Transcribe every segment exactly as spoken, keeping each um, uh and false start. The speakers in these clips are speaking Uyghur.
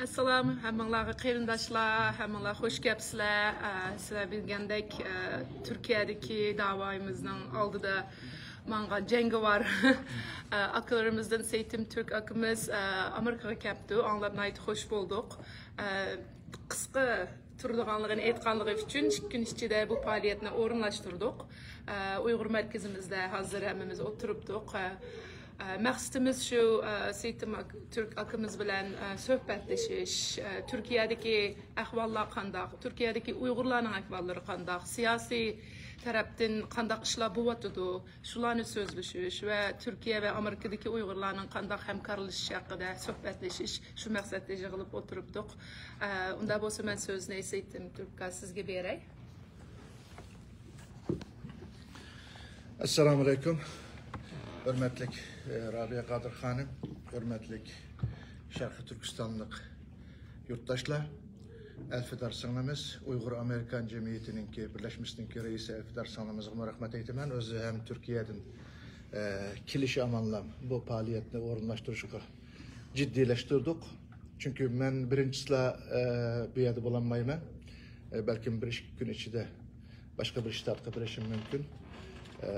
ئەسسالام، ھەممىڭلارغا قېرىنداشلار، ھەممىڭلار خوش كەپسىلەر. ئە، سىلەر بىلگەندەك، ئە، تۈركىيەدىكى داۋايىمىزنىڭ ئالدىدا ماڭغان جەڭگىۋار، ئە، ئاكىلىرىمىزدىن سېيتىم تۈرك ئاكىمىز، ئە، ئامېرىكىغا كەپتۇ. ئاڭلاپ ناھايىتى خوش بولدۇق. ئە، قىسقا تۇرىدىغانلىقىنى ئېيتقانلىقى ئۈچۈن، ئىككى كۈن ئىچىدە بۇ پائالىيەتنى ئورۇنلاشتۇردۇق. ئە، ئۇيغۇر مەركىزىمىزدە ھازىر ھەممىمىز ئولتۇرۇپتۇق. ئە، ئە، مەقسىتىمىز شۇ، ئە، سېيتىم ئاك-، تۈرك ئاكىمىز بىلەن، ئە، سۆھبەتلىشىش، ئە، تۈركىيەدىكى ئەھۋاللار قانداق، تۈركىيەدىكى ئۇيغۇرلارنىڭ ئەھۋاللىرى قانداق، سىياسىي تەرەپتىن قانداق ئىشلار بولۇۋاتىدۇ، شۇلارنى سۆزلىشىش ۋە تۈركىيە ۋە ئامېرىكىدىكى ئۇيغۇرلارنىڭ قانداق ھەمكارلىشىش ھەققىدە سۆھبەتلىشىش، شۇ مەقسەتتە يىغىلىپ ئولتۇرۇپتۇق. ئە، ئۇنداق بولسا مەن سۆزنى سېيتىم تۈرككە سىزگە بېرەي. ئەسسالامۇ ئەلەيكۇم. ھۆرمەتلىك، ئە، رابىيە قادىر خانىم، ھۆرمەتلىك شەرقىي تۈركىستانلىق يۇرتداشلار، ئەلفىدار سىڭلىمىز، ئۇيغۇر ئامېرىكان جەمئىيىتىنىڭكى بىرلەشمىسىنىڭكى رەئىسى ئەلفىدار سىڭلىمىزغىمۇ رەھمەت ئېيتىمەن. ئۆزى ھەم تۈركىيەدىن، ئە، كېلىشى ئامانلام بۇ پائالىيەتنى ئورۇنلاشتۇرۇشقا جىددىيلەشتۈردۇق. چۈنكى مەن بىرىنچىسىلا، ئە، بۇ يەردە بولالمايمەن. ئە، بەلكىم بىر ئىككى كۈن ئىچىدە باشقا بىر شتاتقا بېرىشىم مۇمكىن. ئە،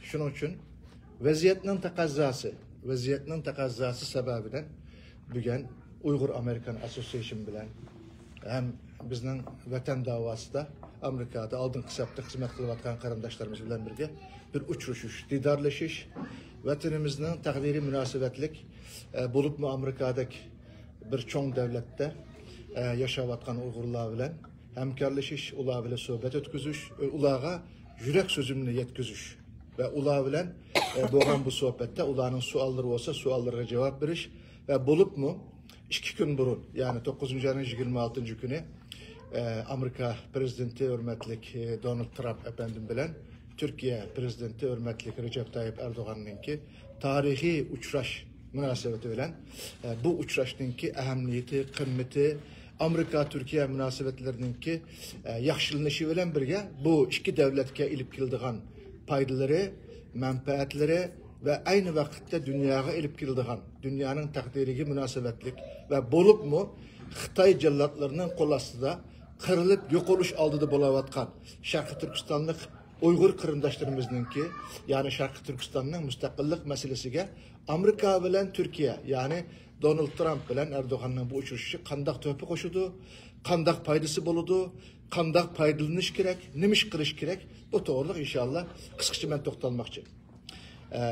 شۇنىڭ ئۈچۈن ۋەزىيەتنىڭ تەقەززاسى، ۋەزىيەتنىڭ تەقەززاسى سەۋەبىدىن بۈگۈن ئۇيغۇر ئامېرىكان ئاسسوسىيېشن بىلەن ھەم بىزنىڭ ۋەتەن داۋاسىدا ئامېرىكادا ئالدىنقى سەپتە خىزمەت قىلىۋاتقان قېرىنداشلىرىمىز بىلەن بىرگە بىر ئۇچرىشىش، دىدارلىشىش، ۋەتىنىمىزنىڭ تەقدىرى مۇناسىۋەتلىك، ئە، بولۇپمۇ ئامېرىكادەك بىر چوڭ دەۋلەتتە، ئە، ياشاۋاتقان ئۇيغۇرلار بىلەن ھەمكارلىشىش، ئۇلار بىلەن سۆھبەت ئۆتكۈزۈش، ئۇلارغا يۈرەك سۆزۈمنى يەتكۈزۈش ۋە ئۇلار بىلەن، ئە، بولغان بۇ سۆھبەتتە ئۇلارنىڭ سوئاللىرى بولسا، سوئاللىرىغا جاۋاب بېرىش ۋە بولۇپمۇ ئىككى كۈن بۇرۇن، يەنى توققۇزىنچى ئاينىڭ يىگىرمە ئالتىنچى كۈنى، ئە، ئامېرىكا پرېزىدېنتى ھۆرمەتلىك، ئە، دونالد ترامپ ئەپەندىم بىلەن تۈركىيە پرېزىدېنتى ھۆرمەتلىك رەجەپ تايىپ ئەردوغاننىڭكى تارىخىي ئۇچراش مۇناسىۋىتى بىلەن، ئە، بۇ ئۇچراشنىڭكى ئەھمىيىتى، قىممىتى، ئامېرىكا تۈركىيە مۇناسىۋەتلىرىنىڭكى، ئە، ياخشىلىنىشى بىلەن بىرگە بۇ ئىككى دەۋلەتكە ئېلىپ كېلىدىغان پايدىلىرى، مەنپەئەتلىرى ۋە ئەينى ۋاقىتتا دۇنياغا ئېلىپ كېلىدىغان، دۇنيانىڭ تەقدىرىگە مۇناسىۋەتلىك ۋە بولۇپمۇ خىتاي جاللاتلىرىنىڭ قول ئاستىدا قىرىلىپ يوقىلىش ئالدىدا بولاۋاتقان شەرقىي تۈركىستانلىق ئۇيغۇر قېرىنداشلىرىمىزنىڭكى، يەنى شەرقىي تۈركىستاننىڭ مۇستەقىللىق مەسىلىسىگە ئامېرىكا بىلەن تۈركىيە، يەنى دونالد ترامپ بىلەن ئەردوغاننىڭ بۇ ئۇچرىشىشى قانداق تۆھپە قوشىدۇ، قانداق پايدىسى بولىدۇ، قانداق پايدىلىنىش كېرەك، نېمە ئىش قىلىش كېرەك، بۇ توغرىلىق ئىنشاللا قىسقىچە مەن توختالماقچى. ئە،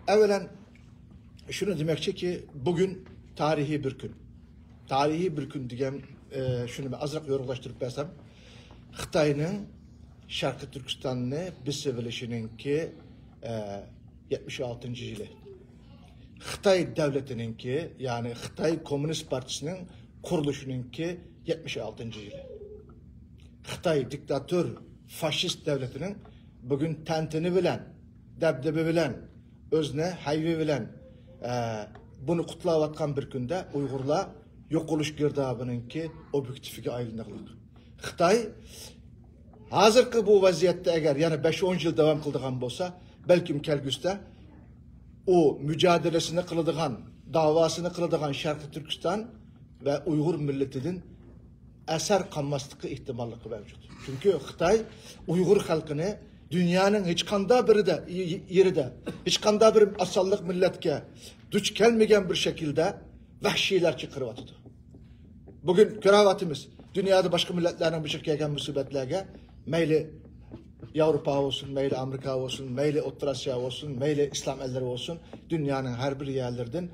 ئەۋۋەلەن شۇنى دېمەكچىكى، بۈگۈن تارىخىي بىر كۈن. تارىخىي بىر كۈن دېگەن، ئە، شۇنى مەن ئازراق يورۇقلاشتۇرۇپ بەرسەم، خىتاينىڭ شەرقىي تۈركىستاننى بېسىۋېلىشىنىڭكى، ئە، يەتمىش ئالتىنچى يىلى. خىتاي دەۋلىتىنىڭكى، يەنى خىتاي كوممۇنىست پارتىيىسىنىڭ قۇرۇلۇشىنىڭكى يەتمىش ئالتىنچى يىلى. خىتاي دىكتاتور فاشىست دەۋلىتىنىڭ بۈگۈن تەنتىنە بىلەن، دەبدەبە بىلەن، ئۆزىنى ھەيۋە بىلەن، ئە، بۇنى قۇتلاۋاتقان بىر كۈندە ئۇيغۇرلار يوقىلىش گىردابىنىڭكى ئوبيېكتىپىگە ئايلىنىقلىق. خىتاي ھازىرقى بۇ ۋەزىيەتتە ئەگەر يەنە بەش ئون يىل داۋام قىلىدىغان بولسا، بەلكىم كەلگۈسىدە ئۇ مۇجادىلىسىنى قىلىدىغان، داۋاسىنى قىلىدىغان شەرقىي تۈركىستان ۋە ئۇيغۇر مىللىتىدىن ئەسەر قالماسلىقى ئېھتىماللىقى مەۋجۇت. چۈنكى خىتاي ئۇيغۇر خەلقىنى دۇنيانىڭ ھېچقانداق بىرىدە، يېرىدە، ھېچقانداق بىر ئاز سانلىق مىللەتكە دۇچ كەلمىگەن بىر شەكىلدە ۋەھشىيلەرچە قىرىۋاتىدۇ. بۈگۈن كۆرۈۋاتىمىز، دۇنيادا باشقا مىللەتلەرنىڭ بېشىغا كەلگەن مۇسىبەتلەرگە، مەيلى ياۋروپا بولسۇن، مەيلى ئامېرىكا بولسۇن، مەيلى ئوتتۇرا ئاسىيا بولسۇن، مەيلى ئىسلام ئەللىرى بولسۇن، دۇنيانىڭ ھەر بىر يەرلىرىدىن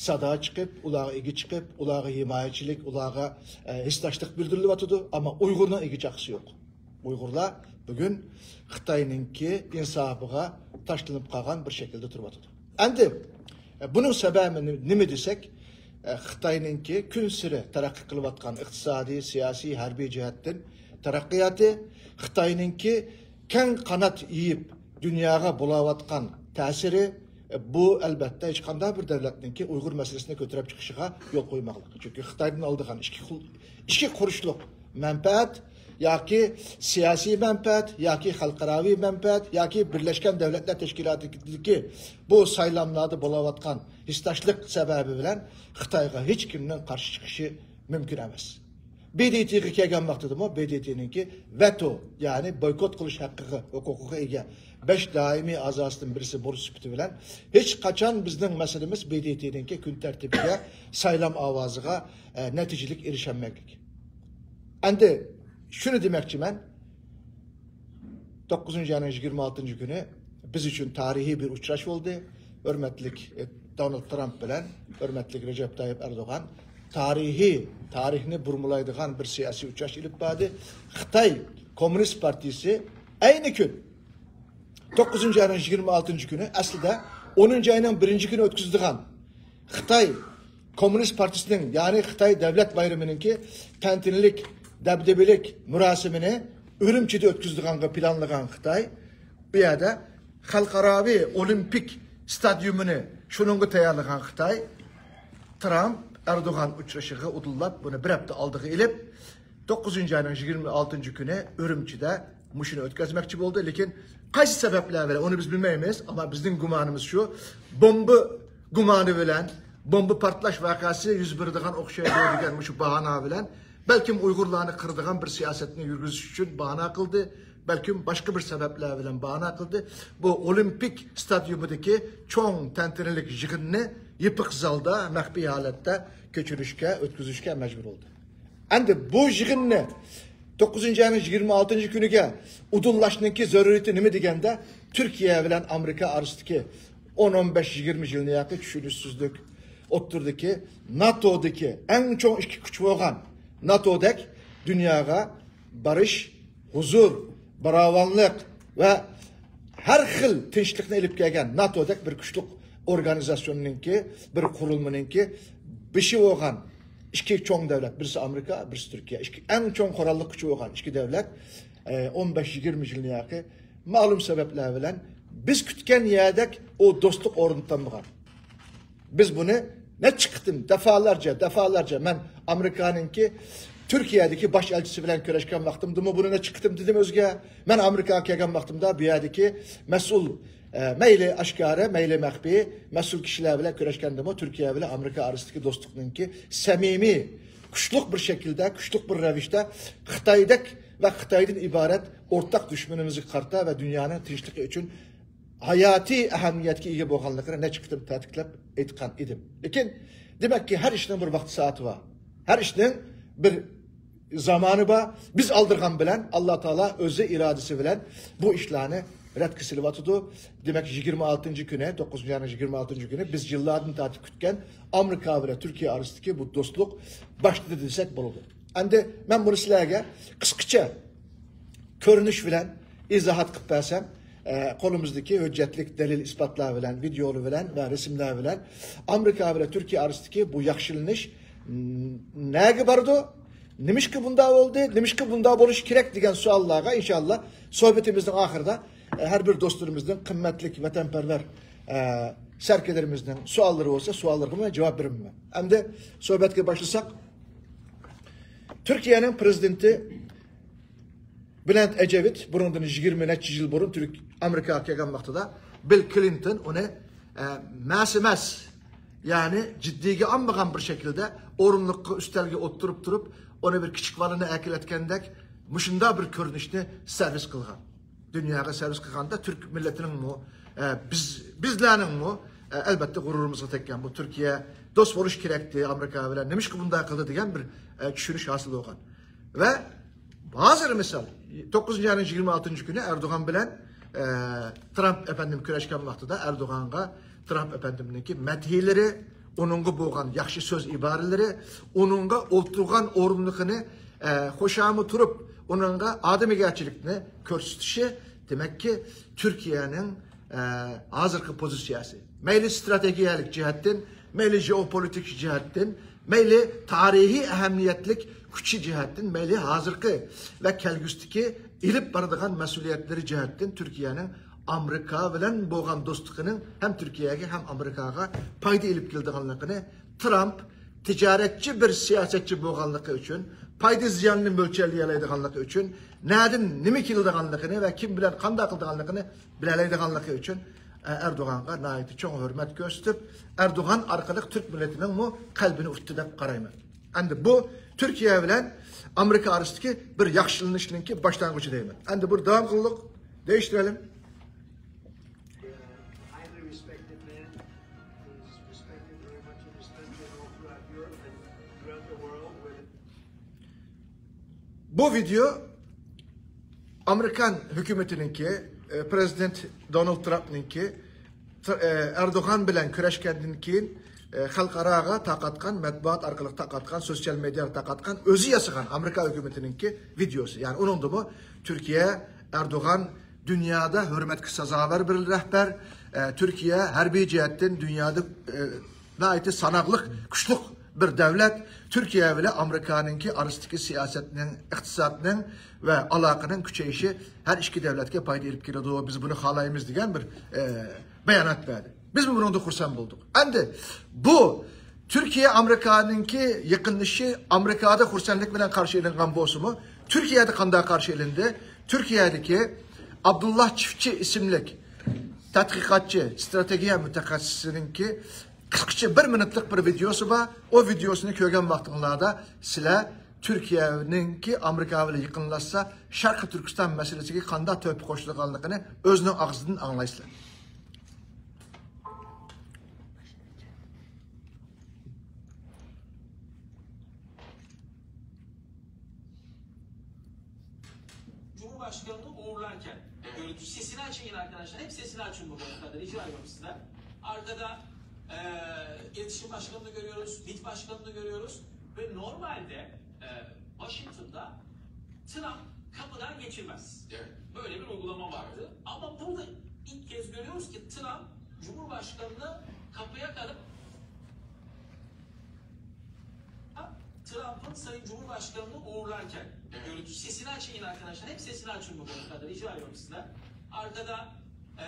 سادا چىقىپ، ئۇلارغا ئىگە چىقىپ، ئۇلارغا ھىمايىچىلىك، ئۇلارغا، ئە، ھېسداشلىق بىلدۈرۈلۈۋاتىدۇ. ئەمما ئۇيغۇرنىڭ ئىگە چاقىسى يوق. ئۇيغۇرلار بۈگۈن خىتاينىڭكى ئىنسابىغا تاشلىنىپ قالغان بىر شەكىلدە تۇرۇۋاتىدۇ. ئەمدى، ئە، بۇنىڭ سەۋەبى نېمە دېسەك، ئە، خىتاينىڭكى كۈنسېرى تەرەققىي قىلىۋاتقان ئىقتىسادىي، سىياسىي، ھەربىي جەھەتتىن تەرەققىياتى، خىتاينىڭكى كەڭ قانات يېيىپ دۇنياغا بولاۋاتقان تەسىرى، ئە، بۇ ئەلبەتتە ھېچقانداق بىر دۆلەتنىڭكى ئۇيغۇر مەسىلىسىنى كۆتۈرۈپ چىقىشىغا يول قويماقلىق. چۈنكى خىتايدىن ئالىدىغان ئىچكى خۇل-، ئىچكى خۇرۇچلۇق مەنپەئەت ياكى سىياسىي مەنپەئەت، ياكى خەلقئاراۋى مەنپەئەت، ياكى بىرلەشكەن دۆلەتلەر تەشكىلاتىدىكى بۇ سايلاملاردا بولۇۋاتقان ھېسداشلىق سەۋەبى بىلەن خىتايغا ھېچ كىمنىڭ قارشى چىقىشى مۇمكىن ئەمەس. ب د ت غا كەلگەن ۋاقتىدىمۇ ب د ت نىڭكى ۋېتو، يەنى بويكوت قىلىش ھەققىگە، ھوقۇقىغا ئىگە بەش دائىمىي ئەزاسىدىن بىرسى بولۇش سۈپىتى بىلەن، ھېچ قاچان بىزنىڭ مەسىلىمىز ب د ت نىڭكى كۈن تەرتىپىگە، سايلام ئاۋازىغا، ئە، نەتىجىلىك ئېرىشەلمەگلىك. ئەمدى شۇنى دېمەكچىمەن، توققۇزىنچى ئاينىڭ يىگىرمە ئالتىنچى كۈنى بىز ئۈچۈن تارىخىي بىر ئۇچراش بولدى. ھۆرمەتلىك، ئە، دونالد ترامپ بىلەن ھۆرمەتلىك رەجەپ تايىپ ئەردوغان تارىخىي، تارىخنى بۇرمىلايدىغان بىر سىياسىي ئۇچراش ئېلىپ باردى. خىتاي كوممۇنىست پارتىيىسى ئەينى كۈن، توققۇزىنچى ئاينىڭ يىگىرمە ئالتىنچى كۈنى، ئەسلىدە ئونىنچى ئاينىڭ بىرىنچى كۈنى ئۆتكۈزىدىغان خىتاي كوممۇنىست پارتىيىسىنىڭ، يەنى خىتاي دۆلەت بايرىمىنىڭكى تەنتەنىلىك، دەبدەبىلىك مۇراسىمىنى ئۈرۈمچىدە ئۆتكۈزىدىغانغا پىلانلىغان خىتاي، بۇ يەردە خەلقئاراۋى ئولىمپىك ستادىيۇمىنى شۇنىڭغا تەييارلىغان خىتاي، ترامپ ئەردوغان ئۇچرىشىشىغا ئۇدۇللاپ، بۇنى بىر ھەپتە ئالدىغا ئېلىپ، توققۇزىنچى ئاينىڭ يىگىرمە ئالتىنچى كۈنى ئۈرۈمچىدە مۇشۇنى ئۆتكۈزمەكچى بولدى. لېكىن قايسى سەۋەبلەر بىلەن، ئۇنى بىز بىلمەيمىز. ئەمما بىزنىڭ گۇمانىمىز شۇ، بومبا گۇمانى بىلەن، بومبا پارتلاش ۋەقەسى يۈز بېرىدىغان ئوخشايدۇ دېگەن مۇشۇ باھانە بىلەن، بەلكىم ئۇيغۇرلارنى قىرىدىغان بىر سىياسەتنى يۈرگۈزۈش ئۈچۈن باھانە قىلدى، بەلكىم باشقا بىر سەۋەبلەر بىلەن باھانە قىلدى. بۇ ئولىمپىك ستادىيۇمىدىكى چوڭ تەنتەنىلىك يىغىننى يېپىق زالدا، مەخپىي ھالەتتە كۆچۈرۈشكە، ئۆتكۈزۈشكە مەجبۇر بولدى. ئەمدى بۇ يىغىننى توققۇزىنچى ئاينىڭ يىگىرمە ئالتىنچى كۈنىگە ئۇدۇللاشنىڭكى زۆرۈرىيىتى نېمە دېگەندە، تۈركىيە بىلەن ئامېرىكا ئارىسىدىكى ئون، ئون بەش، يىگىرمە يىلنى ياقى چۈشىنىشسىزلىك ئوتتۇرىدىكى ناتودىكى ئەڭ چوڭ ئىككى كۈچ بولغان ناتودەك دۇنياغا بارىش، ھۇزۇر، باراۋانلىق ۋە ھەر خىل تىنچلىقنى ئېلىپ كەلگەن ناتودەك بىر كۈچلۈك ئورگانىزاتسىيوننىڭكى، بىر قۇرۇلمىنىڭكى بېشى بولغان ئىككى چوڭ دۆلەت، بىرسى ئامېرىكا، بىرسى تۈركىيە، ئىككى ئەڭ چوڭ قوراللىق كۈچى بولغان ئىككى دۆلەت، ئە، ئون بەش يىگىرمە يىلنى ياقى مەلۇم سەۋەبلەر بىلەن بىز كۈتكەن يەردەك ئۇ دوستلۇق ئورنىتالمىغان. بىز بۇنى نەچچە قېتىم، دەپالارچە، دەپالارچە، مەن ئامېرىكانىڭكى تۈركىيەدىكى باش ئەلچىسى بىلەن كۆرۈشكەن ۋاقتىمدىمۇ بۇنى نەچچە قېتىم دېدىم ئۆزىگە. مەن ئامېرىكاغا كەلگەن ۋاقتىمدا بۇ يەردىكى مەسئۇل، ئە، مەيلى ئاشكارا، مەيلى مەخپىي، مەسئۇل كىشىلەر بىلەن كۆرۈشكەندىمۇ تۈركىيە بىلەن ئامېرىكا ئارىسىدىكى دوستلۇقنىڭكى سەمىمىي، كۈچلۈك بىر شەكىلدە، كۈچلۈك بىر رەۋىشتە خىتايدەك ۋە خىتايدىن ئىبارەت ئورتاق دۈشمىنىمىزگە قارىتا ۋە دۇنيانىڭ تىنچلىقى ئۈچۈن ھاياتىي ئەھمىيەتكە ئىگە بولغانلىقىنى نەچچە قېتىم تەكىتلەپ ئېيتقان ئىدىم. لېكىن، دېمەككى، ھەر ئىشنىڭ بىر ۋاقتى سائىتى بار. ھەر ئىشنىڭ بىر زامانى بار. بىز ئالدىرغان بىلەن ئاللا تائالا ئۆزى ئىرادىسى بىلەن بۇ ئىشلارنى رەتكە سېلىۋاتىدۇ. دېمەك، يىگىرمە ئالتىنچى كۈنى، توققۇزىنچى ئاينىڭ يىگىرمە ئالتىنچى كۈنى بىز يىللاردىن تارتىپ كۈتكەن ئامېرىكا بىلەن تۈركىيە ئارىسىدىكى بۇ دوستلۇق باشلىدى دېسەك بولىدۇ. ئەمدى مەن بۇنى سىلەرگە قىسقىچە كۆرۈنۈش بىلەن ئىزاھات قىلىپ بەرسەم، ئە، قولىمىزدىكى ھۆججەتلىك دەلىل-ئىسپاتلار بىلەن، ۋىدېئولار بىلەن ۋە رەسىملەر بىلەن ئامېرىكا بىلەن تۈركىيە ئارىسىدىكى بۇ ياخشىلىنىش، م، نەگە بارىدۇ؟ نېمىشقا بۇنداق بولدى؟ نېمىشقا بۇنداق بولۇشى كېرەك دېگەن سوئاللارغا ئىنشاللا سۆھبىتىمىزنىڭ ئاخىرىدا، ئە، ھەر بىر دوستلىرىمىزنىڭ، قىممەتلىك ۋەتەنپەرۋەر، ئە، سەركەردىلىرىمىزنىڭ سوئاللىرى بولسا، سوئاللىرىغا مەن جاۋاب بېرىمەن. ئەمدى سۆھبەتكە باشلىساق، تۈركىيەنىڭ پرېزىدېنتى بىلەنت ئەجەۋىت بۇنىڭدىن يىگىرمە نەچچە يىل بۇرۇن تۈرك ئامېرىكاغا كەلگەن ۋاقتىدا بىل كلىنتون ئۇنى، ئە، مەس ئەمەس، يەنى جىددىيگە ئالمىغان بىر شەكىلدە ئورۇندۇققا، ئۈستەلگە ئولتۇرۇپ تۇرۇپ، ئۇنى بىر كىچىك بالىنى ئەكېلەتكەندەك مۇشۇنداق بىر كۆرۈنۈشنى سېرۋىس قىلغان. دۇنياغا سېرۋىس قىلغاندا تۈرك مىللىتىنىڭمۇ، ئە، بىز، بىزلەرنىڭمۇ، ئە، ئەلبەتتە غۇرۇرىمىزغا تەگكەن. بۇ تۈركىيە دوست بولۇش كېرەكتى ئامېرىكا بىلەن، نېمىشقا بۇنداق قىلدى دېگەن بىر، ئە، چۈشىنىش ھاسىل بولغان. ۋە ھازىر مىسال، توققۇزىنچى ئاينىڭ يىگىرمە ئالتىنچى كۈنى ئەردوغان بىلەن، ئە، ترامپ ئەپەندىم كۆرۈشكەن ۋاقتىدا ئەردوغانغا ترامپ ئەپەندىمنىڭكى مەدھىيەلىرى، ئۇنىڭغا بولغان ياخشى سۆز ئىبارىلىرى، ئۇنىڭغا ئولتۇرغان ئورۇندۇقىنى، ئە، خۇشامى تۇرۇپ، ئۇنىڭغا ئادىمىيگەرچىلىكنى كۆرسىتىشى، دېمەككى، تۈركىيەنىڭ، ئە، ھازىرقى پوزىتسىيەسى، مەيلى ستراتېگىيەلىك جەھەتتىن، مەيلى ژېئوپولىتىك جەھەتتىن، مەيلى تارىخىي ئەھمىيەتلىك كۈچى جەھەتتىن، مەيلى ھازىرقى ۋە كەلگۈسىدىكى ئېلىپ بارىدىغان مەسئۇلىيەتلىرى جەھەتتىن تۈركىيەنىڭ ئامېرىكا بىلەن بولغان دوستلۇقىنىڭ ھەم تۈركىيەگە، ھەم ئامېرىكاغا پايدا ئېلىپ كېلىدىغانلىقىنى ترامپ تىجارەتچى بىر سىياسەتچى بولغانلىقى ئۈچۈن، پايدا زىياننى مۆلچەرلىيەلەيدىغانلىقى ئۈچۈن، نەدىن نېمە كېلىدىغانلىقىنى ۋە كىم بىلەن قانداق قىلىدىغانلىقىنى بىلەلەيدىغانلىقى ئۈچۈن، ئە، ئەردوغانغا ناھايىتى چوڭ ھۆرمەت كۆرسىتىپ، ئەردوغان ئارقىلىق تۈرك مىللىتىنىڭمۇ قەلبىنى ئۇتتى دەپ قارايمەن. ئەمدى بۇ تۈركىيە بىلەن ئامېرىكا ئارىسىدىكى بىر ياخشىلىنىشنىڭكى باشلانغۇچى دەيمەن. ئەمدى بۇ داۋام قىلدۇق. دېيىشتۈرەلىم. بۇ ۋىدېو ئامېرىكان ھۆكۈمىتىنىڭكى، ئە، پرېزىدېنت دونالد ترامپنىڭكى، تر-، ئە، ئەردوغان بىلەن كۆرۈشكەندىن كېيىن، ئە، خەلقئاراغا تارقاتقان، مەتبۇئات ئارقىلىق تارقاتقان، سوتسىيال مېدىياغا تارقاتقان، ئۆزى ياسىغان ئامېرىكا ھۆكۈمىتىنىڭكى ۋىدېوسى. يەنى ئۇنىڭدىمۇ تۈركىيە، ئەردوغان دۇنيادا ھۆرمەتكە سازاۋەر بىر رەھبەر، ئە، تۈركىيە ھەربىي جەھەتتىن دۇنيادا، ئە، ناھايىتى ساناقلىق، كۈچلۈك بىر دەۋلەت. تۈركىيە بىلەن ئامېرىكانىڭكى ئارىسىدىكى سىياسەتنىڭ، ئىقتىسادنىڭ ۋە ئالاقىنىڭ كۈچىيىشى ھەر ئىككى دەۋلەتكە پايدا ئېلىپ كېلىدۇ، بىز بۇنى خالايمىز دېگەن بىر، ئە، بايانات بەردى. بىزمۇ بۇنىڭدىن خۇرسەن بولدۇق. ئەمدى بۇ تۈركىيە ئامېرىكانىڭكى يېقىنلىشىشى ئامېرىكادا خۇرسەنلىك بىلەن قارشى ئېلىنغان بولسىمۇ، تۈركىيەدە قانداق قارشى ئېلىندى؟ تۈركىيەدىكى ئابدۇللا چىفتچى ئىسىملىك تەتقىقاتچى، ستراتېگىيە مۇتەخەسسىسىنىڭكى قىسقىچە بىر مىنۇتلۇق بىر ۋىدېوسى بار. ئۇ ۋىدېوسىنى كۆرگەن ۋاقتىڭلاردا سىلەر تۈركىيەنىڭكى ئامېرىكا بىلەن يېقىنلاشسا، شەرقىي تۈركىستان مەسىلىسىگە قانداق تۆھپە قوشىدىغانلىقىنى ئۆزىنىڭ ئاغزىدىن ئاڭلايسىلەر. Cumhurbaşkanını uğurlarken görüntü, sesini açın yine arkadaşlar. Hep sesini açın burada. Rica ediyorum sizden. Arkada e, iletişim başkanını görüyoruz, mit başkanını görüyoruz ve normalde e, Washington'da Trump kapıdan geçirmez. Evet. Böyle bir uygulama vardı. Ama burada ilk kez görüyoruz ki Trump Cumhurbaşkanını kapıya kadar Trump'ın Sayın Cumhurbaşkanını uğurlarken görüntü, sesini açın yine arkadaşlar. Hep sesini açın bu kadar. Rica ediyorum sizden. Arkada e,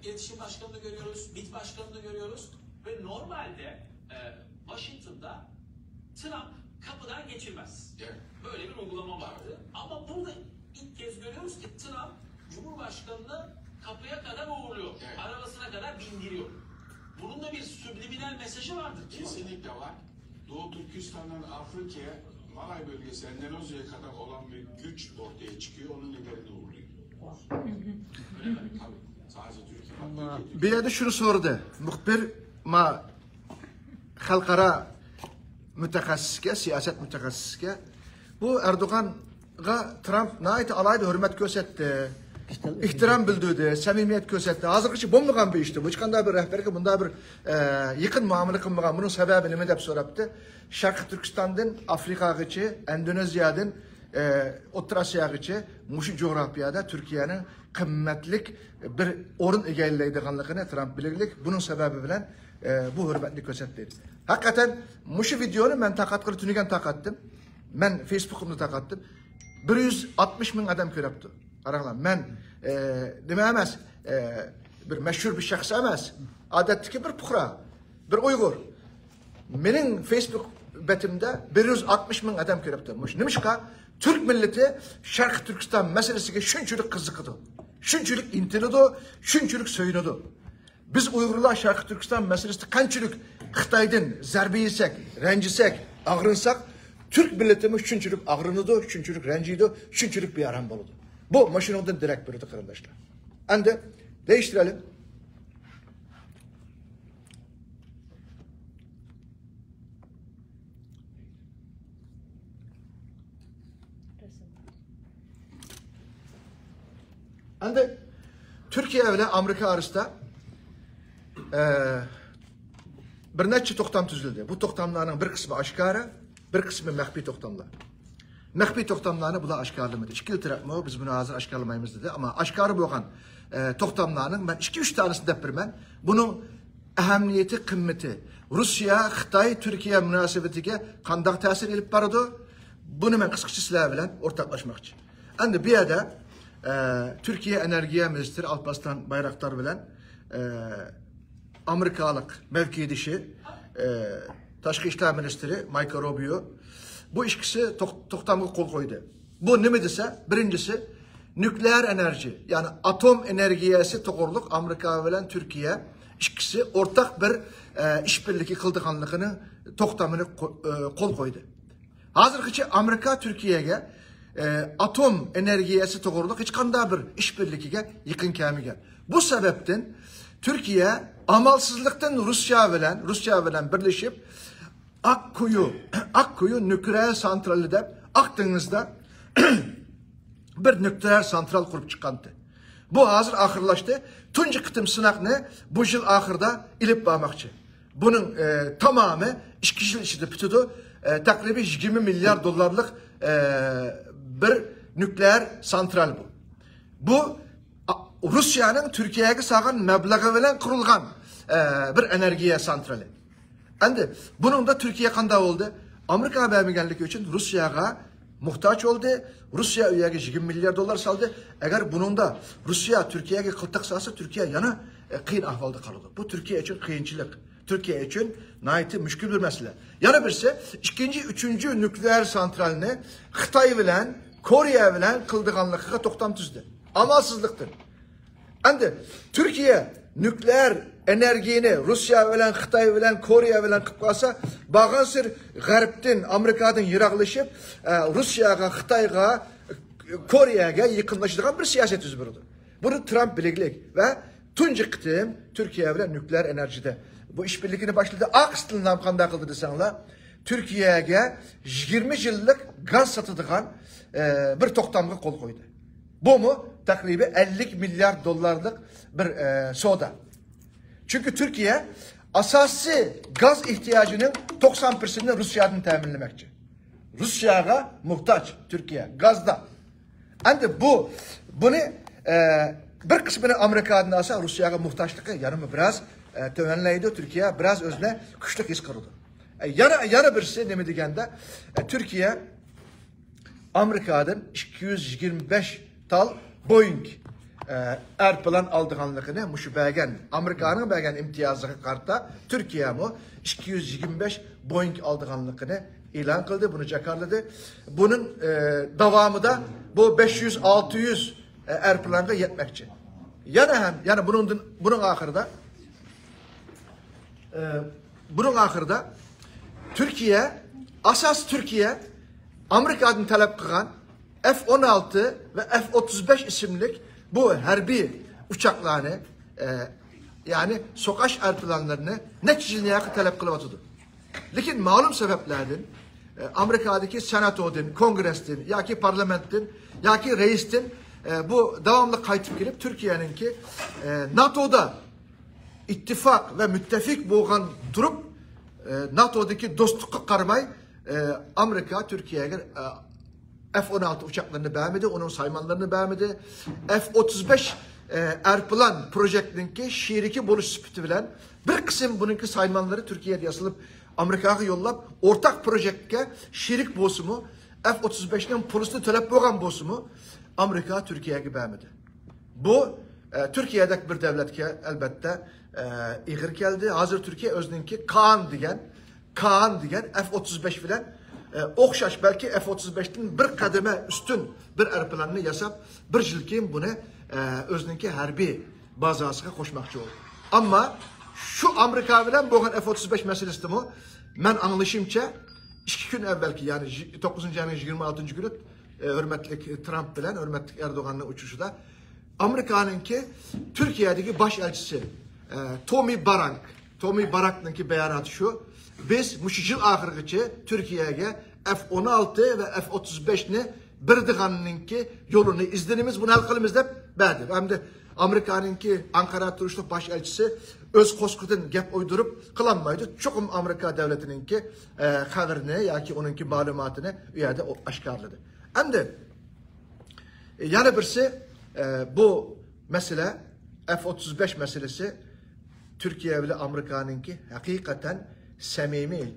iletişim başkanını görüyoruz, mit başkanını görüyoruz ve normalde e, Washington'da Trump kapıdan geçirmez. Evet. Böyle bir uygulama vardı. Ama burada ilk kez görüyoruz ki Trump Cumhurbaşkanını kapıya kadar uğurluyor. Evet. Arabasına kadar bindiriyor. Bunun da bir subliminal mesajı vardır, değil mi hocam? Kesinlikle var. Doğu Türkistan'dan Afrika'ya, Malay bölgesi, Endonezya'ya kadar olan bir güç ortaya çıkıyor. Onun nedenini uğurluyor. Öyle mi? Tabii. Sadece Türkiye. Bak, Türkiye, بۇ يەردە شۇنى سورىدى مۇخبىر، ما خەلقئارا مۇتەخەسسىسكە، سىياسەت مۇتەخەسسىسكە، بۇ ئەردوغانغا ترامپ ناھايىتى ئالاھىدە ھۆرمەت كۆرسەتتى، ئېھتىرام بىلدۈردى، سەمىمىيەت كۆرسەتتى. ھازىرغىچە بولمىغان بىر ئىشتۇ. ھېچقانداق بىر رەھبەرگە بۇنداق بىر، ئە، يېقىن مۇئامىلە قىلمىغان. بۇنىڭ سەۋەبى نېمە دەپ سوراپتۇ. شەرقىي تۈركىستاندىن ئافرىقاغىچە، ئىندونېزىيەدىن، ئە، ئوتتۇرا ئاسىياغىچە مۇشۇ جۇغراپىيەدە تۈركىيەنىڭ قىممەتلىك بىر ئورۇن ئىگىلەيدىغانلىقىنى ترامپ بىلگلىك، بۇنىڭ سەۋەبى بىلەن، ئە، بۇ ھۆرمەتنى كۆرسەتتى. ھەقىقەتەن مۇشۇ ۋىدېونى مەن تارقاتقىلى تۈنۈگۈن تارقاتتىم. مەن فېيسبۇكۇمدا تارقاتتىم. بىر يۈز ئاتمىش مىڭ ئادەم كۆرۈپتۇ. قاراڭلار، مەن، ئە، نېمە ئەمەس، ئە، بىر مەشھۇر بىر شەخس ئەمەس. ئادەتتىكى بىر پۇقرا، بىر ئۇيغۇر. مېنىڭ فېيسبۇك بەتىمدە بىر يۈز ئاتمىش مىڭ ئادەم كۆرۈپتۇ. مۇشۇ نېمىشقا؟ تۈرك مىللىتى شەرقىي تۈركىستان مەسىلىسىگە شۇنچىلىك قىزىقىدۇ، شۇنچىلىك ئىنتىلىدۇ، شۇنچىلىك سۆيۈنىدۇ. بىز ئۇيغۇرلار شەرقىي تۈركىستان مەسىلىسىدە قانچىلىك خىتايدىن زەربە يېسەك، رەنجىسەك، ئاغرىنساق، تۈرك مىللىتىمۇ شۇنچىلىك ئاغرىنىدۇ، شۇنچىلىك رەنجىيدۇ، شۇنچىلىك بىئارام بولىدۇ. بۇ مۇشۇنىڭدىن دېرەك بېرىدۇ، قېرىنداشلار. ئەمدى دېيىشتۈرەلىم. ئەمدى تۈركىيە بىلەن ئامېرىكا ئارىسىدا، ئە، بىر نەچچە توختام تۈزۈلدى. بۇ توختاملارنىڭ بىر قىسمى ئاشكارا، بىر قىسمى مەخپىي توختاملار. مەخپىي توختاملارنى بۇلار ئاشكارىلىمىدى. ئىككىلا تەرەپمۇ بىز بۇنى ھازىر ئاشكارىلىمايمىز دېدى. ئەمما ئاشكارا بولغان، ئە، توختاملارنىڭ مەن ئىككى، ئۈچ تانىسىنى دەپ بېرىمەن. بۇنىڭ ئەھمىيىتى، قىممىتى، روسىيە، خىتاي، تۈركىيە مۇناسىۋىتىگە قانداق تەسىر ئېلىپ بارىدۇ؟ بۇنى مەن قىسقىچە سىلەر بىلەن ئورتاقلاشماقچى. ئەمدى بۇ يەردە، ئە، تۈركىيە ئېنېرگىيە مىنىستىرى ئالپاسلان بايراقدار بىلەن، ئە، ئامېرىكالىق مەۋقەدىشى، ئە، تاشقى ئىشلار مىنىستىرى مايكو روبىيو، بۇ ئىككىسى توق-، توختامغا قول قويدى. بۇ نېمە دېسە، بىرىنچىسى، نۇكلېئار ئېنېرگى، يەنى ئاتوم ئېنېرگىيەسى توغرۇلۇق ئامېرىكا بىلەن تۈركىيە ئىككىسى ئورتاق بىر، ئە، ئىشبىرلىكى قىلىدىغانلىقىنىڭ توختامىنى قو-، ئە، قول قويدى. ھازىرغىچە ئامېرىكا تۈركىيەگە، ئە، ئاتوم ئېنېرگىيەسى توغرۇلۇق ھېچقانداق بىر ئىشبىرلىكىگە يېقىن كەلمىگەن. بۇ سەۋەبتىن تۈركىيە ئامالسىزلىقتىن روسىيە بىلەن، روسىيە بىلەن بىرلىشىپ، ئاقكۇيۇ، ئاقكۇيۇ نۇكلېئار سانترالى دەپ، ئاق دېڭىزدا بىر نۇكلېئار سانترال قۇرۇپ چىققانتى. بۇ ھازىر ئاخىرلاشتى. تۇنجى قېتىم سىناقنى بۇ يىل ئاخىرىدا ئېلىپ بارماقچى. بۇنىڭ، ئە، تامامى ئىككى يىل ئىچىدە پۈتىدۇ. ئە، تەقرىبىي يىگىرمە مىليارد دوللارلىق، ئە، بىر نۇكلېئار سانترال بۇ. بۇ، ئا، روسىيەنىڭ تۈركىيەگە سالغان مەبلىغى بىلەن قۇرۇلغان، ئە، بىر ئېنېرگىيە سانترالى. ئەمدى بۇنىڭدا تۈركىيە قانداق بولدى؟ ئامېرىكا بەرمىگەنلىكى ئۈچۈن روسىيەگە موھتاج بولدى. روسىيە ئۇ يەرگە يىگىرمە مىليارد دوللار سالدى. ئەگەر بۇنىڭدا روسىيە تۈركىيەگە قىلتاق سالسا، تۈركىيە يەنە، ئە، قىيىن ئەھۋالدا قالىدۇ. بۇ تۈركىيە ئۈچۈن قىيىنچىلىق. تۈركىيە ئۈچۈن ناھايىتى مۈشكۈل بىر مەسىلە. يەنە بىرسى، ئىككىنچى، ئۈچىنچى نۇكلېئار سانترالنى خىتاي بىلەن كورېيە بىلەن قىلىدىغانلىقىغا توختام تۈزدى. ئامالسىزلىقتىن. ئەمدى تۈركىيە نۇكلېئار ئېنېرگىيىنى روسىيە بىلەن، خىتاي بىلەن، كورېيە بىلەن قىلىپ قالسا، بارغانسېرى غەربتىن، ئامېرىكادىن يىراقلىشىپ، ئە، روسىيەگە، خىتايغا، كورېيەگە يېقىنلىشىدىغان بىر سىياسەت يۈز بېرىدۇ. بۇنى ترامپ بىلگىلىك ۋە تۇنجى قېتىم تۈركىيە بىلەن نۇكلېئار ئېنېرگىيىدە بۇ ئىشبىرلىكىنى باشلىدى. ئاقىستىلنام قانداق قىلدى دېسەڭلار، تۈركىيەگە يىگىرمە يىللىق گاز ساتىدىغان، ئە، بىر توختامغا قول قويدى. بۇمۇ تەقرىبەن ئەللىك مىليارد دوللارلىق بىر، ئە، سودا. چۈنكى تۈركىيە ئاساسىي گاز ئېھتىياجىنىڭ توقسان پىرسەنتىنى روسىيەدىن تەمىنلىمەكچى. روسىيەگە موھتاج تۈركىيە گازدا. ئەمدى بۇ، بۇنى، ئە، بىر قىسمىنى ئامېرىكادىن ئالسا، روسىيەگە موھتاجلىقى يەنىمۇ بىراز، ئە، تۆۋەنلەيدۇ. تۈركىيە بىراز ئۆزىنى كۈچلۈك ھېس قىلىدۇ. ئە، يەنە، يەنە بىرسى نېمە دېگەندە، ئە، تۈركىيە ئامېرىكادىن ئىككى يۈز يىگىرمە بەش تال بويىڭ، ئە، ئايروپىلان ئالىدىغانلىقىنى، مۇشۇ بەرگەن، ئامېرىكانىڭ بەرگەن ئىمتىيازىغا قارىتا تۈركىيەمۇ ئىككى يۈز يىگىرمە بەش بويىڭ ئالىدىغانلىقىنى ئېلان قىلدى، بۇنى جاكارلىدى. بۇنىڭ، ئە، داۋامىدا بۇ بەش يۈز، ئالتە يۈز، ئە، ئايروپىلانغا يەتمەكچى. يەنە ھەم، يەنە بۇنىڭدىن، بۇنىڭ ئاخىرىدا، ئە، بۇنىڭ ئاخىرىدا تۈركىيە، ئاساس تۈركىيە ئامېرىكادىن تەلەپ قىلغان ئېف ئون ئالتە ۋە ئېف ئوتتۇز بەش ئىسىملىك بۇ ھەربىي ئۇچاقلارنى، ئە، يەنى سوقاش ئايروپىلانلىرىنى نەچچە يىلدىن ياقى تەلەپ قىلىۋاتىدۇ. لېكىن مەلۇم سەۋەبلەردىن، ئە، ئامېرىكادىكى سېناتودىن، كونگرېستىن ياكى پارلامېنتتىن ياكى رەئىستىن، ئە، بۇ داۋاملىق قايتىپ كېلىپ، تۈركىيەنىڭكى، ئە، ناتودا ئىتتىپاق ۋە مۇتتەپىق بولغان تۇرۇپ، ئە، ناتودىكى دوستلۇققا قارىماي، ئە، ئامېرىكا تۈركىيەگە، ئە، ئېف ئون ئالتە ئۇچاقلىرىنى بەرمىدى، ئۇنىڭ سايمانلىرىنى بەرمىدى. ئېف ئوتتۇز بەش، ئە، ئايروپىلان پروژېكتنىڭكى شېرىكى بولۇش سۈپىتى بىلەن بىر قىسىم بۇنىڭكى سايمانلىرى تۈركىيەدە ياسىلىپ، ئامېرىكاغا يوللاپ، ئورتاق پروژېكتكە شېرىك بولسىمۇ، ئېف ئوتتۇز بەشنىڭ پۇلىسىنى تۆلەپ بولغان بولسىمۇ، ئامېرىكا تۈركىيەگە بەرمىدى. بۇ، ئە، تۈركىيەدەك بىر دۆلەتكە، ئەلبەتتە، ئە، ئېغىر كەلدى. ھازىر تۈركىيە ئۆزىنىڭكى كان دېگەن، كان دېگەن ئېف ئوتتۇز بەش بىلەن، ئە، ئوخشاش، بەلكى ئېف ئوتتۇز بەشتىن بىر قەدىمە ئۈستۈن بىر ئايروپىلاننى ياساپ، بىر يىل كېيىن بۇنى، ئە، ئۆزىنىڭكى ھەربىي بازاسىغا قوشماقچى بولدى. ئەمما شۇ ئامېرىكا بىلەن بولغان ئېف ئوتتۇز بەش مەسىلىسىدىمۇ، مەن ئاڭلىشىمچە، ئىككى كۈن ئەۋۋەلكى، يەنى يىگ-، توققۇزىنچى ئاينىڭ يىگىرمە ئالتىنچى كۈنى، ئە، ھۆرمەتلىك ترامپ بىلەن ھۆرمەتلىك ئەردوغاننىڭ ئۇچرىشىشىدا، ئامېرىكانىڭكى تۈركىيەدىكى باش ئەلچىسى، ئە، تومى باراك، تومى باراكنىڭكى باياناتى شۇ: «بىز مۇشۇ يىل ئاخىرىغىچە تۈركىيەگە ئېف ئون ئالتە ۋە ئېف ئوتتۇز بەشنى بېرىدىغاننىڭكى يولىنى ئىزدىنىمىز، بۇنى ھەل قىلىمىز» دەپ بەردى. ئەمدى ئامېرىكانىڭكى ئانقارا تۇرۇشلۇق باش ئەلچىسى ئۆز قورسىقىدىن گەپ ئويدۇرۇپ قىلالمايدۇ. چوقۇم ئامېرىكا دۆلىتىنىڭكى، ئە، خەۋىرىنى ياكى ئۇنىڭكى مەلۇماتىنى ئۇ يەردە ئاشكارىلىدى. ئەمدى يەنە بىرسى، ئە، بۇ مەسىلە، ئېف ئوتتۇز بەش مەسىلىسى تۈركىيە بىلەن ئامېرىكانىڭكى ھەقىقەتەن سەمىمىي،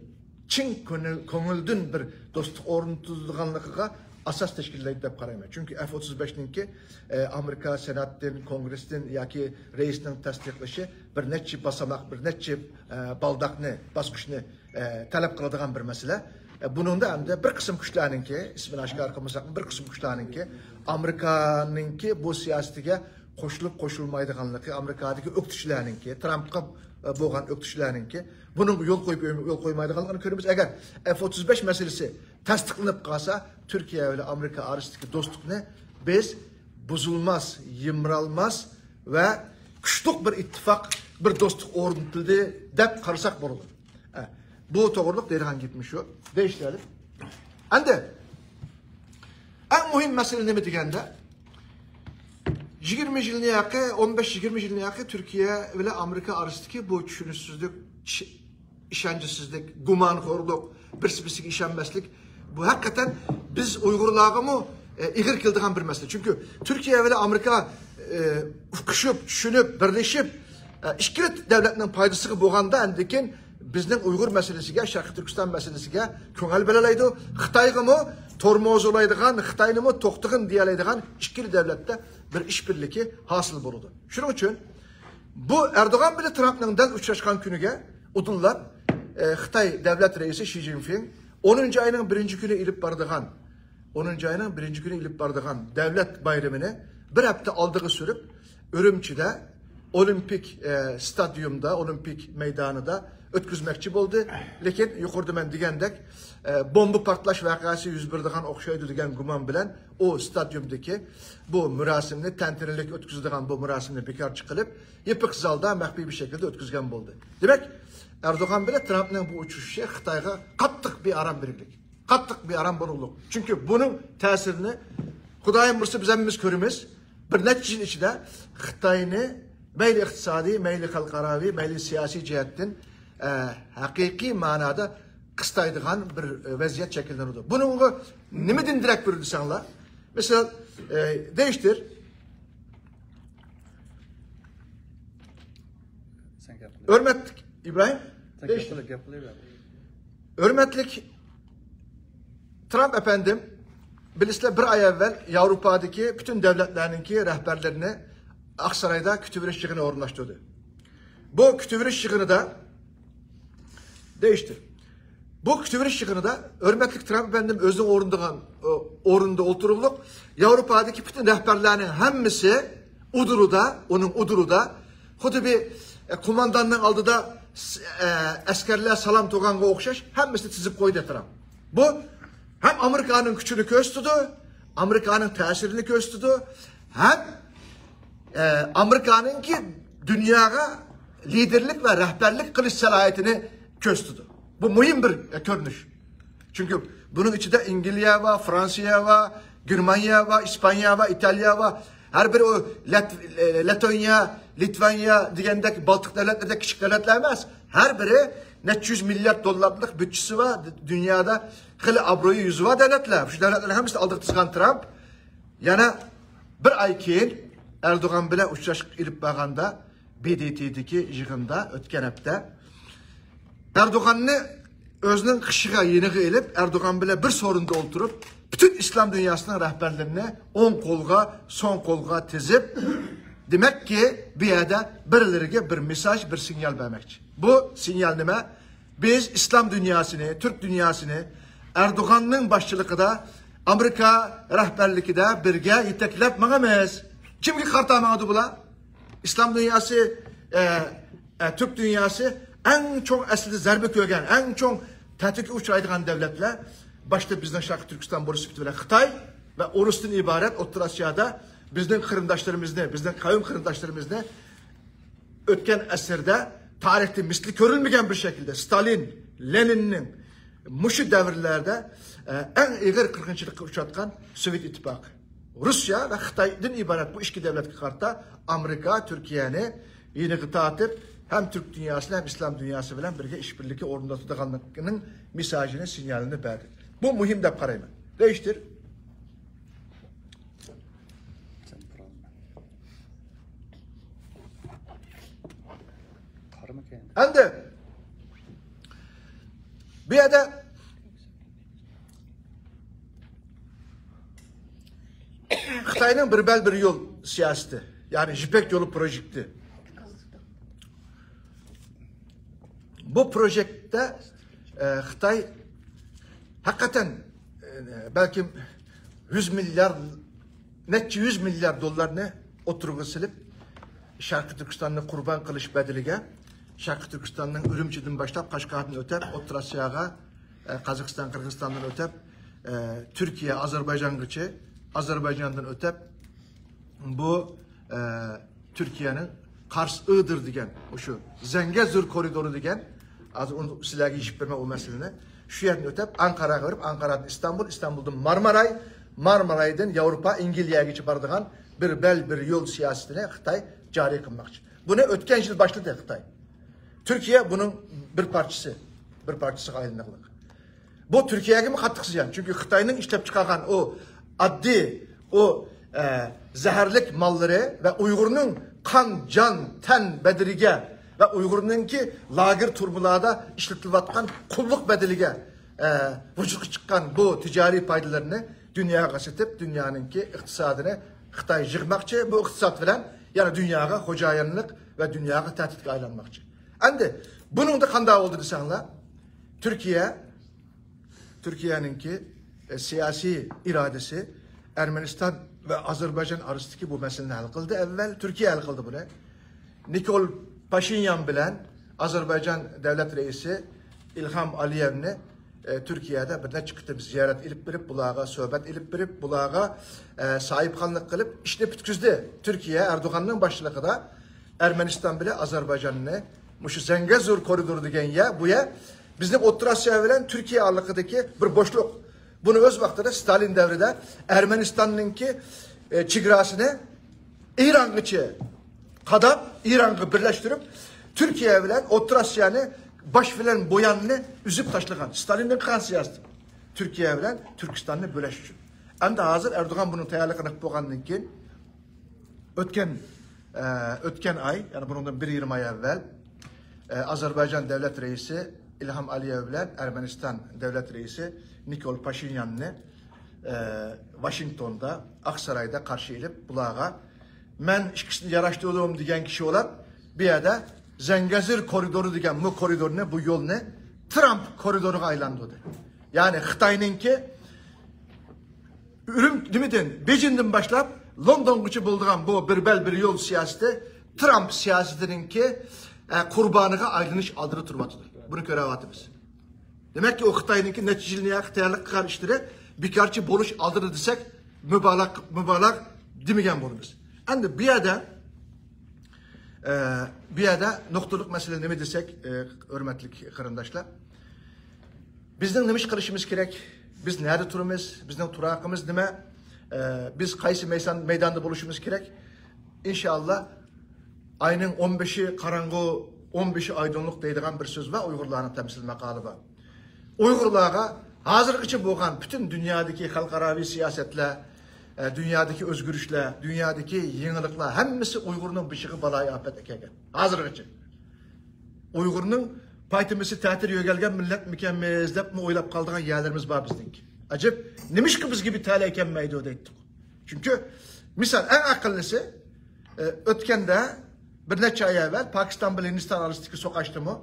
چىن كۆڭۈل-، كۆڭۈلدىن بىر دوستلۇق ئورنىتىلىدىغانلىقىغا ئاساس تەشكىللەيدۇ دەپ قارايمەن. چۈنكى ئېف ئوتتۇز بەشنىڭكى، ئە، ئامېرىكا سېناتتىن، كونگرېستىن ياكى رەئىسنىڭ تەستىقلىشى بىر نەچچە باساماق، بىر نەچچە، ئە، بالداقنى، باسقۇچنى، ئە، تەلەپ قىلىدىغان بىر مەسىلە. بۇنىڭدا ئەمدى بىر قىسىم كۈچلەرنىڭكى، ئىسمىنى ئاشكارا قىلمىساقمۇ، بىر قىسىم كۈچلەرنىڭكى ئامېرىكانىڭكى بۇ سىياسىتىگە قوشۇلۇپ قوشۇلمايدىغانلىقى، ئامېرىكادىكى ئۆكتىچىلەرنىڭكى، ترامپقا بولغان ئۆكتىچىلەرنىڭكى بۇنىڭغا يول قويۇپ، يول قويمايدىغانلىقىنى كۆرىمىز. ئەگەر ئەف ئوتتۇز بەش مەسىلىسى تەستىقلىنىپ قالسا، تۈركىيە بىلەن ئامېرىكا ئارىسىدىكى دوستلۇقنى بىز بۇزۇلماس، يىمىرالماس ۋە كۈچلۈك بىر ئىتتىپاق، بىر دوستلۇق ئورنىتىلدى دەپ قارىساق بولىدۇ. ئە، بۇ توغرىلىق دەيدىغان گېپىم شۇ. دېيىشلى. ئەمدى ئەڭ مۇھىم مەسىلە نېمە دېگەندە، يىگىرمە يىلنى ياقى، ئون بەش يىگىرمە يىلنى ياقى تۈركىيە بىلەن ئامېرىكا ئارىسىدىكى بۇ چۈشىنىشسىزلىك، چىش-، ئىشەنچسىزلىك، گۇمانخورلۇق، بىرسى بىرسىگە ئىشەنمەسلىك، بۇ ھەقىقەتەن بىز ئۇيغۇرلارغىمۇ، ئە، ئېغىر كېلىدىغان بىر مەسىلە. چۈنكى تۈركىيە بىلەن ئامېرىكا، ئە، ئۇقۇشۇپ، چۈشىنىپ، بىرلىشىپ، ئە، ئىككىلا دەۋلەتنىڭ پايدىسىغا بولغاندا، ئاندىن كېيىن بىزنىڭ ئۇيغۇر مەسىلىسىگە، شەرقىي تۈركىستان مەسىلىسىگە كۆڭۈل بۆلەلەيدۇ. خىتايغىمۇ تورموزلايدىغان، خىتاينىمۇ توختىغىن دېيەلەيدىغان ئىككىلا دەۋلەتتە بىر ئىشبىرلىكى ھاسىل بولىدۇ. شۇنىڭ ئۈچۈن بۇ ئەردوغان بىلەن ترامپنىڭ دەل ئۇچراشقان كۈنىگە ئۇدۇللاپ، ئە، خىتاي دەۋلەت رەئىسى شى جىنپىڭ ئونىنچى ئاينىڭ بىرىنچى كۈنى ئېلىپ بارىدىغان، ئونىنچى ئاينىڭ بىرىنچى كۈنى ئېلىپ بارىدىغان دەۋلەت بايرىمىنى بىر ھەپتە ئالدىغا سۈرۈپ، ئۈرۈمچىدە ئولىمپىك، ئە، ستادىيومدا، ئولىمپىك مەيدانىدا ئۆتكۈزمەكچى بولدى. لېكىن يۇقىرىدا مەن دېگەندەك، ئە، بومبا پارتلاش ۋەقەسى يۈز بېرىدىغان ئوخشايدۇ دېگەن گۇمان بىلەن ئۇ ستادىيومدىكى بۇ مۇراسىمنى، تەنتەنىلىك ئۆتكۈزىدىغان بۇ مۇراسىمنى بىكارچە قىلىپ، يېپىق زالدا مەخپىي بىر شەكىلدە ئۆتكۈزگەن بولدى. دېمەك، ئەردوغان بىلەن ترامپنىڭ بۇ ئۇچرىشىشى خىتايغا قاتتىق بىئارام بېرىگلىك. قاتتىق بىئارام بولۇقلۇق. چۈنكى بۇنىڭ تەسىرىنى، خۇدايىم بۇيرۇسا، بىز ھەممىمىز كۆرىمىز. بىر نەچچە يىل ئىچىدە خىتاينى مەيلى ئىقتىسادىي، مەيلى خەلقئاراۋى، مەيلى سىياسىي جەھەتتىن، ئە، ھەقىقىي مانادا قىستايدىغان بىر، ئە، ۋەزىيەت شەكىللىنىدۇ. بۇنىڭغا نېمىدىن دېرەك بېرىدۇ دېسەڭلار؟ مىسال، ئە، دېيىشتۇر. سەن گەپ قىل. ھۆرمەتلىك ئىبراھىم. سەن گەپ دېيىشتۇر. قىل، گەپ قىلىۋەر. ھۆرمەتلىك ترامپ ئەپەندىم، بىلىسىلەر، بىر ئاي ئەۋۋەل ياۋروپادىكى پۈتۈن دۆلەتلەرنىڭكى رەھبەرلىرىنى ئاقسارايدا كۈتۈۋېلىش يىغىنى ئورۇنلاشتۇردى. بۇ كۈتۈۋېلىش يىغىنىدا دېيىشتى. بۇ كۈتۈۋېلىش يىغىنىدا ھۆرمەتلىك ترامپ ئەپەندىم ئۆزىنىڭ ئورنىدىغان، ئورنىدا ئولتۇرۇپلۇق، ياۋروپادىكى پۈتۈن رەھبەرلەرنىڭ ھەممىسى ئۇدۇلىدا، ئۇنىڭ ئۇدۇلىدا خۇددى بىر، ئە، قومانداننىڭ ئالدىدا، ئە، ئەسكەرلەر سالام تۇرغانغا ئوخشاش ھەممىسىنى تىزىپ قويدى ئەتراپ. بۇ ھەم ئامېرىكانىڭ كۈچىنى كۆرسىتىدۇ، ئامېرىكانىڭ تەسىرىنى كۆرسىتىدۇ، ھەم، ئە، ئامېرىكانىڭكى دۇنياغا لىدېرلىك ۋە رەھبەرلىك قىلىش سالاھىيىتىنى كۆرسىتىدۇ. بۇ مۇھىم بىر، ئە، كۆرۈنۈش. چۈنكى بۇنىڭ ئىچىدە ئەنگلىيە بار، فرانسىيە بار، گېرمانىيە بار، ئىسپانىيە بار، ئىتالىيە بار. ھەر بىرى ئۇ لەت-، لەتونىيە، لىتۋانىيە دېگەندەك بالتىق دۆلەتلەردەك كىچىك دۆلەتلەر ئەمەس. ھەر بىرى نەچچە يۈز مىليارد دوللارلىق بۇدجىسى بار، دۇنيادا خېلى ئابرۇيى يۈزى بار دۆلەتلەر. شۇ دۆلەتلەرنىڭ ھەممىسىنى ئالدىغا تىزغان ترامپ يەنە بىر ئاي كېيىن ئەردوغان بىلەن ئۇچراشىپ ئېلىپ بارغاندا، بى دى تىدىكى يىغىندا ئۆتكەن ھەپتە ئەردوغاننى ئۆزىنىڭ قېشىغا، يېنىغا ئېلىپ، ئەردوغان بىلەن بىر سورۇندا ئولتۇرۇپ، پۈتۈن ئىسلام دۇنياسىنىڭ رەھبەرلىرىنى ئوڭ قولغا، سول قولغا تىزىپ، دېمەككى، بۇ يەردە بىرلىرىگە بىر مېساژ، بىر سىگنال بەرمەكچى. بۇ سىگنال نېمە؟ بىز ئىسلام دۇنياسىنى، تۈرك دۇنياسىنى ئەردوغاننىڭ باشچىلىقىدا، ئامېرىكا رەھبەرلىكىدە بىرگە يېتەكلەپ ماڭىمىز. كىمگە قارىتا ماڭىدۇ بۇلار؟ ئىسلام دۇنياسى، ئە، ئە، تۈرك دۇنياسى ئەڭ چوڭ ئەسلىدە زەربە كۆرگەن، ئەڭ چوڭ تەھدىتكە ئۇچرايدىغان دۆلەتلەر، باشتا بىزنىڭ شەرقىي تۈركىستان بولۇش سۈپىتى بىلەن خىتاي ۋە ئورۇستىن ئىبارەت ئوتتۇرا ئاسىيادا بىزنىڭ قېرىنداشلىرىمىزنى، بىزنىڭ قەۋم قېرىنداشلىرىمىزنى ئۆتكەن ئەسىردە تارىختا مىسلى كۆرۈلمىگەن بىر شەكىلدە ستالىن، لېنىننىڭ مۇشۇ دەۋرلەردە، ئە، ئەڭ ئېغىر قىرغىنچىلىققا ئۇچراتقان سوۋېت ئىتتىپاقى، روسىيە ۋە خىتايدىن ئىبارەت بۇ ئىككى دۆلەتكە قارىتا ئامېرىكا تۈركىيەنى يېنىغا تارتىپ، ھەم تۈرك دۇنياسى ھەم ئىسلام دۇنياسى بىلەن بىرگە ئىشبىرلىكى ئورۇندىتىدىغانلىقىنىڭ مېساژىنى، سىگنالىنى بەردى. بۇ مۇھىم دەپ قارايمەن. دېيىشتۇر. ئەمدى بۇ يەردە خىتاينىڭ بىر بەل بىر يول سىياسىتى، يەنى يىپەك يولى پروژېكتى. بۇ پروژېكتتە، ئە، خىتاي ھەقىقەتەن، ئە، بەلكىم يۈز مىليارد، نەچچە يۈز مىليارد دوللارنى ئوتتۇرىغا سېلىپ، شەرقىي تۈركىستاننى قۇربان قىلىش بەدىلىگە شەرقىي تۈركىستاننىڭ ئۈرۈمچىدىن باشلاپ، قەشقەردىن ئۆتۈپ، ئوتتۇرا ئاسىياغا، ئە، قازاقىستان، قىرغىزىستاندىن ئۆتۈپ، ئە، تۈركىيە، ئازەربايجانغىچە، ئازەربايجاندىن ئۆتۈپ، بۇ، ئە، تۈركىيەنىڭ قارس ئىغدىر دېگەن، ئۇشۇ زەڭگەزۇر كورىدورى دېگەن، ھازىر ئۇنى سىلەرگە يېشىپ بېرىمەن ئۇ مەسىلىنى. شۇ يەردىن ئۆتۈپ، ئانقاراغا بېرىپ، ئانقارادىن ئىستانبۇل، ئىستانبۇلدىن مارماراي، مارمارايدىن ياۋروپا، ئىنگلىيەگىچە بارىدىغان بىر بەل، بىر يول سىياسىتىنى خىتاي جارى قىلماقچى. بۇنى ئۆتكەن يىل باشلىدى خىتاي. تۈركىيە بۇنىڭ بىر پارچىسى، بىر پارچىسىغا ئايلىنىقلىق. بۇ تۈركىيەگىمۇ قاتتىق زىيان. چۈنكى خىتاينىڭ ئىشلەپ چىقارغان ئۇ ئاددىي، ئۇ، ئە، زەھەرلىك ماللىرى ۋە ئۇيغۇرنىڭ قان، جان، تەن بەدىلىگە ۋە ئۇيغۇرنىڭكى لاگېر تۈرمىلەردە ئىشلىتىلىۋاتقان قۇللۇق بەدىلىگە، ئە، ۋۇجۇدقا چىققان بۇ تىجارىي پايدىلىرىنى دۇنياغا سېتىپ، دۇنيانىڭكى ئىقتىسادىنى خىتاي يىغماقچى. بۇ ئىقتىساد بىلەن يەنە دۇنياغا خوجايىنلىق ۋە دۇنياغا تەھدىتكە ئايلانماقچى. ئەمدى بۇنىڭدا قانداق بولدى دېسەڭلار، تۈركىيە، تۈركىيەنىڭكى، ئە، سىياسىي ئىرادىسى ئەرمەنىستان ۋە ئازەربايجان ئارىسىدىكى بۇ مەسىلىنى ھەل قىلدى. ئەۋۋەل تۈركىيە ھەل قىلدى بۇنى. نىكول پاشىنيان بىلەن ئازەربايجان دەۋلەت رەئىسى ئىلھام ئەلىيېۋنى، ئە، تۈركىيەدە بىر نەچچە قېتىم زىيارەت ئېلىپ بېرىپ، بۇلارغا سۆھبەت ئېلىپ بېرىپ، بۇلارغا، ئە، ساھىبخانلىق قىلىپ ئىشنى پۈتكۈزدى. تۈركىيە ئەردوغاننىڭ باشچىلىقىدا ئەرمەنىستان بىلەن ئازەربايجاننى مۇشۇ زەڭگەزۇر كورىدورى دېگەن يەر، بۇ يەر بىزنىڭ ئوتتۇرا ئاسىيا بىلەن تۈركىيە ئارىلىقىدىكى بىر بوشلۇق. بۇنى ئۆز ۋاقتىدا ستالىن دەۋرىدە ئەرمەنىستاننىڭكى، ئە، چېگراسىنى ئىرانغىچە قاداپ، ئىرانغا بىرلەشتۈرۈپ، تۈركىيە بىلەن ئوتتۇرا ئاسىيانى باش بىلەن بوياننى ئۈزۈپ تاشلىغان. ستالىننىڭ قىلغان سىياسىتى. تۈركىيە بىلەن تۈركىستاننى بۆلەش ئۈچۈن. ئەمدى ھازىر ئەردوغان بۇنىڭ تەييارلىقىنى قىلىپ بولغاندىن كېيىن، ئۆتكەن، ئە، ئۆتكەن ئاي، يەنى بۇنىڭدىن بىر يېرىم ئاي ئەۋۋەل، ئە، ئازەربايجان دەۋلەت رەئىسى ئىلھام ئەلىيېۋ بىلەن ئەرمەنىستان دەۋلەت رەئىسى نىكول پاشىنياننى، ئە، ۋاشىنگتوندا، ئاقسارايدا قارشى ئېلىپ، بۇلارغا، مەن ئىككىسىنى ياراشتۇردۇم دېگەن كىشى بولۇپ، بۇ يەردە زەڭگەزۇر كورىدورى دېگەن بۇ كورىدورنى، بۇ يولنى ترامپ كورىدورىغا ئايلاندۇردى. يەنى خىتاينىڭكى ئۈرۈم-، نېمىدىن، بېيجىڭدىن باشلاپ لوندونغىچە بولىدىغان بۇ بىر بەل، بىر يول سىياسىتى ترامپ سىياسىتىنىڭكى، ئە، قۇربانىغا ئايلىنىش ئالدىدا تۇرۇۋاتىدۇ. بۇنى كۆرۈۋاتىمىز. دېمەككى، ئۇ خىتاينىڭكى نەچچە يىلنى تەييارلىق قىلغان ئىشلىرى بىكارچە بولۇش ئالدىدا دېسەك، مۇبالىغە، مۇبالىغە دېمىگەن بولىمىز. ئەمدى بۇ يەردە، ئە، بۇ يەردە نۇقتىلىق مەسىلە نېمە دېسەك، ئە، ھۆرمەتلىك قېرىنداشلار، بىزنىڭ نېمە ئىش قىلىشىمىز كېرەك؟ بىز نەدە تۇرىمىز؟ بىزنىڭ تۇراقىمىز نېمە؟ ئە، بىز قايسى مەيسان-، مەيداندا بولۇشىمىز كېرەك؟ ئىنشائاللا، ئاينىڭ ئون بەشى قاراڭغۇ، ئون بەشى ئايدىڭلىق دەيدىغان بىر سۆز بار، ئۇيغۇرلارنىڭ تەمسىل ماقالى بار. ئۇيغۇرلارغا ھازىرغىچە بولغان پۈتۈن دۇنيادىكى خەلقئاراۋى سىياسەتلەر، ئە، دۇنيادىكى ئۆزگىرىشلەر، دۇنيادىكى يېڭىلىقلار ھەممىسى ئۇيغۇرنىڭ بېشىغا بالايىئاپەت ئەكەلگەن. ھازىرغىچە. ئۇيغۇرنىڭ پايتىمىسى تەتۈر يۆگەلگەن مىللەتمىكەنمىز دەپمۇ ئويلاپ قالىدىغان يەرلىرىمىز بار بىزنىڭكى. ئەجەب، نېمىشقا بىزگە بىر تەلەي كەلمەيدۇ دەيتتۇق. چۈنكى، مىسال، ئەڭ ئەقىللىسى، ئە، ئۆتكەندە بىر نەچچە ئاي ئەۋۋەل پاكىستان بىلەن ھىندىستان ئارىسىدىكى سوقاشتىمۇ،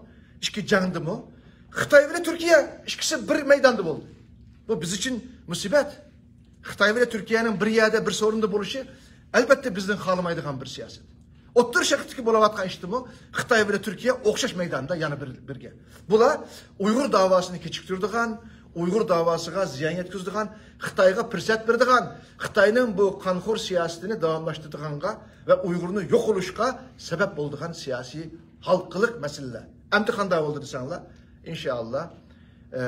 ئىككى جەڭدىمۇ خىتاي بىلەن تۈركىيە ئىككىسى بىر مەيداندا بولدى. بۇ بىز ئۈچۈن مۇسىبەت. خىتاي بىلەن تۈركىيەنىڭ بىر يەردە، بىر سورۇندا بولۇشى، ئەلۋەتتە، بىزنىڭ خالىمايدىغان بىر سىياسەت. ئوتتۇرا شەرقتىكى بولۇۋاتقان ئىشتىمۇ خىتاي بىلەن تۈركىيە ئوخشاش مەيداندا يەنە بىر، بىرگە. بۇلار ئۇيغۇر داۋاسىنى كېچىكتۈرىدىغان، ئۇيغۇر داۋاسىغا زىيان يەتكۈزىدىغان، خىتايغا پۇرسەت بېرىدىغان، خىتاينىڭ بۇ قانخور سىياسىتىنى داۋاملاشتۇرىدىغانغا ۋە ئۇيغۇرنى يوق قىلىشقا سەۋەب بولىدىغان سىياسىي ھالقىلىق مەسىلىلەر. ئەمدى قانداق بولدى دېسەڭلار، ئىنشائاللا، ئە،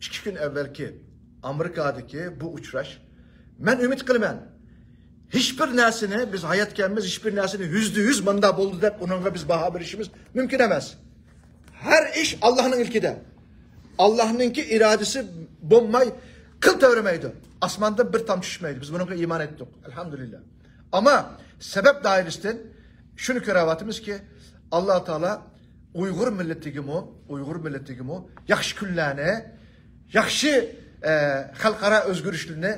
ئىككى كۈن ئەۋۋەلكى ئامېرىكادىكى بۇ ئۇچراش، مەن ئۈمىد قىلىمەن، ھېچبىر نەرسىنى، بىز ھاياتكەنمىز، ھېچبىر نەرسىنى يۈزدە يۈز ماندا بولدى دەپ ئۇنىڭغا بىز باھا بېرىشىمىز مۇمكىن ئەمەس. ھەر ئىش ئاللانىڭ ئىلكىدە. ئاللانىڭكى ئىرادىسى بولماي قىل تەۋرىمەيدۇ. ئاسماندىن بىر تامچە چۈشمەيدۇ. بىز بۇنىڭغا ئىمان ئېيتتۇق. ئەلھەمدۇلىللا. ئەمما سەۋەب دائىرىسىدىن شۇنى كۆرۈۋاتىمىزكى، ئاللا تائالا ئۇيغۇر مىللىتىگىمۇ، ئۇيغۇر مىللىتىگىمۇ ياخشى كۈنلەرنى، ياخشى، ئە، خەلقئارا ئۆزگىرىشلەرنى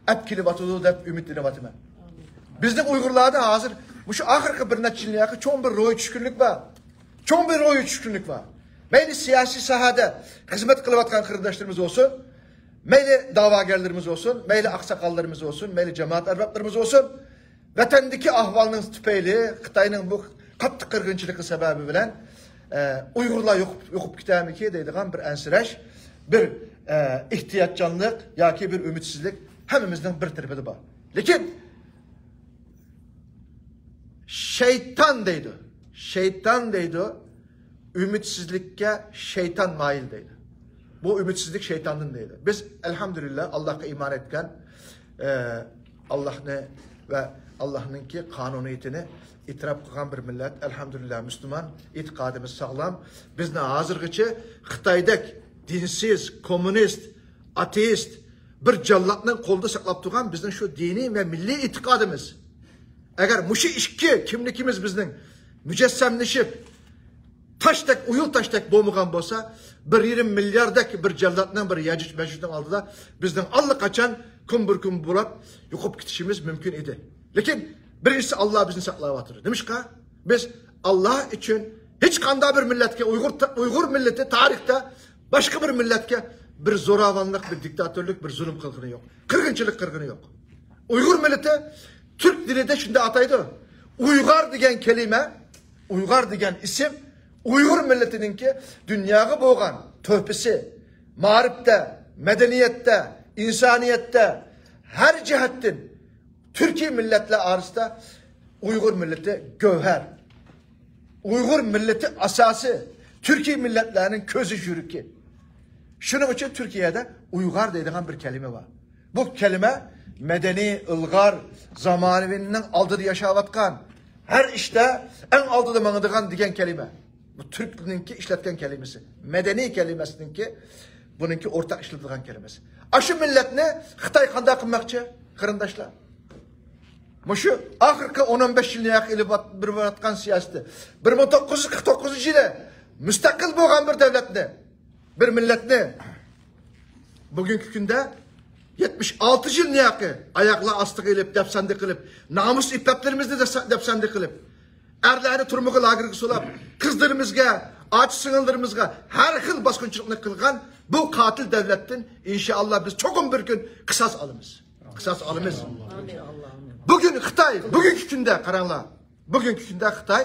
ئەپ كېلىۋاتىدۇ دەپ ئۈمىدلىنىۋاتىمەن. بىزنىڭ ئۇيغۇرلاردا ھازىر مۇشۇ ئاخىرقى بىر نەچچە يىلنىڭ چوڭ بىر روھىي چۈشكۈنلۈك بار. چوڭ بىر روھىي چۈشكۈنلۈك بار. مەيلى سىياسىي ساھەدە خىزمەت قىلىۋاتقان قېرىنداشلىرىمىز بولسۇن، مەيلى دەۋاگەرلىرىمىز بولسۇن، مەيلى ئاقساقاللىرىمىز بولسۇن، مەيلى جامائەت ئەربابلىرىمىز بولسۇن، ۋەتەندىكى ئەھۋالنىڭ تۈپەيلى، خىتاينىڭ بۇ قاتتىق قىرغىنچىلىقى سەۋەبى بىلەن، ئە، ئۇيغۇرلار يوقۇپ، يوقۇپ كېتەرمىكى دەيدىغان بىر ئەنسىرەش، بىر، ئە، ئېھتىياتچانلىق ياكى بىر ئۈمىدسىزلىك ھەممىمىزنىڭ بىر تەرىپىدە بار. لېكىن شەيتان دەيدۇ. شەيتان دەيدۇ. ئۈمىدسىزلىككە شەيتان مايىل دەيدۇ. بۇ ئۈمىدسىزلىك شەيتاندىن دەيدۇ. بىز ئەلھەمدۇلىللا ئاللاھقا ئىمان ئېيتكان، ئە، ئاللاھنى ۋە ئاللاھنىڭكى قانۇنىيىتىنى ئېتىراپ قىلغان بىر مىللەت. ئەلھەمدۇلىللا مۇسۇلمان، ئېتىقادىمىز ساغلام. بىزنى ھازىرغىچە خىتايدەك دىنسىز، كوممۇنىست، ئاتېئىست، بىر جاللاتنىڭ قولىدا ساقلاپ تۇرغان بىزنىڭ شۇ دىنىي ۋە مىللىي ئېتىقادىمىز. ئەگەر مۇشۇ ئىككى كىملىكىمىز بىزنىڭ مۇجەسسەملىشىپ، تاشتەك، ئويۇل تاشتەك بولمىغان بولسا، بىر يېرىم مىلياردەك بىر جاللاتنىڭ، بىر يەجۇج مەجۇجنىڭ ئالدىدا بىزنىڭ ئاللىقاچان كۈمبۈر كۈمبۈر بولاپ يوقاپ كېتىشىمىز مۇمكىن ئىدى. لېكىن بىرىنچىسى، ئاللا بىزنى ساقلاۋاتىدۇ. نېمىشقا؟ بىز ئاللا ئۈچۈن ھېچقانداق بىر مىللەتكە، ئۇيغۇر، ئۇيغۇر مىللىتى تارىختا باشقا بىر مىللەتكە بىر زوراۋانلىق، بىر دىكتاتورلۇق، بىر زۇلۇم قىلغىنى يوق. قىرغىنچىلىق قىلغىنى يوق. ئۇيغۇر مىللىتى تۈرك دىلىدا شۇنداق ئاتايدۇ. ئۇيغار دېگەن كەلىمە، ئۇيغار دېگەن ئىسىم ئۇيغۇر مىللىتىنىڭكى دۇنياغا بولغان تۆھپىسى، مائارىپتا، مەدەنىيەتتە، ئىنسانىيەتتە، ھەر جەھەتتىن تۈركىي مىللەتلەر ئارىسىدا ئۇيغۇر مىللىتى گۆھەر. ئۇيغۇر مىللىتى ئاساسى، تۈركىي مىللەتلەرنىڭ كۆزى، يۈرىكى. شۇنىڭ ئۈچۈن تۈركىيەدە ئۇيغار دەيدىغان بىر كەلىمە بار. بۇ كەلىمە مەدەنىي، ئىلغار، زامانىۋىنىڭ ئالدىدا ياشاۋاتقان، ھەر ئىشتا ئەڭ ئالدىدا ماڭىدىغان دېگەن كەلىمە. بۇ تۈركنىڭكى ئىشلەتكەن كەلىمىسى. مەدەنىي كەلىمەسىنىڭكى، بۇنىڭكى ئورتاق ئىشلىتىدىغان كەلىمىسى. ئاشۇ مىللەتنى خىتاي قانداق قىلماقچى، قېرىنداشلار؟ مۇشۇ ئاخىرقى ئون، ئون بەش يىلنى ياقى ئېلىپ بېرىۋاتقان سىياسىتى. بىر مىڭ توققۇز يۈز قىرىق توققۇزىنچى يىلى مۇستەقىل بولغان بىر دۆلەتنى، بىر مىللەتنى بۈگۈنكى كۈندە يەتمىش ئالتە يىلنى ياقى ئاياغلار ئاستىغا ئېلىپ، دەپسەندە قىلىپ، نامۇس ئىپپەتلىرىمىزنى دەپسە-، دەپسەندە قىلىپ، ئەرلەرنى تۈرمىگە، لاگېرغا سولاپ، قىزلىرىمىزغا، ئاچا سىڭىللىرىمىزغا ھەر خىل باسقۇنچىلىقنى قىلغان بۇ قاتىل دۆلەتتىن ئىنشائاللا بىز چوقۇم بىر كۈن قىساس ئالىمىز. قىساس ئالىمىز. بۈگۈن خىتاي، بۈگۈنكى كۈندە قاراڭلار. بۈگۈنكى كۈندە خىتاي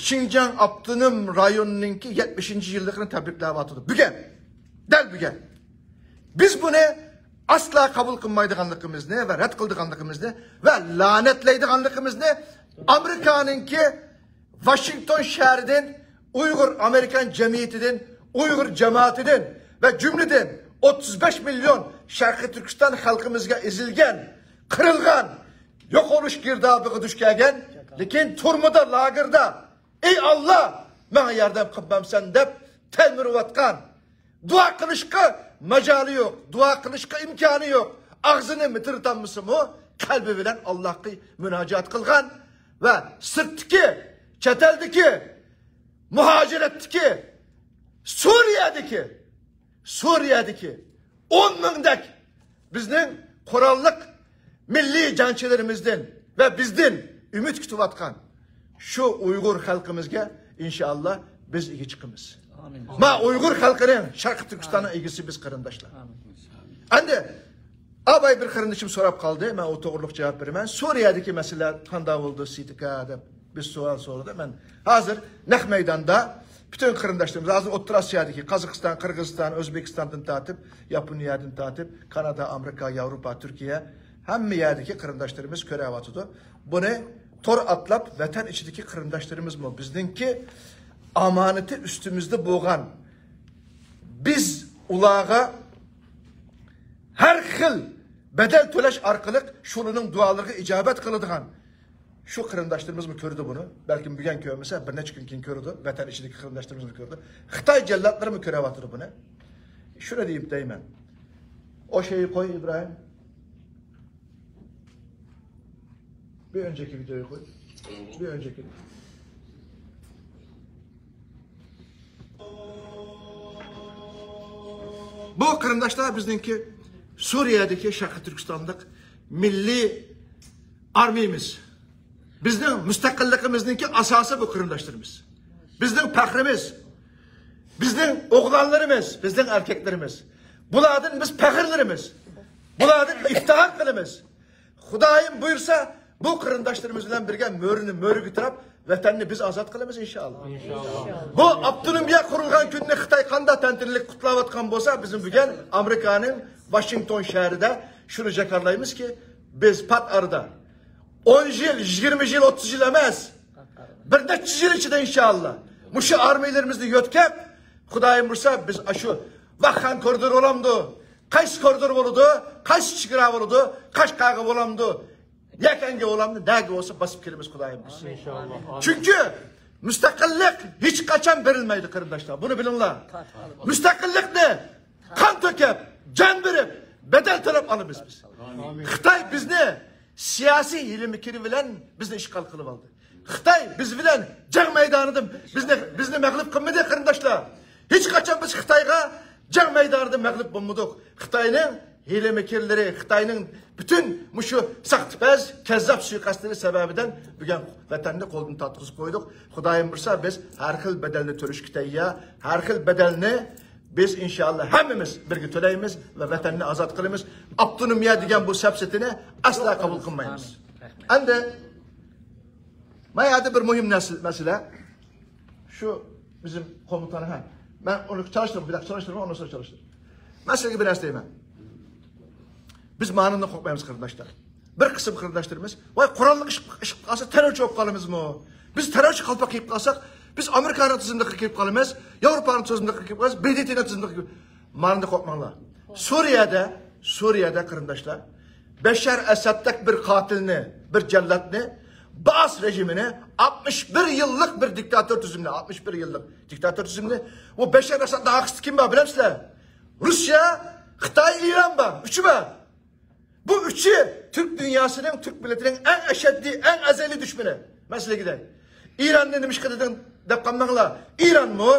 شىنجاڭ ئاپتونوم رايونىنىڭكى يەتمىشىنچى يىللىقىنى تەبرىكلەۋاتىدۇ. بۈگۈن، دەل بۈگۈن. بىز بۇنى ئاسلا قوبۇل قىلمايدىغانلىقىمىزنى ۋە رەت قىلىدىغانلىقىمىزنى ۋە لەنەتلەيدىغانلىقىمىزنى ئامېرىكانىڭكى ۋاشىنگتون شەھىرىدىن، ئۇيغۇر ئامېرىكان جەمئىيىتىدىن، ئۇيغۇر جامائىتىدىن ۋە جۈملىدىن ئوتتۇز بەش مىليون شەرقىي تۈركىستان خەلقىمىزگە ئېزىلگەن، قىرىلغان، يوقىلىش گىردابىغا دۇچ كەلگەن، لېكىن تۈرمىدە، لاگېردا، ئەي ئاللا، ماڭا ياردەم قىلمامسەن دەپ تەلمۈرۈۋاتقان، دۇئا قىلىشقا ماجالى يوق، دۇئا قىلىشقا ئىمكانى يوق، ئاغزىنى مىتىرىتالمىسىمۇ، قەلبى بىلەن ئاللاھقا مۇناجات قىلغان ۋە سىرتتىكى، چەت ئەلدىكى، مۇھاجىرەتتىكى، سۈرىيەدىكى، سۈرىيەدىكى ئون مىڭدەك بىزنىڭ قوراللىق مىللىي جەڭچىلىرىمىزدىن ۋە بىزدىن ئۈمىد كۈتۈۋاتقان شۇ ئۇيغۇر خەلقىمىزگە ئىنشائاللا بىز ئىگە چىقىمىز. ئامىن. ما ئۇيغۇر خەلقىنىڭ، شەرقىي تۈركىستاننىڭ ئىگىسى بىز، قېرىنداشلار. ئامىن. ئەندى ئاباي بىر قېرىندىشىم سوراپ قالدى، مەن ئۇ توغرۇلۇق جاۋاب بېرىمەن. سۈرىيەدىكى مەسىلە قانداق بولدى، سىتىكا دەپ بىر سوئال سورىدى. مەن ھازىر نەق مەيداندا پۈتۈن قېرىنداشلىرىمىز، ھازىر ئوتتۇرا ئاسىيادىكى قازاقىستان، قىرغىزىستان، ئۆزبېكىستاندىن تارتىپ، ياپونىيەدىن تارتىپ، كانادا، ئامېرىكا، ياۋروپا، تۈركىيە، ھەممە يەردىكى قېرىنداشلىرىمىز كۆرۈۋاتىدۇ. بۇنى تور ئاتلاپ، ۋەتەن ئىچىدىكى قېرىنداشلىرىمىزمۇ بىزنىڭكى ئامانىتى ئۈستىمىزدە بولغان، بىز ئۇلارغا ھەر خىل بەدەل تۆلەش ئارقىلىق شۇلارنىڭ دۇئالىرىغا ئىجابەت قىلىدىغان شۇ قېرىنداشلىرىمىزمۇ كۆرىدۇ بۇنى. بەلكىم بۈگۈن كۆرمىسە، بىر نەچچە كۈن كېيىن كۆرىدۇ. ۋەتەن ئىچىدىكى قېرىنداشلىرىمىزمۇ كۆرىدۇ. خىتاي جەللاتلىرىمۇ كۆرۈۋاتىدۇ بۇنى. شۇنى دەيمەن، دەيمەن. ئو شېيى قوي، ئىبراھىم. Bir önceki videoyu koy. Bir önceki. بۇ قېرىنداشلار بىزنىڭكى سۈرىيەدىكى شەرقىي تۈركىستانلىق مىللىي ئارمىيىمىز. بىزنىڭ مۇستەقىللىقىمىزنىڭكى ئاساسى بۇ قېرىنداشلىرىمىز. بىزنىڭ پەخرىمىز، بىزنىڭ ئوغلانلىرىمىز، بىزنىڭ ئەركەكلىرىمىز. بۇلاردىن بىز پەخىرلىنىمىز. بۇلاردىن ئىپتىخار قىلىمىز. خۇدايىم بۇيرۇسا، بۇ قېرىنداشلىرىمىز بىلەن بىرگە مۆرىنى مۆرىگە تىراپ، ۋەتەننى بىز ئازاد قىلىمىز، ئىنشائاللا. بۇ ئاپتونومىيە قۇرۇلغان كۈننى خىتاي قانداق تەنتەنىلىك قۇتلاۋاتقان بولسا، بىزمۇ بۈگۈن ئامېرىكانىڭ ۋاشىنگتون شەھىرىدە شۇنى جاكارلايمىزكى، بىز پات ئارىدا ئون يىل، يىگىرمە يىل، ئوتتۇز يىل ئەمەس، بىر نەچچە يىل ئىچىدە ئىنشائاللا مۇشۇ ئارمىيىلىرىمىزنى يۆتكەپ، خۇدايىم بۇيرۇسا، بىز ئاشۇ ۋاخخان كورىدورى بولامدۇ، قايسى كورىدور بولىدۇ، قايسى چېگرا بولىدۇ، قەشقەرگە بولامدۇ، يەكەنگە بولامدۇ، نەگە بولسا باسىپ كىرىمىز، خۇدايىم بۇيرۇسا. ئىنشائاللا. چۈنكى مۇستەقىللىق ھېچقاچان بېرىلمەيدۇ، قېرىنداشلار. بۇنى بىلىڭلار. مۇستەقىللىقنى قان تۆكۈپ، جان بېرىپ، بەدەل تۆلەپ ئالىمىز بىز. خىتاي بىزنى سىياسىي ھىيلە-مىكرى بىلەن بىزنى ئىشغال قىلىپ ئالدى. خىتاي بىز بىلەن جەڭ مەيدانىدا بىزنى، بىزنى مەغلۇپ قىلمىدى، قېرىنداشلار. ھېچقاچان بىز خىتايغا جەڭ مەيدانىدا مەغلۇپ بولمىدۇق. خىتاينىڭ ھىيلە-مىكىرلىرى، خىتاينىڭ پۈتۈن مۇشۇ ساختىپەز، كەززاپ سۇيىقەستلىرى سەۋەبىدىن بۈگۈن ۋەتەننى قولدىن تارتقۇزۇپ قويدۇق. خۇدايىم بۇيرۇسا، بىز ھەر خىل بەدەلنى تۆلەشكە تەييار. ھەر خىل بەدەلنى بىز ئىنشائاللا ھەممىمىز بىرگە تۆلەيمىز ۋە ۋەتەننى ئازاد قىلىمىز. ئاپتونومىيە دېگەن بۇ سەپسېتىنى ئەسلا قوبۇل قىلمايمىز. ئەمدى ما يەردە بىر مۇھىم نەسىل-، مەسىلە. شۇ بىزنىڭ قومۇتان، ھە. مەن ئۇنى چالىشتۇرۇپ، بىر دەقىقە چالىشتۇرۇپ، ئاندىن سوراپ چالىشتۇرۇپ. مەسىلىگە بىر نەرسە دەيمەن. بىز مانىڭدىن قورقمايمىز، قېرىنداشلار. بىر قىسىم قېرىنداشلىرىمىز، ۋاي، قوراللىق ئىش، ئىش قىلىپ قالسا تېررورچى بولۇپ قالىمىزمۇ؟ بىز تېررورچى قالپاق كىيىپ قالساق، بىز ئامېرىكانىڭ تىزىملىقىغا كىرىپ قالىمىز، ياۋروپانىڭ تىزىملىقىغا كىرىپ قالىمىز، ب د ت نىڭ تىزىملىقىغا كىرىپ. مانىڭدىن قورقماڭلار. سۈرىيەدە، سۈرىيەدە قېرىنداشلار، بەشار ئەسەدتەك بىر قاتىلنى، بىر جەللاتنى، بائەس رېژىمىنى، ئاتمىش بىر يىللىق بىر دىكتاتور تۈزۈمنى، ئاتمىش بىر يىللىق دىكتاتور تۈزۈمنى، ئۇ بەشار ئەسەدنىڭ ئارقىسىدا كىم بار بىلەمسىلەر؟ روسىيە، خىتاي، ئىران بار، ئۈچى بار. بۇ ئۈچى تۈرك دۇنياسىنىڭ، تۈرك مىللىتىنىڭ ئەڭ ئەشەددىي، ئەڭ ئەزەلىي دۈشمىنى. مەسىلىگە دەي. ئىراننى نېمىشقا دېدىڭ دەپ قالماڭلار. ئىرانمۇ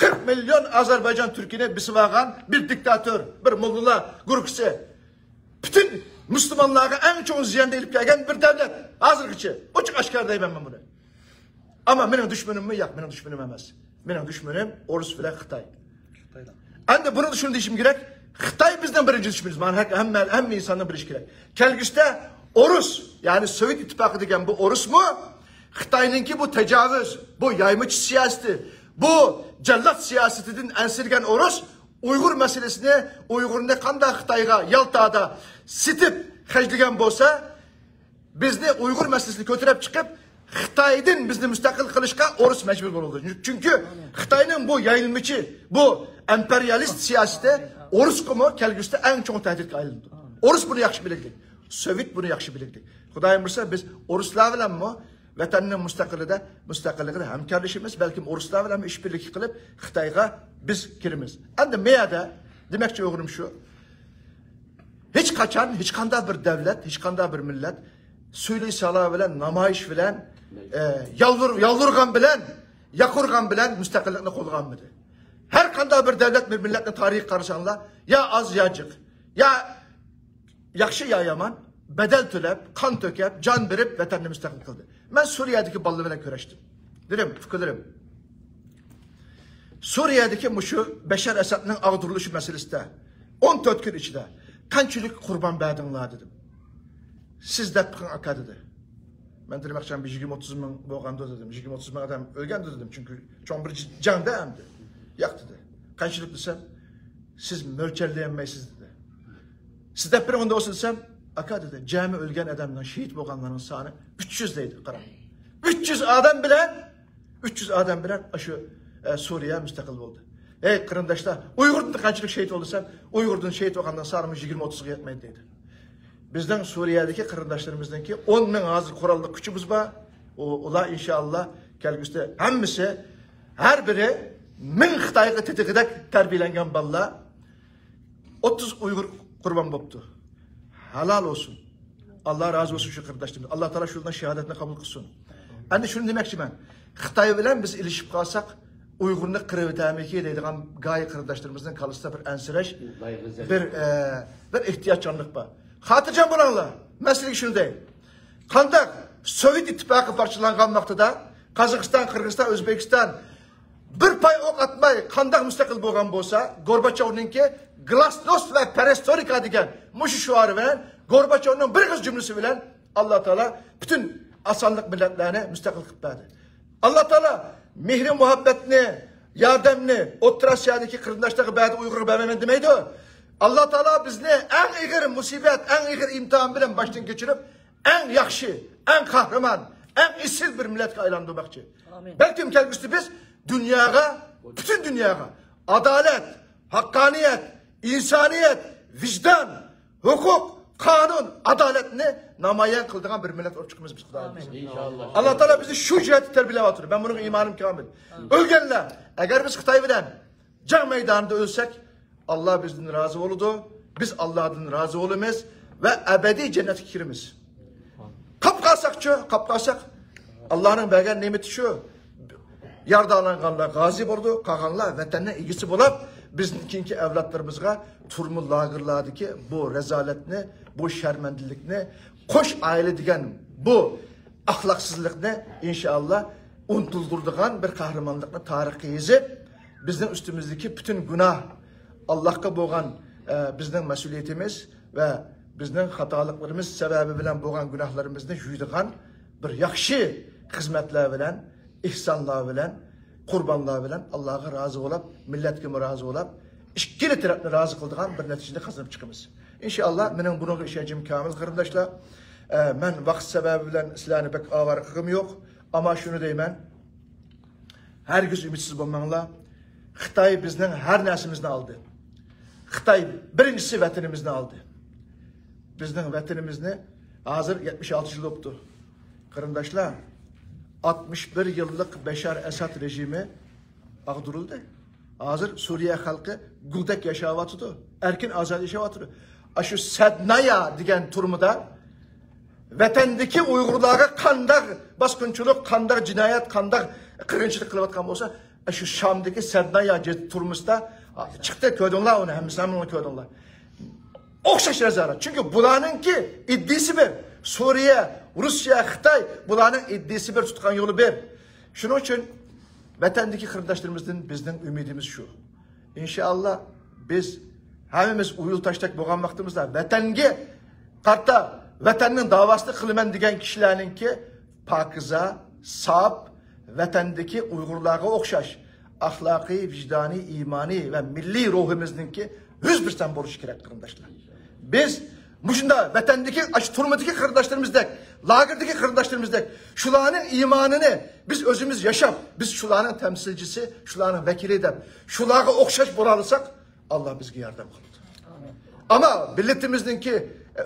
قىرىق مىليون ئازەربايجان تۈركىنى بېسىۋالغان بىر دىكتاتور، بىر موللىلار گۇرۇپپىسى. پۈتۈن مۇسۇلمانلارغا ئەڭ چوڭ زىياننى ئېلىپ كەلگەن بىر دەۋلەت. ھازىرغىچە ئوچۇق ئاشكارا دەيمەن مەن بۇنى. ئەمما مېنىڭ دۈشمىنىممۇ؟ ياق، مېنىڭ دۈشمىنىم ئەمەس. مېنىڭ دۈشمىنىم ئورۇس بىلەن خىتاي. خىتايلار. ئەمدى بۇنى شۇنى دېيىشىم كېرەك. خىتاي بىزنىڭ بىرىنچى دۈشمىنىمىز. مانا ھەر، ھەممە، ھەممە ئىنساننىڭ بىلىشى كېرەك. كەلگۈسىدە ئورۇس، يەنى سوۋېت ئىتتىپاقى دېگەن بۇ ئورۇسمۇ خىتاينىڭكى بۇ تاجاۋۇز، بۇ يايمىچى سىياسىتى، بۇ جاللات سىياسىتىدىن ئەنسىرىگەن ئورۇس ئۇيغۇر مەسىلىسىنى، ئۇيغۇرنى قانداق خىتايغا يالتادا سېتىپ خەجلىگەن بولسا، بىزنى ئۇيغۇر مەسىلىسىنى كۆتۈرۈپ چىقىپ، خىتايدىن بىزنى مۇستەقىل قىلىشقا ئورۇس مەجبۇر بولىدۇ. چۈنكى خىتاينىڭ بۇ يايلىمىچى، بۇ ئىمپېرىيالىست سىياسىتى ئورۇسقىمۇ كەلگۈسىدە ئەڭ چوڭ تەھدىتكە ئايلىنىدۇ. ئورۇس بۇنى ياخشى بىلىدۇ. سوۋېت بۇنى ياخشى بىلىدۇ. خۇدايىم بۇيرۇسا، بىز ئورۇسلار بىلەنمۇ ۋەتەننىڭ مۇستەقىللىقىدە، مۇستەقىللىقىدا ھەمكارلىشىمىز، بەلكىم ئورۇسلار بىلەن ئىشبىرلىكى قىلىپ، خىتايغا بىز كىرىمىز. ئەمدى مەيەدە دېمەكچى بولغىنىم شۇ. ھېچقاچان، ھېچقانداق بىر دەۋلەت، ھېچقانداق بىر مىللەت سۈيلۈي سالا بىلەن، نامايىش بىلەن، ئە، يالۋۇر-، يالۋۇرغان بىلەن، ياقۇرغان بىلەن مۇستەقىللىقنى قولغا ئالمىدى. ھەر قانداق بىر دەۋلەت، بىر مىللەتنىڭ تارىخىغا قارىساڭلار، يا ئاز، يا جىق، يا ياخشى يا يامان، بەدەل تۆلەپ، قان تۆكۈپ، جان بېرىپ ۋەتەننى مۇستەقىل قىلدى. مەن سۈرىيەدىكى بالىلار بىلەن كۆرۈشتۈم. دېدىم، ئۇكىلىرىم، سۈرىيەدىكى مۇشۇ بەشار ئەسەدنىڭ ئاغدۇرۇلۇشى مەسىلىسىدە ئون تۆت كۈن ئىچىدە قانچىلىك قۇربان بەردىڭلار دېدىم. سىز دەپ بېقىڭ ئاكا دېدى. مەن دېدىم، ياقچان بىر يىگىرمە ئوتتۇز مىڭ بولغاندۇ دېدىم. يىگىرمە ئوتتۇز مىڭ ئادەم ئۆلگەندۇ دېدىم. چۈنكى چوڭ بىر ج-، جەڭدە ئەمدى. ياق دېدى. قانچىلىك دېسەم، سىز مۆلچەرلىيەلمەيسىز دېدى. سىز دەپ بېرىڭ ئۇنداق بولسا دېسەم، ئاكا دېدى، جەمئىي ئۆلگەن ئادەمنىڭ، شېھىت بولغانلارنىڭ سانى ئۈچ يۈز دەيدۇ، قاراڭ. ئۈچ يۈز ئادەم بىلەن، ئۈچ يۈز ئادەم بىلەن شۇ، ئە، سۈرىيە مۇستەقىل بولدى. ھەي قېرىنداشلار، ئۇيغۇردىن قانچىلىك شېھىت بولدى دېسەم، ئۇيغۇردىن شېھىت بولغاننىڭ سانى يىگىرمە ئوتتۇزغا يەتمەيدۇ دەيدۇ. بىزنىڭ سۈرىيەدىكى قېرىنداشلىرىمىزنىڭكى ئون مىڭ ھازىر قوراللىق كۈچىمىز بار. ئۇ، ئۇلار ئىنشائاللا كەلگۈسىدە ھەممىسى، ھەر بىرى مىڭ خىتايغا تېتىغۇدەك تەربىيەلەنگەن بالىلار. ئوتتۇز ئۇيغۇر قۇربان بوپتۇ. ھالال بولسۇن. ئاللا رازى بولسۇن شۇ قېرىنداشلىرىمىز. ئاللا تائالا شۇلارنىڭ شاھادەتىنى قوبۇل قىلسۇن. ئەمدى شۇنى دېمەكچىمەن. خىتاي بىلەن بىز ئېلىشىپ قالساق، ئۇيغۇرنى قىرىۋېتەرمىكى دەيدىغان گاھى قېرىنداشلىرىمىزنىڭ كاللىسىدا بىر ئەنسىرەش، بىر، ئە، بىر ئېھتىياتچانلىق بار. خاتىرجەم بولۇڭلار. مەسىلىگە شۇنى دەي. قانداق سوۋېت ئىتتىپاقى پارچىلانغان ۋاقتىدا قازاقىستان، قىرغىزىستان، ئۆزبېكىستان، بىر پاي ئوق ئاتماي قانداق مۇستەقىل بولغان بولسا، گورباچوۋنىڭكى «گلاسنوست ۋە پېرېسترويكا» دېگەن مۇشۇ شوئارى بىلەن، گورباچوۋنىڭ بىر ئېغىز جۈملىسى بىلەن ئاللا تائالا پۈتۈن ئاسانلىق مىللەتلەرنى مۇستەقىل قىلىپ بەردى. ئاللا تائالا مېھرى مۇھەببەتنى، ياردەمنى ئوتتۇرا ئاسىيادىكى قېرىنداشلارغا بەردى، ئۇيغۇرغا بەرمەيمەن دېمەيدۇ. ئاللا تائالا بىزنى ئەڭ ئېغىر مۇسىبەت، ئەڭ ئېغىر ئىمتىھان بىلەن باشتىن كەچۈرۈپ، ئەڭ ياخشى، ئەڭ قەھرىمان، ئەڭ ئېسىل بىر مىللەتكە ئايلاندۇرماقچى. ئامىن. بەلكىم كەلگۈسىدە بىز دۇنياغا، پۈتۈن دۇنياغا ئادالەت، ھەققانىيەت، ئىنسانىيەت، ۋىجدان، ھوقۇق، قانۇن، ئادالەتنى نامايان قىلىدىغان بىر مىللەت بولۇپ چىقىمىز بىز، خۇدايىم. ئىنشاللا. ئاللا تائالا بىزنى شۇ جەھەتتە تەربىيەلەۋاتىدۇ. مەن بۇنىڭغا ئىمانىم كامىل. ئۆلگەنلەر، ئەگەر بىز خىتاي بىلەن جەڭ مەيدانىدا ئۆلسەك، ئاللا بىزدىن رازى بولىدۇ، بىز ئاللادىن رازى بولىمىز ۋە ئەبەدىي جەننەتكە كىرىمىز. قاپ قالساقچۇ؟ قاپ قالساق، ئاللانىڭ بەرگەن نېمىتى شۇ. يارىدارلانغانلار غازى بولىدۇ، قالغانلار ۋەتەننىڭ ئىگىسى بولۇپ، بىزنىڭ كېيىنكى ئەۋلادلىرىمىزغا تۈرمە لاگېرلاردىكى بۇ رەزالەتنى، بۇ شەرمەندىلىكنى، قوش ئائىلە دېگەن بۇ ئەخلاقسىزلىقنى ئىنشائاللا ئۇنتۇلدۇرىدىغان بىر قەھرىمانلىقنى تارىخقا يېزىپ، بىزنىڭ ئۈستىمىزدىكى پۈتۈن گۇناھ، ئاللاھقا بولغان، ئە، بىزنىڭ مەسئۇلىيىتىمىز ۋە بىزنىڭ خاتالىقلىرىمىز سەۋەبى بىلەن بولغان گۇناھلىرىمىزنى يۇيىدىغان بىر ياخشى خىزمەتلەر بىلەن، ئېھسانلار بىلەن، قۇربانلار بىلەن ئاللاغا رازى بولاپ، مىللەتكىمۇ رازى بولاپ، ئىككىلا تەرەپنى رازى قىلىدىغان بىر نەتىجىنى قازىنىپ چىقىمىز. ئىنشائاللا، مېنىڭ بۇنىڭغا ئىشەنچىم كامىل، قېرىنداشلار. ئە، مەن ۋاقىت سەۋەبى بىلەن سىلەرنى بەك ئاۋارە قىلغۇم يوق. ئەمما شۇنى دەيمەن، ھەرگىز ئۈمىدسىز بولماڭلار. خىتاي بىزنىڭ ھەر نەرسىمىزنى ئالدى. خىتاي بىرىنچىسى ۋەتىنىمىزنى ئالدى. بىزنىڭ ۋەتىنىمىزنى ھازىر يەتمىش ئالتە يىل بوپتۇ. قېرىنداشلار، ئاتمىش بىر يىللىق بەشار ئەسەد رېژىمى ئاغدۇرۇلدى. ھازىر سۈرىيە خەلقى گۈلدەك ياشاۋاتىدۇ. ئەركىن ئازاد ياشاۋاتىدۇ. ئاشۇ سەدنايا دېگەن تۈرمىدە ۋەتەندىكى ئۇيغۇرلارغا قانداق باسقۇنچىلىق، قانداق جىنايەت، قانداق قىرغىنچىلىق قىلىۋاتقان بولسا، شۇ شامدىكى سەدنايا تۈرمىسىدە چىقتى، كۆردۈڭلار ئۇنى، ھەممىسى ھەممىڭلار كۆردۈڭلار. ئوخشاش رەزالەت. چۈنكى بۇلارنىڭكى ئىدىيىسى بىر. سۈرىيە، روسىيە، خىتاي، بۇلارنىڭ ئىدىيىسى بىر، تۇتقان يولى بىر. شۇنىڭ ئۈچۈن ۋەتەندىكى قېرىنداشلىرىمىزدىن بىزنىڭ ئۈمىدىمىز شۇ. ئىنشائاللا، بىز ھەممىمىز ئۇيۇل تاشتەك بولغان ۋاقتىمىزدا ۋەتەنگە قارىتا، ۋەتەننىڭ داۋاسىنى قىلىمەن دېگەن كىشىلەرنىڭكى پاكىزە، ساپ، ۋەتەندىكى ئۇيغۇرلارغا ئوخشاش ئەخلاقىي، ۋىجدانىي، ئىمانىي ۋە مىللىي روھىمىزنىڭكى يۈز پىرسەنت بولۇشى كېرەك، قېرىنداشلار. بىز مۇشۇنداق ۋەتەندىكى، ئاشۇ تۈرمىدىكى قېرىنداشلىرىمىزدەك، لاگېردىكى قېرىنداشلىرىمىزدەك، شۇلارنىڭ ئىمانىنى بىز ئۆزىمىز ياشاپ، بىز شۇلارنىڭ تەمسىلچىسى، شۇلارنىڭ ۋەكىلى دەپ، شۇلارغا ئوخشاش بولالىساق، ئاللا بىزگە ياردەم قىلىدۇ. ئەمما مىللىتىمىزنىڭكى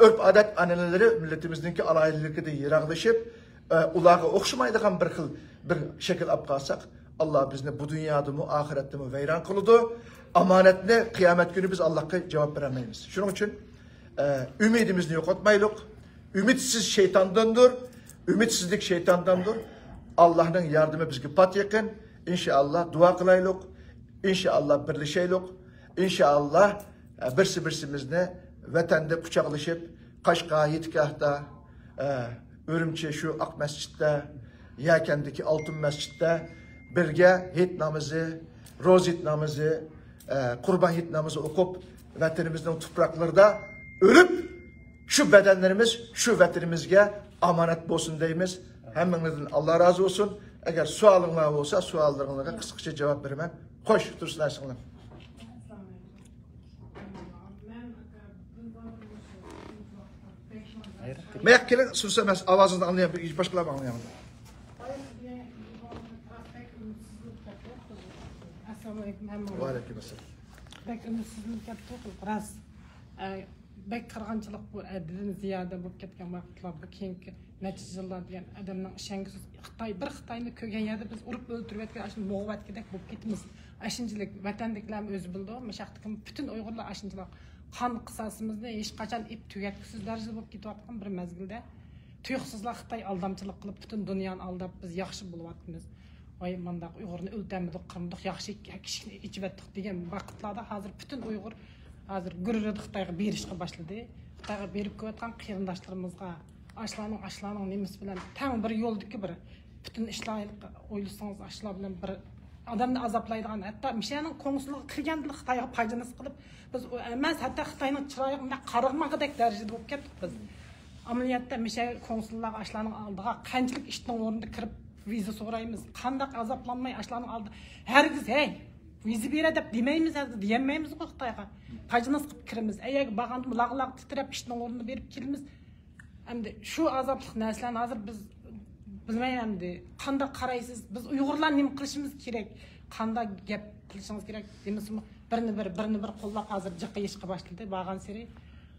ئۆرپ-ئادەت ئانئەنىلىرى، مىللىتىمىزنىڭكى ئالاھىدىلىكىدىن يىراقلىشىپ، ئە، ئۇلارغا ئوخشىمايدىغان بىر خىل، بىر شەكىل ئاپ قالساق، ئاللا بىزنى بۇ دۇنيادىمۇ، ئاخىرەتتىمۇ ۋەيران قىلىدۇ. ئامانەتنى قىيامەت كۈنى بىز ئاللاغا جاۋاب بېرەلمەيمىز. شۇنىڭ ئۈچۈن، ئە، ئۈمىدىمىزنى يوقاتمايلۇق. ئۈمىدسىز شەيتاندىندۇر، ئۈمىدسىزلىك شەيتاندىندۇر. ئاللانىڭ ياردىمى بىزگە پات يېقىن. ئىنشائاللا، دۇئا قىلايلۇق. ئىنشائاللا، بىرلىشەيلۇق. ئىنشائاللا، ئە، بىرسى بىرسىمىزنى ۋەتەندە قۇچاقلىشىپ، قەشقەر، يېتىكاھتا، ئە، ئۈرۈمچى شۇ ئاق مەسچىتتە، يەكەندىكى ئالتۇن مەسچىتتە بىرگە ھېيت نامىزى، روزا ھېيت نامىزى، ئە، قۇربان ھېيت نامىزى ئوقۇپ، ۋەتىنىمىزنىڭ تۇپراقلىرىدا ئۆلۈپ، شۇ بەدەنلىرىمىز شۇ ۋەتىنىمىزگە ئامانەت بولسۇن دەيمىز. ھەممىڭلاردىن ئاللا رازى بولسۇن. ئەگەر سوئالىڭلار بولسا، سوئاللىرىڭلارغا قىسقىچە جاۋاب بېرىمەن. خوش، تۇرسۇن سىڭلىم. مەيەققە كېلىڭ، سۈرسە مەن ئاۋازىڭىزنى ئاڭلىيالمايمەن، باشقىلار ئاڭلىيالمايدۇ. ئەسسالامۇ ئەلەيكۇم ھەممىڭلارغا. ۋەئەلەيكۇم ئەسسالام. بەك ئۈمىدسىزلىنىپ كەتتۇق، راست. ئە، بەك قىرغىنچىلىق بۇ، ئەددىدىن زىيادە بولۇپ كەتكەن ۋاقىتلار، بۇ كېيىنكى نەچچە يىللار دېگەن ئادەمنىڭ ئىشەنگۈسىز. خىتاي، بىر خىتاينى كۆرگەن يەردە بىز ئۇرۇپ ئۆلتۈرۈۋەتكەن، ئاشۇ بوغۇۋەتكۈدەك بولۇپ كېتىمىز. ئاشۇنچىلىك ۋەتەندىكىلەرمۇ ئۆزى بىلىدۇ، مۇشۇ ياقتىكى پۈتۈن ئۇيغۇرلار ئاشۇنچىلىك قان قىساسىمىزنى ھېچقاچان ئېپ تۈگەتكۈسىز دەرىجىدە بولۇپ كېتىۋاتقان بىر مەزگىلدە، تۇيۇقسىزلا خىتاي ئالدامچىلىق قىلىپ، پۈتۈن دۇنيانى ئالداپ، بىز ياخشى بولۇۋاتىمىز. ۋاي، مانداق ئۇيغۇرنى ئۆلتۈرمىدۇق، قىرمىدۇق، ياخشى كىشىنى ئېچىۋەتتۇق دېگەن ۋاقىتلاردا ھازىر پۈتۈن ئۇيغۇر ھازىر گۈررىدە خىتايغا بېرىشقا باشلىدى. خىتايغا بېرىپ كېلىۋاتقان قېرىنداشلىرىمىزغا، ئاشۇلارنىڭ، ئاشۇلارنىڭ نېمىسى بىلەن تەڭ بىر يولدىكى بىر پۈتۈن ئىشلار ئويلىسىڭىز، ئاشۇلار بىلەن بىر ئادەمنى ئازابلايدىغان، ھەتتا مىشەنىڭ كونسۇلىغا كىرگەندىلا خىتايغا پايدىناس قىلىپ، بىز ئۇ ئەمەس، ھەتتا خىتاينىڭ چىرايىغا مۇنداق قارىغۇمىغۇدەك دەرىجىدە بولۇپ كەتتۇق بىز. ئەمەلىيەتتە مىشە كونسۇللارغا ئاشۇلارنىڭ ئالدىغا قانچىلىك ئىتنىڭ ئورنىدا كىرىپ ۋىزا سورايمىز. قانداق ئازابلانماي ئاشۇلارنىڭ ئالدىدا ھەرگىز، ھەي، ۋىزا بېرە دەپ دېمەيمىز، ھەرگىز دېيەلمەيمىزغۇ خىتايغا. پايدىناس قىلىپ كىرىمىز. ئەگەر بارغاندا لاغ-لاغ تىترەپ ئىتنىڭ ئورنىدا بېرىپ كېلىمىز. ئەمدى شۇ ئازابلىق نەرسىلەرنى ھازىر بىز بىلمەيمەن ئەمدى قانداق قارايسىز؟ بىز ئۇيغۇرلار نېمە قىلىشىمىز كېرەك؟ قانداق گەپ قىلىشىڭىز كېرەك؟ دېمىسىمۇ بىرنى بىر، بىرنى بىر قوللاپ ھازىر جىققا يېيىشقا باشلىدى بارغانسېرى.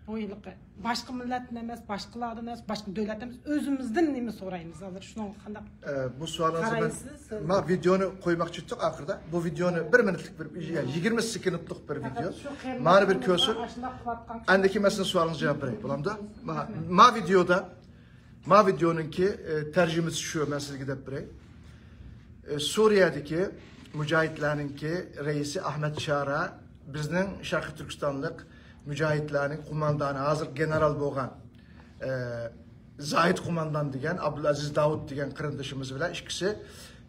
بۇ ھېلىقى باشقا مىللەتتىن ئەمەس، باشقىلاردىن ئەمەس، باشقا دۆلەتتىن ئەمەس، ئۆزىمىزدىن نېمە سورايمىز؟ ھازىر شۇنىڭغا قانداق ئە، بۇ سوئالىڭىزغا مەن قارايسىز؟ ما ۋىدېونى قويماقچى ئىدۇق ئاخىرىدا. بۇ ۋىدېونى بىر مىنۇتلۇق بىر، يا، يىگىرمە سېكۇنتلۇق بىر ۋىدېو. مانا بىر كۆرسۇن. ئاندىن كېيىن مەن سىزنىڭ سوئالىڭىزغا جاۋاب بېرەي. بولامدۇ؟ ما، ما ۋىدېودا، ما ۋىدېونىڭكى، ئە، تەرجىمىسى شۇ، مەن سىزگە دەپ بېرەي. ئە، سۇرىيەدىكى مۇجاھىدلارنىڭكى رەئىسى ئەھمەد شارا بىزنىڭ شەرقىي تۈركىستانلىق مۇجاھىدلارنىڭ قوماندانى، ھازىر گېنېرال بولغان، ئە، زاھىد قوماندان دېگەن، ئابدۇلئەزىز داۋۇت دېگەن قېرىندىشىمىز بىلەن ئىككىسى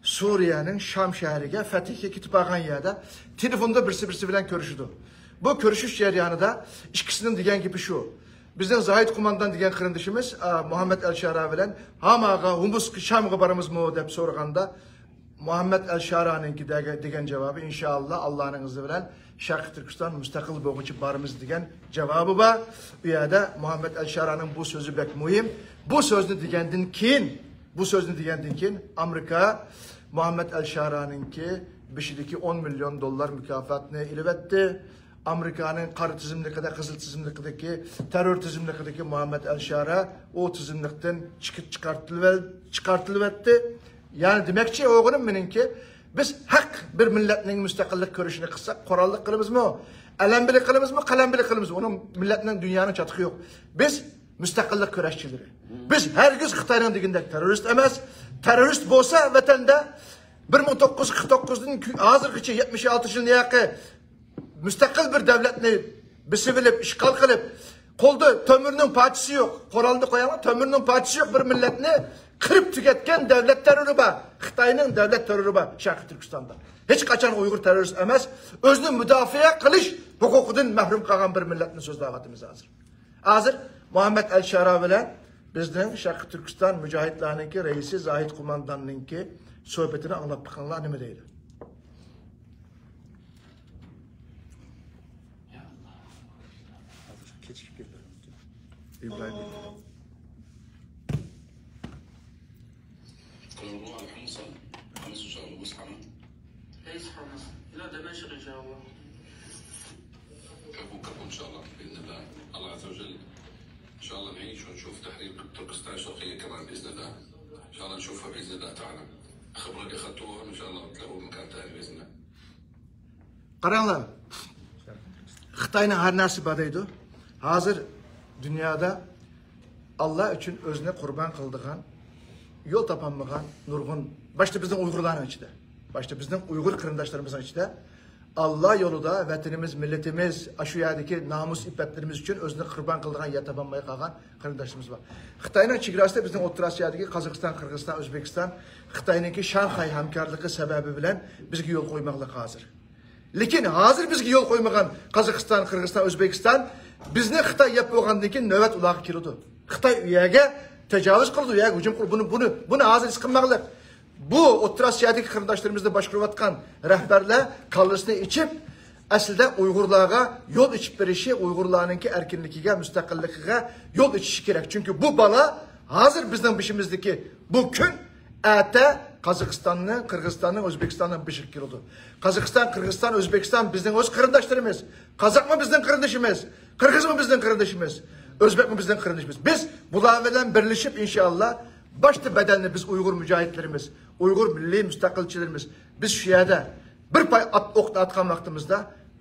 سۇرىيەنىڭ شام شەھىرىگە، فەتھكە كېتىپ بارغان يەردە تېلېفوندا بىرسى بىرسى بىلەن كۆرۈشىدۇ. بۇ كۆرۈشۈش جەريانىدا ئىككىسىنىڭ دېگەن گېپى شۇ. بىزنىڭ زاھىد قوماندان دېگەن قېرىندىشىمىز، ئا، مۇھەممەد ئەل شارا بىلەن ھاماغا، ھۇمۇسقا، شامغا بارىمىزمۇ دەپ سورىغاندا، مۇھەممەد ئەل شارانىڭكى دېگە-، دېگەن جاۋابى، ئىنشائاللا، ئاللانىڭ ئىزنى بىلەن شەرقىي تۈركىستان مۇستەقىل بولغۇچە بارىمىز دېگەن جاۋابى بار. ئۇ يەردە مۇھەممەد ئەل شارانىڭ بۇ سۆزى بەك مۇھىم. بۇ سۆزنى دېگەندىن كېيىن، بۇ سۆزنى دېگەندىن كېيىن ئامېرىكا مۇھەممەد ئەل شارانىڭكى بېشىدىكى ئون مىليون دوللار مۇكاپاتنى ئېلىۋەتتى. ئامېرىكانىڭ قارا تىزىملىقىدا، قىزىل تىزىملىقىدىكى، تېررور تىزىملىقىدىكى مۇھەممەد ئەل شارا ئۇ تىزىملىقتىن چىقىپ چىقارتىلىۋەل-، چىقارتىلىۋەتتى. يەنى دېمەكچى بولغىنىم مېنىڭكى، بىز ھەق بىر مىللەتنىڭ مۇستەقىللىق كۈرىشىنى قىلساق، قوراللىق قىلىمىزمۇ، ئەلەم بىلەن قىلىمىزمۇ، قەلەم بىلەن قىلىمىزمۇ، ئۇنىڭ مىللەتنىڭ دۇنيانىڭ چاتىقى يوق. بىز مۇستەقىللىق كۈرەشچىلىرى. بىز ھەرگىز خىتاينىڭ دېگىنىدەك تېررورىست ئەمەس. تېررورىست بولسا ۋەتەندە بىر مىڭ توققۇز يۈز قىرىق توققۇزدىن كۈ-، ھازىرغىچە يەتمىش ئالتە يىلنى يېقى مۇستەقىل بىر دۆلەتنى بېسىۋېلىپ، ئىشغال قىلىپ، قولدا تۆمۈرنىڭ پارچىسى يوق، قورالنى قويۇڭلار، تۆمۈرنىڭ پارچىسى يوق بىر مىللەتنى قىرىپ تۈگەتكەن دۆلەت تېررورى بار. خىتاينىڭ دۆلەت تېررورى بار شەرقىي تۈركىستاندا. ھېچقاچان ئۇيغۇر تېررورىست ئەمەس، ئۆزىنى مۇداپىئە قىلىش ھوقۇقىدىن مەھرۇم قالغان بىر مىللەتنى سۆزلەۋاتىمىز ھازىر. ھازىر مۇھەممەد ئەل شارا بىلەن بىزنىڭ شەرقىي تۈركىستان مۇجاھىدلارنىڭكى رەئىسى زاھىد قومانداننىڭكى سۆھبىتىنى ئاڭلاپ بېقىڭلار، نېمە دەيدۇ؟ ھازىر كېچىكىپ كەلدى. ئىبراھىم. قولۇڭغا ئالىمىسەن؟ ھەممىسى ئىنشائاللا بولسا قانا. ھېچ قالماس. إلى دمشق إن شاء الله. كفو، كفو إن شاء الله، بإذن الله. الله عز وجل إن شاء الله نعيش ونشوف تحرير تركستان الشرقية كمان بإذن الله. إن شاء الله نشوفها بإذن الله تعالى. الخبرة اللي أخذتوها إن شاء الله بتلاقوا مكان تاني بإذن الله. قاراڭلار، خىتاينىڭ ھەر نەرسىسى بار دەيدۇ. ھازىر دۇنيادا ئاللا ئۈچۈن ئۆزىنى قۇربان قىلىدىغان، يول تاپالمىغان نۇرغۇن، باشتا بىزنىڭ ئۇيغۇرلارنىڭ ئىچىدە، باشتا بىزنىڭ ئۇيغۇر قېرىنداشلىرىمىزنىڭ ئىچىدە ئاللا يولىدا ۋەتىنىمىز، مىللىتىمىز، ئاشۇ يەردىكى نامۇس ئىپپەتلىرىمىز ئۈچۈن ئۆزىنى قۇربان قىلىدىغان يەر تاپالماي قالغان قېرىنداشلىرىمىز بار. خىتاينىڭ چېگراسىدا بىزنىڭ ئوتتۇرا ئاسىيادىكى قازاقىستان، قىرغىزىستان، ئۆزبېكىستان خىتاينىڭكى شاڭخەي ھەمكارلىقى سەۋەبى بىلەن بىزگە يول قويماقلىق ھازىر. لېكىن ھازىر بىزگە يول قويمىغان قازاقىستان، قىرغىزىستان، ئۆزبېكىستان بىزنى خىتاي يەپ بولغاندىن كېيىن نۆۋەت ئۇلارغا كېلىدۇ. خىتاي ئۇ يەرگە تاجاۋۇز قىلىدۇ، ئۇ يەرگە ھۇجۇم قىلىدۇ. بۇنى، بۇنى، بۇنى ھازىر ھېس قىلماقلىق. بۇ ئوتتۇرا ئاسىيادىكى قېرىنداشلىرىمىزنى باشقۇرۇۋاتقان رەھبەرلەر كاللىسىنى ئېچىپ، ئەسلىدە ئۇيغۇرلارغا يول ئېچىپ بېرىشى، ئۇيغۇرلارنىڭكى ئەركىنلىكىگە، مۇستەقىللىقىغا يول ئېچىشى كېرەك. چۈنكى بۇ بالا ھازىر بىزنىڭ بېشىمىزدىكى بۇ كۈن، ئەتە قازاقىستاننىڭ، قىرغىزىستاننىڭ، ئۆزبېكىستاننىڭ بېشىغا كېلىدۇ. قازاقىستان، قىرغىزىستان، ئۆزبېكىستان بىزنىڭ ئۆز قېرىنداشلىرىمىز. قازاقمۇ بىزنىڭ قېرىندىشىمىز، قىرغىزمۇ بىزنىڭ قېرىندىشىمىز، ئۆزبەكمۇ بىزنىڭ قېرىندىشىمىز. بىز بۇلار بىلەن بىرلىشىپ، ئىنشائاللا، باشتا بەدەلنى بىز ئۇيغۇر مۇجاھىدلىرىمىز، ئۇيغۇر مىللىي مۇستەقىلچىلىرىمىز، بىز شۇ يەردە بىر پاي ئات-، ئوقنى ئاتقان ۋاقتىمىزدا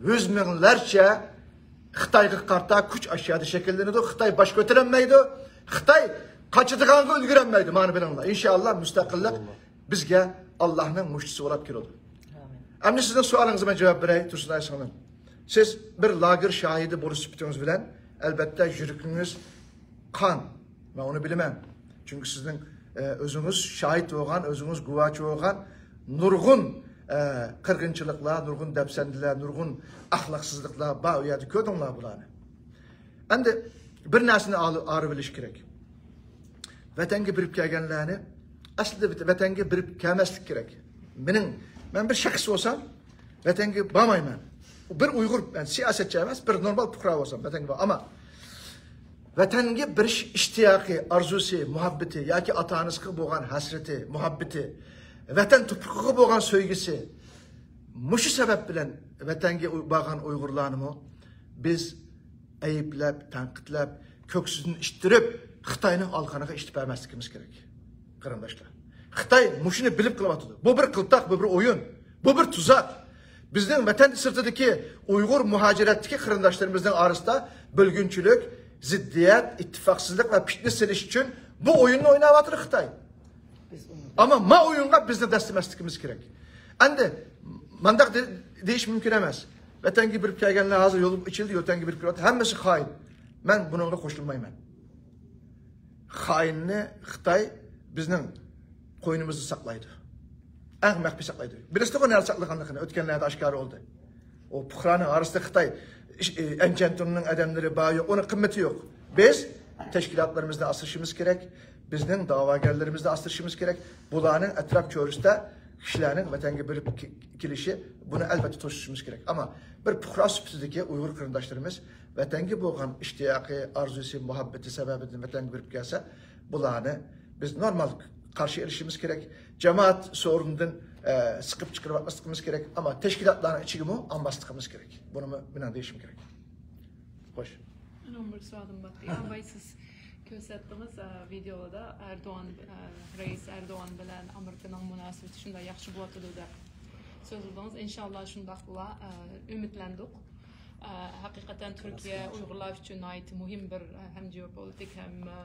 يۈز مىڭلارچە خىتايغا قارىتا كۈچ ئاشۇ يەردە شەكىللىنىدۇ. خىتاي باش كۆتۈرەلمەيدۇ. خىتاي قاچىدىغانغا ئۈلگۈرەلمەيدۇ. مانا بىلىڭلار. ئىنشائاللا، مۇستەقىللىق بىزگە ئاللانىڭ مۇشتىسى بولاپ كېلىدۇ. ئەمدى سىزنىڭ سوئالىڭىزغا مەن جاۋاب بېرەي، تۇرسۇنئاي سىڭلىم. سىز بىر لاگېر شاھىدى بولۇش سۈپىتىڭىز بىلەن، ئەلبەتتە، يۈرىكىڭىز قان. مەن ئۇنى بىلىمەن. چۈنكى سىزنىڭ، ئە، ئۆزىڭىز شاھىت بولغان، ئۆزىڭىز گۇۋاچى بولغان نۇرغۇن ئە، قىرغىنچىلىقلار، نۇرغۇن دەپسەندىلەر، نۇرغۇن ئەخلاقسىزلىقلار بار ئۇ يەردە، كۆردۈڭلار بۇلارنى. ئەمدى بىر نەرسىنى ئالىۋېلىش كېرەك. ۋەتەنگە بېرىپ كەلگەنلەرنى، ئەسلىدە ۋەتەنگە بېرىپ كەلمەسلىك كېرەك. مېنىڭ، مەن بىر شەخس بولسام، ۋەتەنگە بارمايمەن. بىر ئۇيغۇر، مەن سىياسەتچى ئەمەس، بىر نورمال پۇقرا بولسام، ۋەتەنگە بار. ئەمما ۋەتەنگە بېرىش ئىشتىياقى، ئارزۇسى، مۇھەببىتى ياكى ئاتا-ئانىسىغا بولغان ھەسرىتى، مۇھەببىتى، ۋەتەن تۇپرىقىغا بولغان سۆيگۈسى، مۇشۇ سەۋەب بىلەن ۋەتەنگە ئۇ-، بارغان ئۇيغۇرلارنىمۇ بىز ئەيىبلەپ، تەنقىدلەپ، كۆكسىدىن ئىتتىرىپ، خىتاينىڭ ئالىقىنىغا ئىتتىرىپ بەرمەسلىكىمىز كېرەك، قېرىنداشلار. خىتاي مۇشۇنى بىلىپ قىلىۋاتىدۇ. بۇ بىر قىلتاق، بۇ بىر ئويۇن، بۇ بىر تۇزاق. بىزنىڭ ۋەتەن سىرتىدىكى ئۇيغۇر مۇھاجىرەتتىكى قېرىنداشلىرىمىزنىڭ ئارىسىدا بۆلگۈنچىلىك، زىددىيەت، ئىتتىپاقسىزلىق ۋە پىتنە سېلىش ئۈچۈن بۇ ئويۇننى ئويناۋاتىدۇ خىتاي. ئەمما ما ئويۇنغا بىزنى دەسسىمەسلىكىمىز كېرەك. ئەمدى مانداق دە-، دېيىش مۇمكىن ئەمەس. ۋەتەنگە بېرىپ كەلگەنلەر ھازىر يول ئېچىلدى، ۋەتەنگە بېرىپ كېلىۋاتىدۇ. ھەممىسى خائىن. مەن بۇنىڭغا قوشۇلمايمەن. خائىننى خىتاي بىزنىڭ قوينىمىزدا ساقلايدۇ. ئەڭ مەخپىي ساقلايدۇ. بىلىسىزغۇ نەدە ساقلىغانلىقىنى، ئۆتكەن يىللاردا ئاشكارا بولدى. ئۇ پۇقرانىڭ ئارىسىدا خىتاي ئىش-، ئى، ئەنچەنتۇننىڭ ئادەملىرى بار يوق، ئۇنىڭ قىممىتى يوق. بىز تەشكىلاتلىرىمىزنى ئاستۇرۇشىمىز كېرەك، بىزنىڭ دەۋاگەرلىرىمىزنى ئاستۇرۇشىمىز كېرەك. بۇلارنىڭ ئەتراپ چۆرىسىدە كىشىلەرنىڭ ۋەتەنگە بېرىپ كېلىشى، بۇنى ئەلۋەتتە توسۇشىمىز كېرەك. ئەمما بىر پۇقرا سۈپىتىدىكى ئۇيغۇر قېرىنداشلىرىمىز ۋەتەنگە بولغان ئىشتىياقى، ئارزۇسى، مۇھەببىتى سەۋەبىدىن ۋەتەنگە بېرىپ كەلسە، بۇلارنى بىز نورمال قارشى ئېلىشىمىز كېرەك. جامائەت سورۇنىدىن، ئە، سىقىپ چىقىرىۋاتماسلىقىمىز كېرەك، ئەمما تەشكىلاتلارنىڭ ئىچىگىمۇ ئالماسلىقىمىز كېرەك. بۇنىمۇ مېنىڭ دېيىشىم كېرەك. خوش. مېنىڭ بىر سوئالىم بار. ئاۋاي، سىز كۆرسەتتىڭىز، ئە، ۋىدېئودا ئەردوغان، ئە، رەئىس ئەردوغان بىلەن ئامېرىكىنىڭ مۇناسىۋىتى شۇنداق ياخشى بولۇۋاتىدۇ دەپ. سۆزلىدىڭىز. ئىنشاللا شۇنداقلا، ئە، ئۈمىدلەندۇق. ئە، ھەقىقەتەن تۈركىيە ئۇيغۇرلار ئۈچۈن ناھايىتى مۇھىم بىر، ئە، ھەم گېئوپولىتىك ھەم، ئە،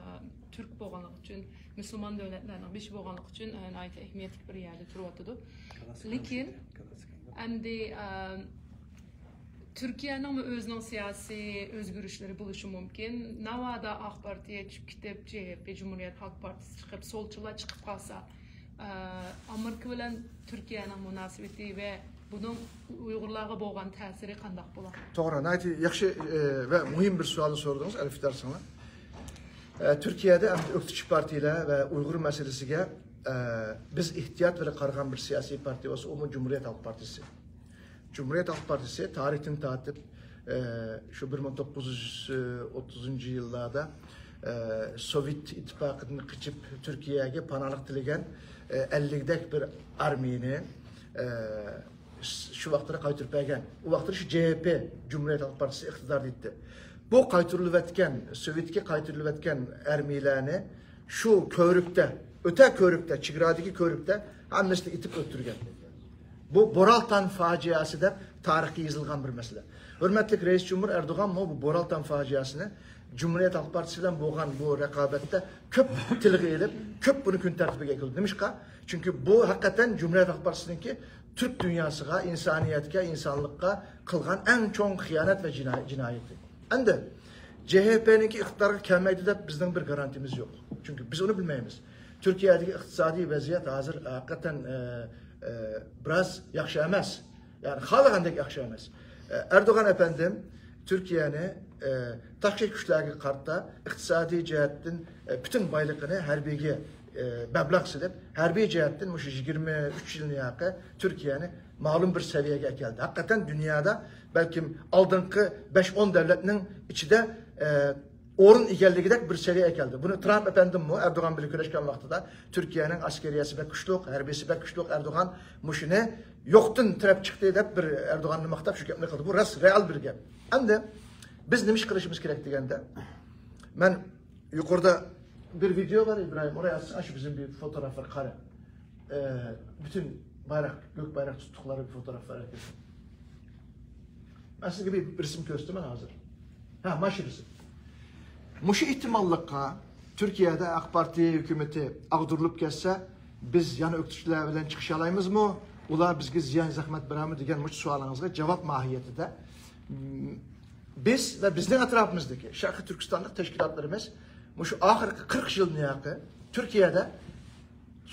تۈرك بولغانلىقى ئۈچۈن، مۇسۇلمان دۆلەتلەرنىڭ بېشى بولغانلىقى ئۈچۈن، ئە، ناھايىتى ئەھمىيەتلىك بىر يەردە تۇرۇۋاتىدۇ. لېكىن ئەمدى، ئە، تۈركىيەنىڭمۇ ئۆزىنىڭ سىياسىي ئۆزگىرىشلىرى بولۇشى مۇمكىن. ناۋادا ئاق پارتىيە چۈشۈپ كېتىپ، جې ھې پې، جۇمھۇرىيەت خەلق پارتىيىسى چىقىپ، سولچىلار چىقىپ قالسا، ئە، ئامېرىكا بىلەن تۈركىيەنىڭ مۇناسىۋىتى ۋە بۇنىڭ ئۇيغۇرلارغا بولغان تەسىرى قانداق بولار؟ توغرا، ناھايىتى ياخشى، ئە، ۋە مۇھىم بىر سوئالنى سورىدىڭىز، ئەلۋىتەرسىڭلار. ئە، تۈركىيەدە ئەمدى ئۆكتىچى پارتىيەلەر ۋە ئۇيغۇر مەسىلىسىگە، ئە، بىز ئېھتىيات بىلەن قارىغان بىر سىياسىي پارتىيە بولسا، ئۇمۇ جۇمھۇرىيەت خەلق پارتىيىسى. جۇمھۇرىيەت خەلق پارتىيىسى تارىختىن تارتىپ، ئە، شۇ بىر مىڭ توققۇز يۈز ئوتتۇزىنچى يىللاردا، ئە، سوۋېت ئىتتىپاقىدىن قېچىپ تۈركىيەگە پاناھلىق تىلىگەن، ئە، ئەللىكتەك بىر ئارمىيىنى، ئە، شۇ ۋاقىتتا قايتۇرۇپ بەرگەن. ئۇ ۋاقىتتا شۇ جې ھې پې، جۇمھۇرىيەت خەلق پارتىيىسى ئىقتىداردا ئىدى. بۇ قايتۇرۇلۇۋەتكەن، سوۋېتكە قايتۇرۇلۇۋەتكەن ئارمىيىلەرنى شۇ كۆۋرۈكتە، ئۆتە كۆۋرۈكتە، چېگرادىكى كۆۋرۈكتە ھەممىسىنى ئېتىپ ئۆلتۈرگەن. بۇ بورالتان فاجىئەسى دەپ تارىخقا يېزىلغان بىر مەسىلە. ھۆرمەتلىك رەئىس جۇمھۇر ئەردوغانمۇ بۇ بورالتان فاجىئەسىنى جۇمھۇرىيەت خەلق پارتىيىسى بىلەن بولغان بۇ رىقابەتتە كۆپ تىلغا ئېلىپ، كۆپ بۇنى كۈن تەرتىپىگە ئەكىلدى. نېمىشقا؟ چۈنكى بۇ ھەقىقەتەن جۇمھۇرىيەت خەلق پارتىيىسىنىڭكى تۈرك دۇنياسىغا، ئىنسانىيەتكە، ئىنسانلىققا قىلغان ئەڭ چوڭ خىيانەت ۋە جىناي-، جىنايىتى. ئەمدى جې ھې پېنىڭكى ئىقتىدارغا كەلمەيدۇ دەپ بىزنىڭ بىر گارانتىيىمىز يوق. چۈنكى بىز ئۇنى بىلمەيمىز. تۈركىيەدىكى ئىقتىسادىي ۋەزىيەت ھازىر ھەقىقەتەن، ئە، ئە، بىراز ياخشى ئەمەس. يەنى خالىغاندەك ياخشى ئەمەس. ئە، ئەردوغان ئەپەندىم تۈركىيەنى، ئە، تاشقى كۈچلەرگە قارىتا ئىقتىسادىي جەھەتتىن، ئە، پۈتۈن بايلىقىنى ھەربىيگە، ئە، مەبلەغ سېلىپ، ھەربىي جەھەتتىن مۇشۇ يىگىرمە ئۈچ يىلنى ياقى تۈركىيەنى مەلۇم بىر سەۋىيەگە ئەكەلدى. ھەقىقەتەن دۇنيادا بەلكىم ئالدىنقى بەش ئون دۆلەتنىڭ ئىچىدە، ئە، ئورۇن ئىگىلىگۈدەك بىر سەۋىيە ئەكەلدى. بۇنى ترامپ ئەپەندىممۇ ئەردوغان بىلەن كۆرۈشكەن ۋاقتىدا، تۈركىيەنىڭ ئەسكەرىيەسى بەك كۈچلۈك، ھەربىيسى بەك كۈچلۈك، ئەردوغان مۇشۇنى يوقتىن تىرەپ چىقتى دەپ بىر ئەردوغاننى ماختاپ شۇ گەپنى قىلدى. بۇ راست، رېئال بىر گەپ. ئەمدى بىز نېمە ئىش قىلىشىمىز كېرەك دېگەندە، مەن يۇقىرىدا بىر ۋىدېئو بار، ئىبراھىم، ئورۇن ئاچساڭ، شۇ بىزنىڭ بىر فوتوغرافلار قارا. ئە، پۈتۈن بايراق، كۆك بايراق تۇتتۇقلار بىر فوتوغرافلار. مەن سىزگە بىر، بىر رەسىم كۆرسىتىمەن ھازىر. ھە، مانا شۇ رەسىم. مۇشۇ ئېھتىماللىققا تۈركىيەدە ئاق پارتىيە ھۆكۈمىتى ئاغدۇرۇلۇپ كەتسە، بىز يەنە ئۆكتىچىلەر بىلەن چىقىشالايمىزمۇ؟ ئۇلار بىزگە زىيان، زەخمەت بېرەرمۇ دېگەن مۇشۇ سوئالىڭىزغا جاۋاب ماھىيەتىدە، م، بىز ۋە بىزنىڭ ئەتراپىمىزدىكى شەرقىي تۈركىستانلىق تەشكىلاتلىرىمىز مۇشۇ ئاخىرقى قىرىق يىلدىن ياقى تۈركىيەدە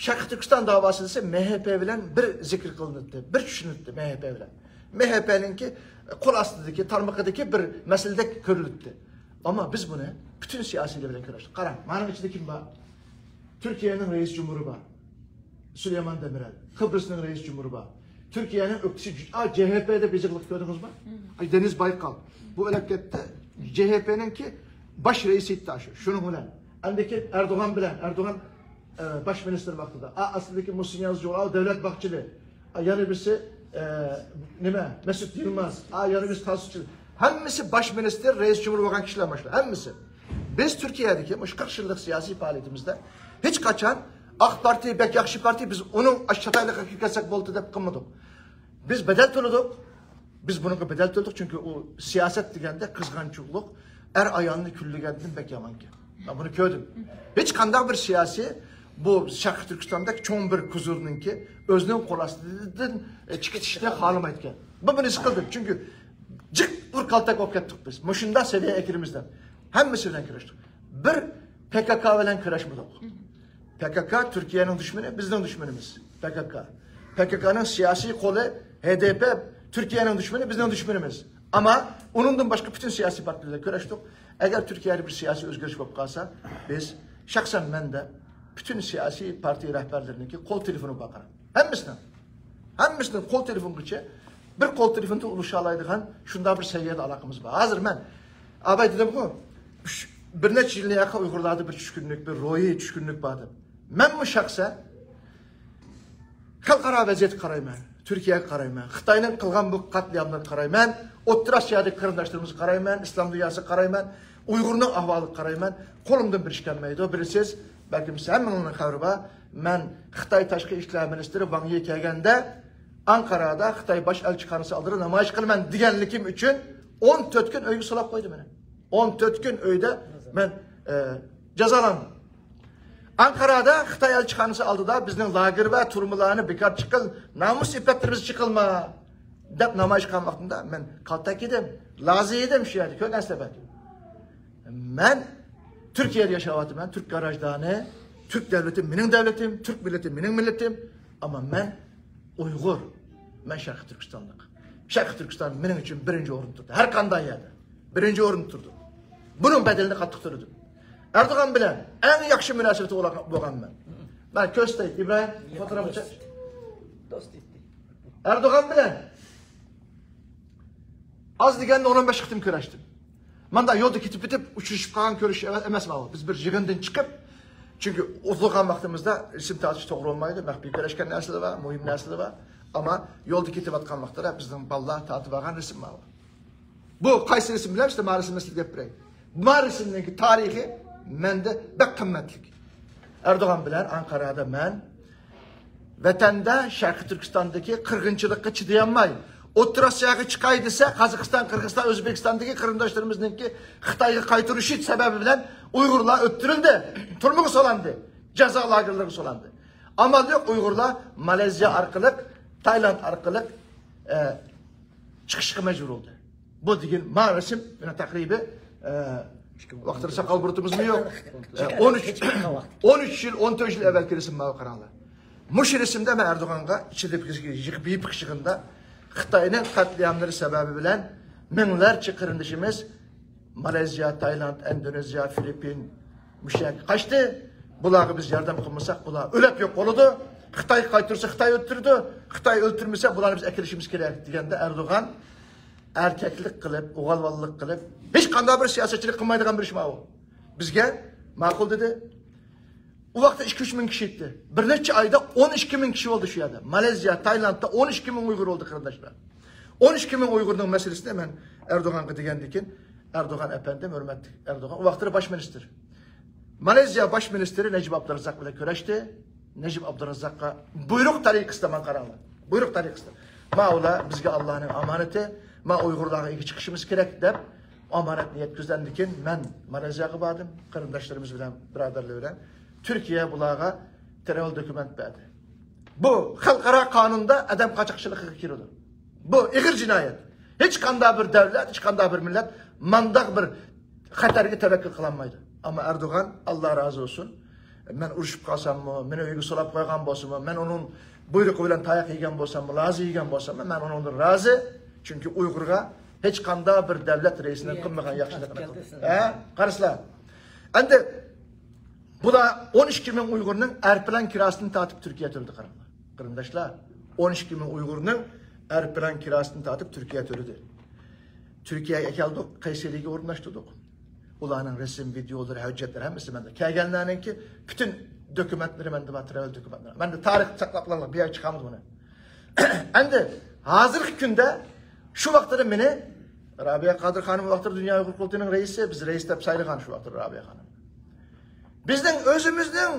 شەرقىي تۈركىستان داۋاسى دېسە، مھپ بىلەن بىر زىكىر قىلىناتتى، بىر چۈشىنىلەتتى مھپ بىلەن. مھپنىڭكى قول ئاستىدىكى، تارمىقىدىكى بىر مەسىلىدەك كۆرۈلەتتى. ئەمما بىز بۇنى پۈتۈن سىياسىيلار بىلەن كۆرۈشتۇق. قاراڭ، مانىڭ ئىچىدە كىم بار؟ تۈركىيەنىڭ رەئىس جۇمھۇرى بار. سۇلەيمان دېمىرەل. قىبرىسنىڭ رەئىس جۇمھۇرى بار. تۈركىيەنىڭ ئۆكتىسى جۇ-، ئا، جھپدا بېجىقلىق كۆردىڭىزمۇ؟ ئاي، دېنىز بايقال. بۇ ئۆلۈپ كەتتى. جھپنىڭكى باش رەئىسى ئىدى شۇ. شۇنىڭ بىلەن. ئاندىن كېيىن ئەردوغان بىلەن، ئەردوغان، ئە، باش مىنىستىر ۋاقتىدا. ئا، ئاستىدىكى مۇھسىن يازىچى، ئا، دۆلەت باخچىلى. ئا، يەنە بىرسى، ئە، نېمە، مەسۇت يىلماز. ئا، يەنە بىرسى تاسۇچى. ھەممىسى باش مىنىستىر، رەئىس جۇمھۇر بولغان كىشىلەر ماشۇلار. ھەممىسى. بىز تۈركىيەدىكى مۇشۇ قىرىق يىللىق سىياسىي پائالىيىتىمىزدە ھېچقاچان ئاق پارتىيە بەك ياخشى پارتىيە، بىز ئۇنىڭ ئاشۇ چاتايلىقىغا كىرىپ كەتسەك بولدى دەپ قىلمىدۇق. بىز بەدەل تۆلىدۇق. بىز بۇنىڭغا بەدەل تۆلىدۇق، چۈنكى ئۇ سىياسەت دېگەندە قىزغانچۇقلۇق ئەر ئايالنى كۈنلىگەندىن بەك يامانكەن. مەن بۇنى كۆردۈم. ھېچقانداق بىر سىياسىي بۇ شەرقىي تۈركىستاندەك چوڭ بىر كوزۇرنىڭكى ئۆزىنىڭ قول ئاستىدىن، ئە، چىقىشنى خالىمايدىكەن. بۇ، بۇنى ھېس قىلدىم. چۈنكى جىق بىر كالتەك بولۇپ كەتتۇق بىز. مۇشۇنداق سەۋىيەگە ئەكىرىمىز دەپ. ھەممىسى بىلەن كۆرۈشتۇق. بىر پكك بىلەن كۆرۈشمىدۇق. پكك تۈركىيەنىڭ دۈشمىنى، بىزنىڭ دۈشمىنىمىز. پكك. پككنىڭ سىياسىي قولى ھدپ، تۈركىيەنىڭ دۈشمىنى، بىزنىڭ دۈشمىنىمىز. ئەمما ئۇنىڭدىن باشقا پۈتۈن سىياسىي پارتىيەلەر كۆرۈشتۇق. ئەگەر تۈركىيەدە بىر سىياسىي ئۆزگىرىش بولۇپ قالسا، بىز، شەخسەن مەن دە، پۈتۈن سىياسىي پارتىيە رەھبەرلىرىنىڭكى قول تېلېفونى بار، قاراڭ. ھەممىسىنىڭ. ھەممىسىنىڭ قول تېلېفونغىچە بىر قول تېلېفوندا ئۇلىشالايدىغان شۇنداق بىر سەۋىيەدە ئالاقىمىز بار. ھازىر مەن، ئاباي دېدىمغۇ، ئۈچ، بىر نەچچە يىلدىن ياقى ئۇيغۇرلاردا بىر چۈشكۈنلۈك، بىر روھىي چۈشكۈنلۈك بار دەپ. مەنمۇ شەخسەن خەلقئارا ۋەزىيەتكە قارايمەن، تۈركىيەگە قارايمەن، خىتاينىڭ قىلغان بۇ قەتلىئاملىرىغا قارايمەن، ئوتتۇرا ئاسىيادىكى قېرىنداشلىرىمىزغا قارايمەن، ئىسلام دۇنياسىغا قارايمەن، ئۇيغۇرنىڭ ئەھۋالىغا قارايمەن. قولۇمدىن بىر ئىش كەلمەيدۇ. بىلىسىز، بەلكىم ھەممىڭلارنىڭ خەۋىرى بار، مەن خىتاي تاشقى ئىشلار مىنىستىرى ۋاڭ يى كەلگەندە ئانقارادا خىتاي باش ئەلچىخانىسى ئالدىدا نامايىش قىلىمەن دېگەنلىكىم ئۈچۈن ئون تۆت كۈن ئۆيگە سولاپ قويدى مېنى. ئون تۆت كۈن ئۆيدە مەن، ئە، جازالاندىم. ئانقارادا خىتاي ئەلچىخانىسى ئالدىدا بىزنىڭ لاگېر ۋە تۈرمىلەرنى بىكار چىقىل، نامۇس ئىپپەتلىرىمىز چىقىلما دەپ نامايىش قىلغان ۋاقتىمدا مەن كالتەك ئىدىم، لازى ئىدىم شۇ يەردە، كۆرگەنسىلەر بەلكىم. مەن تۈركىيەدە ياشاۋاتىمەن، تۈرك گاراژدانى، تۈرك دەۋلىتى مېنىڭ دەۋلىتىم، تۈرك مىللىتى مېنىڭ مىللىتىم. ئەمما مەن ئۇيغۇر، مەن شەرقىي تۈركىستانلىق. شەرقىي تۈركىستان مېنىڭ ئۈچۈن بىرىنچى ئورۇندا تۇرىدۇ. ھەر قانداق يەردە بىرىنچى ئورۇندا تۇرىدۇ. بۇنىڭ بەدىلىنى قاتتىق تۆلىدىم. ئەردوغان بىلەن ئەڭ ياخشى مۇناسىۋىتى بولغان، بولغان مەن. مەن كۆرسىتەي، ئىبراھىم، فوتوغراف چەك. ئەردوغان بىلەن ئاز دېگەندە ئون ئون بەش قېتىم كۆرۈشتۈم. ماندا يولدا كېتىپ كېتىپ ئۇچرىشىپ قالغان كۆرۈش ئەمەس، ئەمەس ماۋۇ. بىز بىر يىغىندىن چىقىپ، چۈنكى ئولتۇرغان ۋاقتىمىزدا رەسىم تارتىش توغرا بولمايدۇ. مەخپىي كۆرۈشكەن نەرسىلەر بار، مۇھىم نەرسىلەر بار. ئەمما يولدا كېتىۋاتقان ۋاقىتلار بىزنىڭ بالىلار تارتىپ ئالغان رەسىم ماۋۇ. بۇ قايسى رەسىم بىلەمسىلەر؟ ما رەسىمنى سىزگە گەپ بېرەي. ما رەسىمنىڭكى تارىخى مەندە بەك قىممەتلىك. ئەردوغان بىلەن ئانقارادا مەن ۋەتەندە، شەرقىي تۈركىستاندىكى قىرغىنچىلىققا چىدىيالماي، ئوتتۇرا ئاسىياغا چىقاي دېسە، قازاقىستان، قىرغىزىستان، ئۆزبېكىستاندىكى قېرىنداشلىرىمىزنىڭكى خىتايغا قايتۇرۇشى سەۋەبى بىلەن ئۇيغۇرلار ئۆلتۈرۈلدى، تۈرمىگە سولاندى، جازا لاگېرلىرىغا سولاندى. ئامال يوق، ئۇيغۇرلار مالايزىيە ئارقىلىق، تايلاند ئارقىلىق، ئە، چىقىشقا مەجبۇر بولدى. بۇ دېگەن ما رەسىم، مانا تەقرىبى، ئە، ۋاقتىدا ساقال بۇرۇتىمىزمۇ يوق. ئە، ئون ئۈچ، ئون ئۈچ يىل، ئون تۆت يىل ئەۋۋەلكى رەسىم ماۋۇ، قاراڭلار. مۇشۇ رەسىمدە مەن ئەردوغانغا ئىچىدە بىر يىغىپ يىغىندا خىتاينىڭ قەتلىئاملىرى سەۋەبى بىلەن مىڭلارچە قېرىندىشىمىز مالايزىيە، تايلاند، ئىندونېزىيە، فىلىپپىن، مۇشۇ يەرگە قاچتى. بۇلارغا بىز ياردەم قىلمىساق، بۇلار ئۆلۈپ يوق بولىدۇ. خىتايغا قايتۇرسا، خىتاي ئۆلتۈرىدۇ. خىتاي ئۆلتۈرمىسە، بۇلارنى بىز ئەكېلىشىمىز كېرەك، دېگەندە ئەردوغان ئەركەكلىك قىلىپ، ئوغۇلۋاللىق قىلىپ، ھېچقانداق بىر سىياسەتچىلىك قىلمايدىغان بىر ئىش ماۋۇ. بىزگە ماقۇل دېدى. ئۇ ۋاقىتتا ئىككى ئۈچ مىڭ كىشى ئىدى. بىر نەچچە ئايدا ئون ئىككى مىڭ كىشى بولدى شۇ يەردە. مالايزىيە، تايلاندتا ئون ئىككى مىڭ ئۇيغۇر بولدى، قېرىنداشلار. ئون ئىككى مىڭ ئۇيغۇرنىڭ مەسىلىسىنى مەن ئەردوغانغا دېگەندىكىن، ئەردوغان ئەپەندىم، ھۆرمەتلىك ئەردوغان، ئۇ ۋاقىتتا باش مىنىستىر. مالايزىيە باش مىنىستىرى نەجىپ ئابدۇرازاق بىلەن كۆرۈشتى. نەجىپ ئابدۇرازاققا بۇيرۇق تەرىقىسىدە، ماڭا قاراڭلار. بۇيرۇق تەرىقىسىدە. ما ئۇلار بىزگە ئاللانىڭ ئامانىتى، ما ئۇيغۇرلارغا ئىگە چىقىشىمىز كېرەك دەپ، ئامانەتنى يەتكۈزگەندىن كېيىن، مەن مالايزىيەگە باردىم، قېرىنداشلىرىمىز بىلەن، بۇرادەرلەر بىلەن. تۈركىيە بۇلارغا تىراۋېل دوكۇمېنت بەردى. بۇ خەلقئارا قانۇندا ئادەم قاچاقچىلىقىغا كىرىدۇ. بۇ ئېغىر جىنايەت. ھېچقانداق بىر دەۋلەت، ھېچقانداق بىر مىللەت مانداق بىر خەتەرگە تەۋەككۈل قىلالمايدۇ. ئەمما ئەردوغان، ئاللا رازى بولسۇن، مەن ئۇرۇشۇپ قالساممۇ، مېنى ئۆيگە سولاپ قويغان بولسىمۇ، مەن ئۇنىڭ بۇيرۇقى بىلەن تاياق يېگەن بولساممۇ، لازا يېگەن بولساممۇ، مەن ئۇنىڭدىن رازى. چۈنكى ئۇيغۇرغا ھېچقانداق بىر دەۋلەت رەئىسىنىڭ قىلمىغان ياخشىلىقىنى قىلدى. ھە؟ قارىسىلا. ئەمدى بۇلار ئون ئىككى مىڭ ئۇيغۇرنىڭ ئەرپىلان كىراسىنى تارتىپ تۈركىيە تۆلىدى، قاراڭلار. قېرىنداشلار، ئون ئىككى مىڭ ئۇيغۇرنىڭ ئەرپىلان كىراسىنى تارتىپ تۈركىيە تۆلىدى. تۈركىيەگە ئەكەلدۇق، قەيسەرىگە ئورۇنلاشتۇردۇق. ئۇلارنىڭ رەسىم، ۋىدېئولىرى، ھۆججەتلىرى ھەممىسى مەندە. كەلگەنلەرنىڭكى پۈتۈن دوكۇمېنتلىرى مەندە بار، ترەۋېل دوكۇمېنتلىرى. مەندە تارىخ ساقلاپ قالغان، بۇ يەرگە چىقارمىدىم ئۇنى. ئەمدى ھازىرقى كۈندە شۇ ۋاقىتتا مېنى رابىيە قادىر خانىم، ۋاقتىدا دۇنيا ئۇيغۇر قۇرۇلتىيىنىڭ رەئىسى، بىز رەئىس دەپ سايلىغان شۇ ۋاقىتتا رابىيە خانىم. بىزنىڭ ئۆزىمىزنىڭ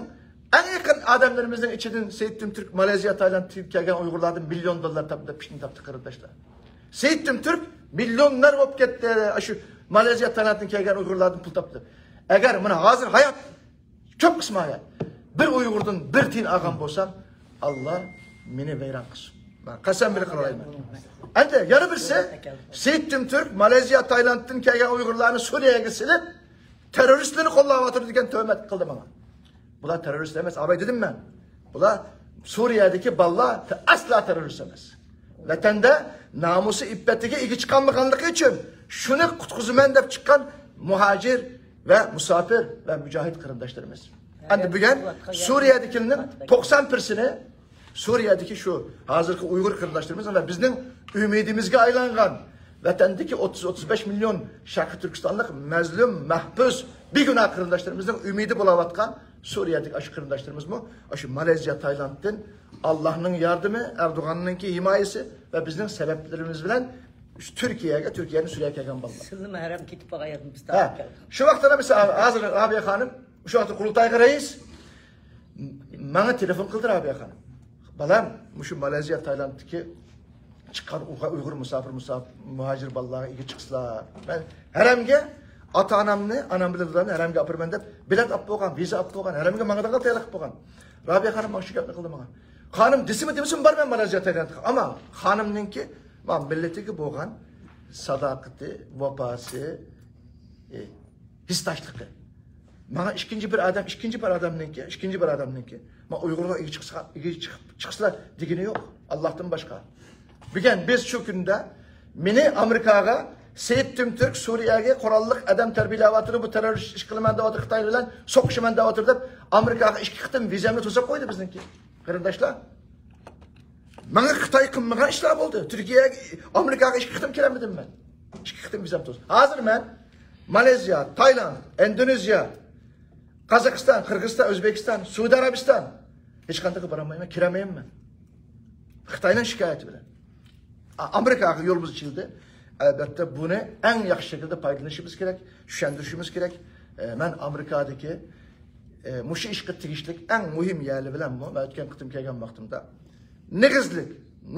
ئەڭ يېقىن ئادەملىرىمىزنىڭ ئىچىدىن سېيىتتىن تۈرك، مالايزىيا، تايلاندتىن كەلگەن ئۇيغۇرلاردىن مىليون دوللار تاپتى، پىشنى تاپتى، قېرىنداشلار. سېيىتتىن تۈرك مىليونېر بولۇپ كەتتى، شۇ مالايزىيا، تايلاندتىن كەلگەن ئۇيغۇرلاردىن پۇل تاپتى. ئەگەر مانا ھازىر ھايات، كۆپ قىسمى ھايات، بىر ئۇيغۇردىن بىر تىيىن ئالغان بولسام، ئاللا مېنى ۋەيران قىلسۇن. مەن قەسەم بىلەن قىلالايمەن. ئەمدى يەنە بىرسى، سېيىتتىن تۈرك مالايزىيا، تايلاندتىن كەلگەن ئۇيغۇرلارنى سۈرىيەگە سېلىپ، تېررورىستلارنى قوللاۋاتىدۇ دېگەن تۆھمەت قىلدى ماڭا. بۇلار تېررورىست ئەمەس، ئاباي دېدىم مەن. بۇلار سۈرىيەدىكى بالىلار ئەسلا تېررورىست ئەمەس. ۋەتەندە نامۇسى، ئىپپەتىگە ئىگە چىقالمىغانلىقى ئۈچۈن شۇنى قۇتقۇزىمەن دەپ چىققان مۇھاجىر ۋە مۇساپىر ۋە مۇجاھىد قېرىنداشلىرىمىز. ئەمدى بۈگۈن سۈرىيەدىكىلەرنىڭ توقسان پىرسېنتى سۈرىيەدىكى شۇ ھازىرقى ئۇيغۇر قېرىنداشلىرىمىز ۋە بىزنىڭ ئۈمىدىمىزگە ئايلانغان ۋەتەندىكى ئوتتۇز، ئوتتۇز بەش مىليون شەرقىي تۈركىستانلىق مەزلۇم، مەھبۇس، بىگۇناھ قېرىنداشلىرىمىزنىڭ ئۈمىدى بولاۋاتقان سۈرىيەدىكى ئاشۇ قېرىنداشلىرىمىزمۇ ئاشۇ مالېزىيە، تايلاندتىن ئاللانىڭ ياردىمى، ئەردوغاننىڭكى ھىمايىسى ۋە بىزنىڭ سەۋەبلىرىمىز بىلەن تۈركىيەگە، تۈركىيەدىن سۈرىيەگە كەلگەن بالىلار. سىلىمۇ ھەرەم كېتىپ بارغان يەردىن بىز ھە، تارتىپ كەلدۇق. شۇ ۋاقىتتا مەسىلەن، ھازىر رابىيە خانىم شۇ ۋاقىتتا قۇرۇلتايغا رەئىس، ماڭا تېلېفون قىلدى رابىيە خانىم. بالام، مۇشۇ مالايزىيە، تايلاندتىكى چىققان ئۇيغۇر، ئۇيغۇر مۇساپىر، مۇساپىر، مۇھاجىر بالىلارغا ئىگە چىقسىلا. مەن ھەرەمگە ئاتا-ئانامنى، ئانام بىلەن دادامنى ھەرەمگە ئاپىرىمەن دەپ بىلەت ئاپ بولغان، ۋىزا ئاپ بولغان، ھەرەمگە ماڭىدىغان تەييارلىق قىلىپ بولغان. رابىيە خانىم ماڭا شۇ گەپنى قىلدى ماڭا. خانىم، دېسىمۇ دېمىسىمۇ بارىمەن مالايزىيە، تايلاندقا. ئەمما خانىمنىڭكى مانا مىللىتىگە بولغان ساداقىتى، ۋاپاسى، ئى، ھېسداشلىقى. ماڭا ئىككىنچى بىر ئادەم، ئىككىنچى بىر ئادەمنىڭكى، ئىككىنچى بىر ئادەمنىڭكى، ما ئۇيغۇرلار ئىگە چىقسا، ئىگە چىقىپ چىقسىلا دېگىنى يوق، ئاللاھتىن باشقا. بۈگۈن بىز شۇ كۈندە مېنى ئامېرىكاغا سېيىتتىن تۈرك سۈرىيەگە قوراللىق ئادەم تەربىيەلەۋاتىدۇ، بۇ تېررورىست ئىش قىلىمەن دەۋاتىدۇ، خىتاي بىلەن سوقۇشىمەن دەۋاتىدۇ دەپ ئامېرىكاغا ئىككى قېتىم ۋىزامنى توساپ قويدى بىزنىڭكى. قېرىنداشلار، ماڭا خىتاي قىلمىغان ئىشلار بولدى. تۈركىيەگە، ئامېرىكاغا ئىككى قېتىم كېلەلمىدىم مەن. ئىككى قېتىم ۋىزام توسۇلدى. ھازىر مەن مالېزىيە، تايلاند، ئىندونېزىيە، قازاقىستان، قىرغىزىستان، ئۆزبېكىستان، سەئۇدى ئەرەبىستان، ھېچقانداققا بارالمايمەن، كىرەلمەيمەن. خىتاينىڭ شىكايىتى بىلەن. ئا-، ئامېرىكاغا يولىمىز ئېچىلدى. ئەلبەتتە، بۇنى ئەڭ ياخشى شەكىلدە پايدىلىنىشىمىز كېرەك، چۈشەندۈرۈشىمىز كېرەك. ئە، مەن ئامېرىكادىكى، ئە، مۇشۇ ئىشقا تېگىشلىك ئەڭ مۇھىم يەرلەر بىلەنمۇ مەن ئۆتكەن قېتىم كەلگەن ۋاقتىمدا نېگىزلىك،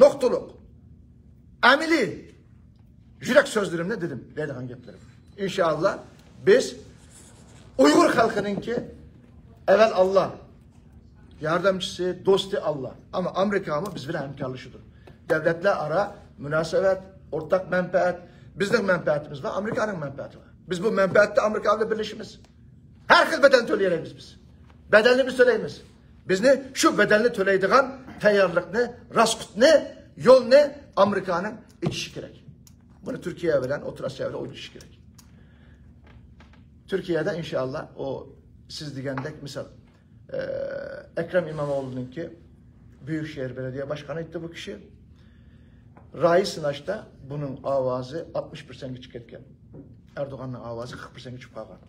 نۇقتىلىق، ئەمەلىي يۈرەك سۆزلىرىمنى دېدىم، دەيدىغان گەپلىرىم. ئىنشائاللا، بىز ئۇيغۇر خەلقىنىڭكى ئەۋەل ئاللا، ياردەمچىسى، دوستى ئاللا. ئەمما ئامېرىكامۇ بىز بىلەن ھەمكارلىشىدۇ. دۆلەتلەر ئارا مۇناسىۋەت، ئورتاق مەنپەئەت، بىزنىڭ مەنپەئەتىمىز بار، ئامېرىكانىڭ مەنپەئەتى بار. بىز بۇ مەنپەئەتتە ئامېرىكا بىلەن بىرلىشىمىز. ھەر خىل بەدەلنى تۆلىيەلەيمىز بىز. بەدەلنى بىز تۆلەيمىز. بىزنى شۇ بەدەلنى تۆلەيدىغان تەييارلىقنى، راسخوتنى، يولنى ئامېرىكانىڭ ئېچىشى كېرەك. بۇنى تۈركىيە بىلەن، ئوتتۇرا ئاسىيا بىلەن ئويلىشىشى كېرەك. تۈركىيەدە ئىنشائاللا ئۇ سىز دېگەندەك مىسال، ئە، ئەكرەم ئىمامئوغلۇنىڭكى بۈيۈك شەھەر بەلەدىيە باشقانى ئېيتتى بۇ كىشى. رايى سىناشتا بۇنىڭ ئاۋازى ئاتمىش پىرسەنتكە چىقىپ كەتكەن. ئەردوغاننىڭ ئاۋازى قىرىق پىرسەنتكە چىقىپ قالغان.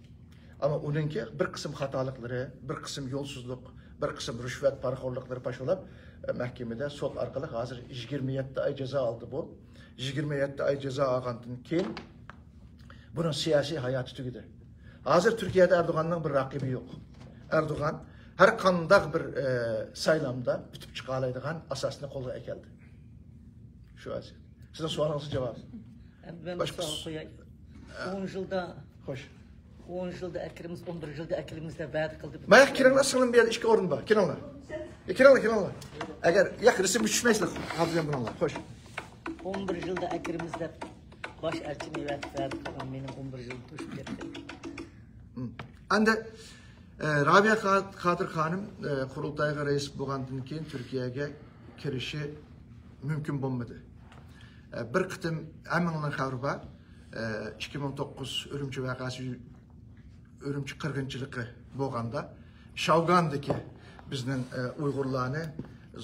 ئەمما ئۇنىڭكى بىر قىسىم خاتالىقلىرى، بىر قىسىم يولسىزلىق، بىر قىسىم رىشۋەت، پارىخورلۇقلىرى پاش بولاپ، ئە، مەھكىمىدە، سوت ئارقىلىق ھازىر يىگىرمە يەتتە ئاي جازا ئالدى بۇ. يىگىرمە يەتتە ئاي جازا ئالغاندىن كېيىن بۇنىڭ سىياسىي ھاياتى تۈگىدى. ھازىر تۈركىيەدە ئەردوغاننىڭ بىر رەقىبى يوق. ئەردوغان ھەر قانداق بىر، ئە، سايلامدا ئۇتۇپ چىقالايدىغان ئاساسنى قولغا كەلتۈردى. شۇ ۋەزىيەت. سىزنىڭ سوئالىڭىزغا جاۋاب. ئەمدى مەن بىر باشقا سوئال قوياي. ئون يىلدا، خوش. ئون يىلدا ئەكىرىمىز، ئون بىر يىلدا ئەكىرىمىز دەپ ۋەدە قىلدى. ماياق كىرىڭلار، سىڭلىم، بۇ يەردە ئىككى ئورۇن بار. كىرىڭلار. ئە، كىرىڭلار، كىرىڭلار. ئەگەر ياق، رەسىمگە چۈشمەيسىلەر، خاتىرجەم بولۇڭلار. خوش. ئون بىر يىلدا ئەكىرىمىز دەپ باش ئەلچىنى ۋەدە قىلغان، مېنىڭ ئون بىر يىلدا توشۇپ كەتتى. ئەمدى، ئە، رابىيە قا-، قادىر خانىم، ئە، قۇرۇلتايغا رەئىس بولغاندىن كېيىن تۈركىيەگە كىرىشى مۇمكىن بولمىدى. ئە، بىر قېتىم ھەممىڭلارنىڭ خەۋىرى بار. ئە، ئىككى مىڭ توققۇز ئۈرۈمچى ۋەقەسى، ئۈرۈمچى قىرغىنچىلىقى بولغاندا، شاۋگاندىكى بىزنىڭ، ئە، ئۇيغۇرلارنى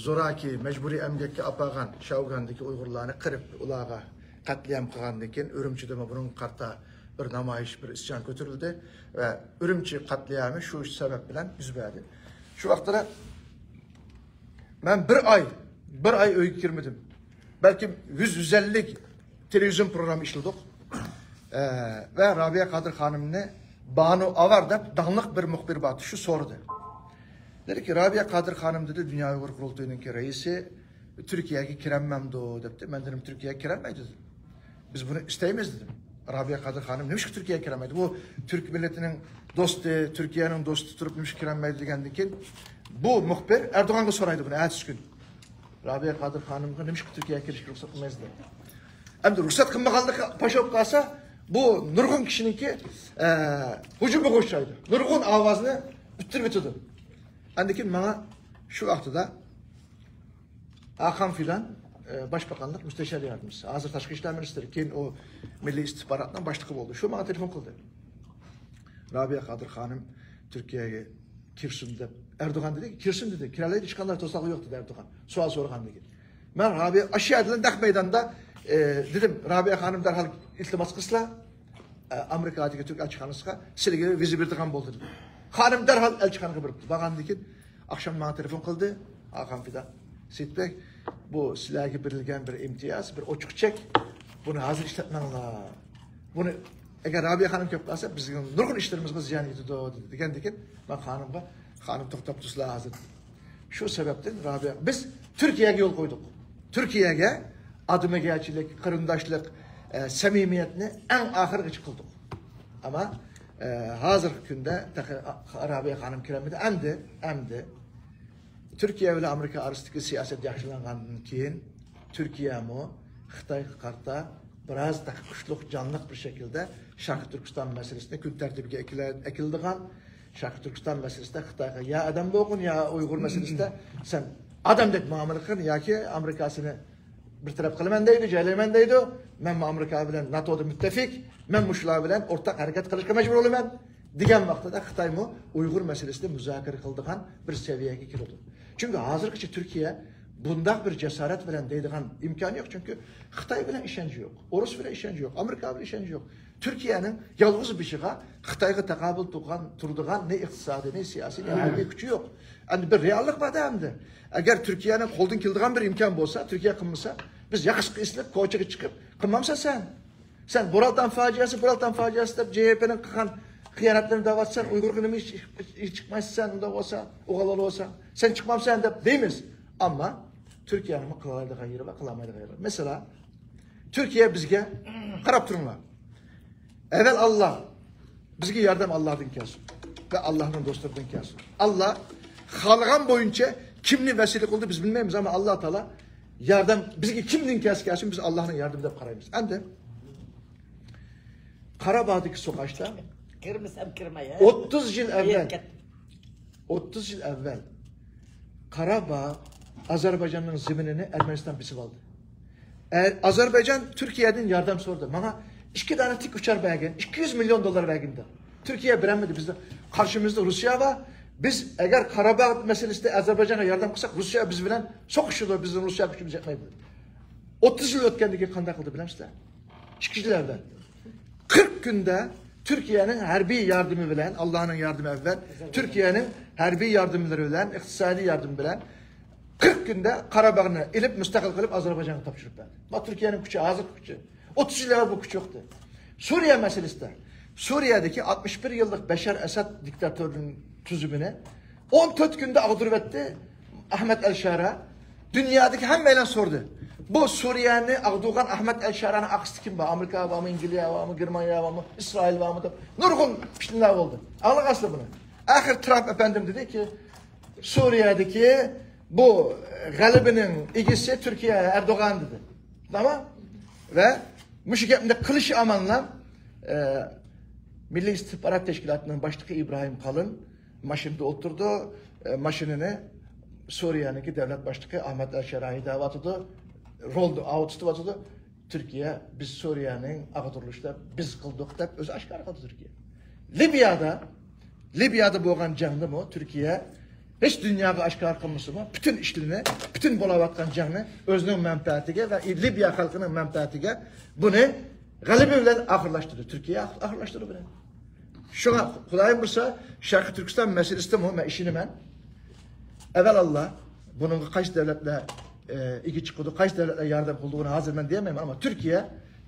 زوراكى، مەجبۇرىي ئەمگەككە ئاپارغان شاۋگاندىكى ئۇيغۇرلارنى قىرىپ، ئۇلارغا قەتلىئام قىلغاندىن كېيىن، ئۈرۈمچىدىمۇ بۇنىڭغا قارىتا بىر نامايىش، بىر ئىسيان كۆتۈرۈلدى ۋە ئۈرۈمچى قەتلىئامى شۇ سەۋەب بىلەن يۈز بەردى. شۇ ۋاقىتتا مەن بىر ئاي، بىر ئاي ئۆيگە كىرمىدىم. بەلكىم يۈز، يۈز ئەللىك تېلېۋىزىيون پروگرامما ئىشلىدۇق. ئە، ۋە رابىيە قادىر خانىمنى بانۇ ئاۋار دەپ داڭلىق بىر مۇخبىر بار، شۇ سورىدى. دېدىكى، رابىيە قادىر خانىم، دېدى، دۇنيا ئۇيغۇر قۇرۇلتىيىنىڭكى رەئىسى تۈركىيەگە كىرەلمەمدۇ دەپتۇ. مەن دېدىم، تۈركىيەگە كىرەلمەيدۇ دېدىم. بىز بۇنى ئىستەيمىز دېدىم. رابىيە قادىر خانىم نېمىشقا تۈركىيەگە كىرەلمەيدۇ؟ بۇ تۈرك مىللىتىنىڭ دوستى، تۈركىيەنىڭ دوستى تۇرۇپ نېمىشقا كىرەلمەيدۇ دېگەندىن كېيىن، بۇ مۇخبىر ئەردوغانغا سورايدۇ بۇنى ئەتىسى كۈن. رابىيە قادىر خانىمغا نېمىشقا تۈركىيەگە كىرىشكە رۇخسەت قىلمايسىز دەپ. ئەمدى رۇخسەت قىلمىغانلىقى پاش بولۇپ قالسا، بۇ نۇرغۇن كىشىنىڭكى، ئە، ھۇجۇمىغا ئۇچرايدۇ. نۇرغۇن ئاۋازنى ئۇتتۇرۇۋېتىدۇ. ئاندىن كېيىن ماڭا شۇ ۋاقتىدا ئاخان فىدان، ئە، باشباقانلىق مۇستەشار ياردەمچىسى. ھازىر تاشقى ئىشلار مىنىستىرى، كېيىن ئۇ مىللىي ئىستىخباراتنىڭ باشلىقى بولدى. شۇ ماڭا تېلېفون قىلدى. رابىيە قادىر خانىم تۈركىيەگە كىرسۇن دەپ، ئەردوغان دېدى، كىرسۇن دېدى. كىرەلەيدۇ، ھېچقانداق توسالغۇ يوق دېدى ئەردوغان. سوئال سورىغاندىن كېيىن. مەن رابىيە ئاشۇ يەردىن نەق مەيداندا، ئە، دېدىم، رابىيە خانىم دەرھال ئىلتىماس قىلسىلا، ئە، ئامېرىكادىكى تۈرك ئەلچىخانىسىغا سىلىگە ۋىزا بېرىدىغان بولدى دېدى. خانىم دەرھال ئەلچىخانىغا بېرىپتۇ. بارغاندىن كېيىن ئاخشام ماڭا تېلېفون قىلدى. ئاخان فىدان، سېيىت بەگ، بۇ سىلەرگە بېرىلگەن بىر ئىمتىياز، بىر ئوچۇق چەك. بۇنى ھازىر ئىشلەتمەڭلار. بۇنى ئەگەر رابىيە خانىم كۆرۈپ قالسا، بىزنىڭ نۇرغۇن ئىشلىرىمىزغا زىيان يېتىدۇ، دېدى. دېگەندىن كېيىن مەن خانىمغا، خانىم توختاپ تۇرسىلا ھازىر. شۇ سەۋەبتىن رابىيە، بىز تۈركىيەگە يول قويدۇق. تۈركىيەگە ئادىمىگەرچىلىك، قېرىنداشلىق، ئە، سەمىمىيەتنى ئەڭ ئاخىرغىچە قىلدۇق. ئەمما، ئە، ھازىرقى كۈندە تېخى رابىيە خانىم كىرەلمىدى. ئەمدى، ئەمدى تۈركىيە بىلەن ئامېرىكا ئارىسىدىكى سىياسەت ياخشىلانغاندىن كېيىن، تۈركىيەمۇ خىتايغا قارىتا بىراز تېخى كۈچلۈك، جانلىق بىر شەكىلدە شەرقىي تۈركىستان مەسىلىسىنى كۈن تەرتىپىگە ئەكىلە-، ئەكېلىدىغان، شەرقىي تۈركىستان مەسىلىسىدە خىتايغا يا ئادەم بولغىن، يا ئۇيغۇر مەسىلىسىدە سەن ئادەمدەك مۇئامىلە قىلغىن ياكى ئامېرىكا سېنى بىر تەرەپ قىلىمەن دەيدۇ، جايلايمەن دەيدۇ. مەنمۇ ئامېرىكا بىلەن ناتودا مۇتتەپىق، مەنمۇ شۇلار بىلەن ئورتاق ھەرىكەت قىلىشقا مەجبۇر بولىمەن دېگەن ۋاقتىدا خىتايمۇ ئۇيغۇر مەسىلىسىنى مۇزاكىرە قىلىدىغان بىر سەۋىيەگە كېلىدۇ. چۈنكى ھازىرغىچە تۈركىيە بۇنداق بىر جاسارەت بىلەن دەيدىغان ئىمكانى يوق، چۈنكى خىتاي بىلەن ئىشەنچى يوق، ئورۇس بىلەن ئىشەنچى يوق، ئامېرىكا بىلەن ئىشەنچى يوق. تۈركىيەنىڭ يالغۇز بېشىغا خىتايغا تاقابىل تۇرغان، تۇرىدىغان نە ئىقتىسادىي، نە سىياسىي، نە ھەربىي كۈچى يوق. ئەمدى بىر رېئاللىق بار-دە ئەمدى. ئەگەر تۈركىيەنىڭ قولىدىن كېلىدىغان بىر ئىمكان بولسا، تۈركىيە قىلمىسا، بىز ياقىسىغا ئېسىلىپ، كوچىغا چىقىپ، قىلمامسەن سەن؟ سەن بورالتان فاجىئەسى، بورالتان فاجىئەسى دەپ جې ھې پېنىڭ قىلغان خىيانەتلىرىنى دەۋاتىسەن، ئۇيغۇرغا نېمە ئىش، ئىش، ئىش چىقمايسەن سەن، ئۇنداق بولسا، ئوغۇل بالا بولساڭ، سەن چىقمامسەن دەپ دەيمىز. ئەمما تۈركىيەنىڭمۇ قىلالايدىغان يېرى بار، قىلالمايدىغان يېرى بار. مەسىلەن، تۈركىيە بىزگە، قاراپ تۇرۇڭلار. ئەۋۋەل ئاللا، بىزگە ياردەم ئاللادىن كەلسۇن ۋە ئاللانىڭ دوستلىرىدىن كەلسۇن. ئاللا خالىغان بويىچە كىمنى ۋەسىلە قىلدى بىز بىلمەيمىز، ئەمما ئاللا تائالا ياردەم بىزگە كىمدىن كەلسە كەلسۇن، بىز ئاللانىڭ ياردىمى دەپ قارايمىز. ئەمدى قاراباغدىكى سوقاشتا كىرمىسەم كىرمەي، ھە؟ ئوتتۇز يىل ئەۋۋەل، كەتتىم. ئوتتۇز يىل ئەۋۋەل قاراباغ ئازەربايجاننىڭ زېمىنىنى ئەرمەنىستان بېسىۋالدى. ئەر-، ئازەربايجان تۈركىيەدىن ياردەم سورىدى. ماڭا ئىككى دانە تىك ئۇچار بەرگىن، ئىككى يۈز مىليون دوللار بەرگىن دەپ. تۈركىيە بېرەلمىدى. بىزنىڭ قارشىمىزدا روسىيە بار. بىز ئەگەر قاراباغ مەسىلىسىدە ئازەربايجانغا ياردەم قىلساق، روسىيە بىز بىلەن سوقۇشىدۇ، بىزنىڭ روسىيەگە كۈچىمىز يەتمەيدۇ. ئوتتۇز يىل ئۆتكەندىن كېيىن قانداق قىلدى بىلەمسىلەر؟ ئىككى يىل ئەۋۋەل. قىرىق كۈندە تۈركىيەنىڭ ھەربىي ياردىمى بىلەن، ئاللانىڭ ياردىمى ئەۋۋەل، تۈركىيەنىڭ ھەربىي ياردىملىرى بىلەن، ئىقتىسادىي ياردىمى بىلەن قىرىق كۈندە قاراباغنى ئېلىپ، مۇستەقىل قىلىپ، ئازەربايجانغا تاپشۇرۇپ بەردى. بۇ تۈركىيەنىڭ كۈچى، ھازىرقى كۈچى. ئوتتۇز يىل ئەۋۋەل بۇ كۈچ يوقتى. سۇرىيە مەسىلىسىدە، سۇرىيەدىكى ئاتمىش بىر يىللىق بەشار ئەسەد دىكتاتورنىڭ تۈزۈمىنى ئون تۆت كۈندە ئاغدۇرۇۋەتتى ئەھمەد ئەل شارا. دۇنيادىكى ھەممەيلەن سورىدى. بۇ سۇرىيەنى ئاغدۇرغان ئەھمەد ئەل شارانىڭ ئارقىسىدا كىم بار؟ ئامېرىكا بارمۇ، ئەنگلىيە بارمۇ، گېرمانىيە بارمۇ، ئىسرائىل بارمۇ دەپ نۇرغۇن پىتنىلەر بولدى. ئاڭلىغانسىلەر بۇنى. ئاخىر ترامپ ئەپەندىم دېدىكى، سۇرىيەدىكى بۇ غەلىبىنىڭ ئىگىسى تۈركىيە، ئەردوغان دېدى. تامام. ۋە مۇشۇ گەپنى قىلىش ئامانلا، ئە، مىللىي ئىستىخبارات تەشكىلاتىنىڭ باشلىقى ئىبراھىم قالىن ماشىنىدا ئولتۇرىدۇ. ئە، ماشىنىنى سۈرىيەنىڭكى دۆلەت باشلىقى ئەھمەد ئەل شەرائى ھەيدەۋاتىدۇ. رولدا ئاۋۇ تۇتۇۋاتىدۇ. تۈركىيە، بىز سۈرىيەنىڭ ئاغدۇرۇلۇشىدا بىز قىلدۇق دەپ ئۆزى ئاشكارا قىلدى تۈركىيە. لىبىيادا، لىبىيادا بولغان جەڭدىمۇ تۈركىيە ھېچ دۇنياغا ئاشكارا قىلمىسىمۇ، پۈتۈن ئىشلىرىنى، پۈتۈن بولاۋاتقان جەڭنى ئۆزىنىڭ مەنپەئەتىگە ۋە لىبىيا خەلقىنىڭ مەنپەئەتىگە بۇنى غەلىبە بىلەن ئاخىرلاشتۇردى. تۈركىيە ئاخىرلاشتۇردى بۇنى. شۇڭا خۇدايىم بۇيرۇسا، شەرقىي تۈركىستان مەسىلىسىدىمۇ مەن ئىشىنىمەن. ئەۋەلئاللا، بۇنىڭغا قايسى دۆلەتلەر، ئە، ئىگە چىقىدۇ، قايسى دۆلەتلەر ياردەم قىلىدۇ، ئۇنى ھازىر مەن دېيەلمەيمەن، ئەمما تۈركىيە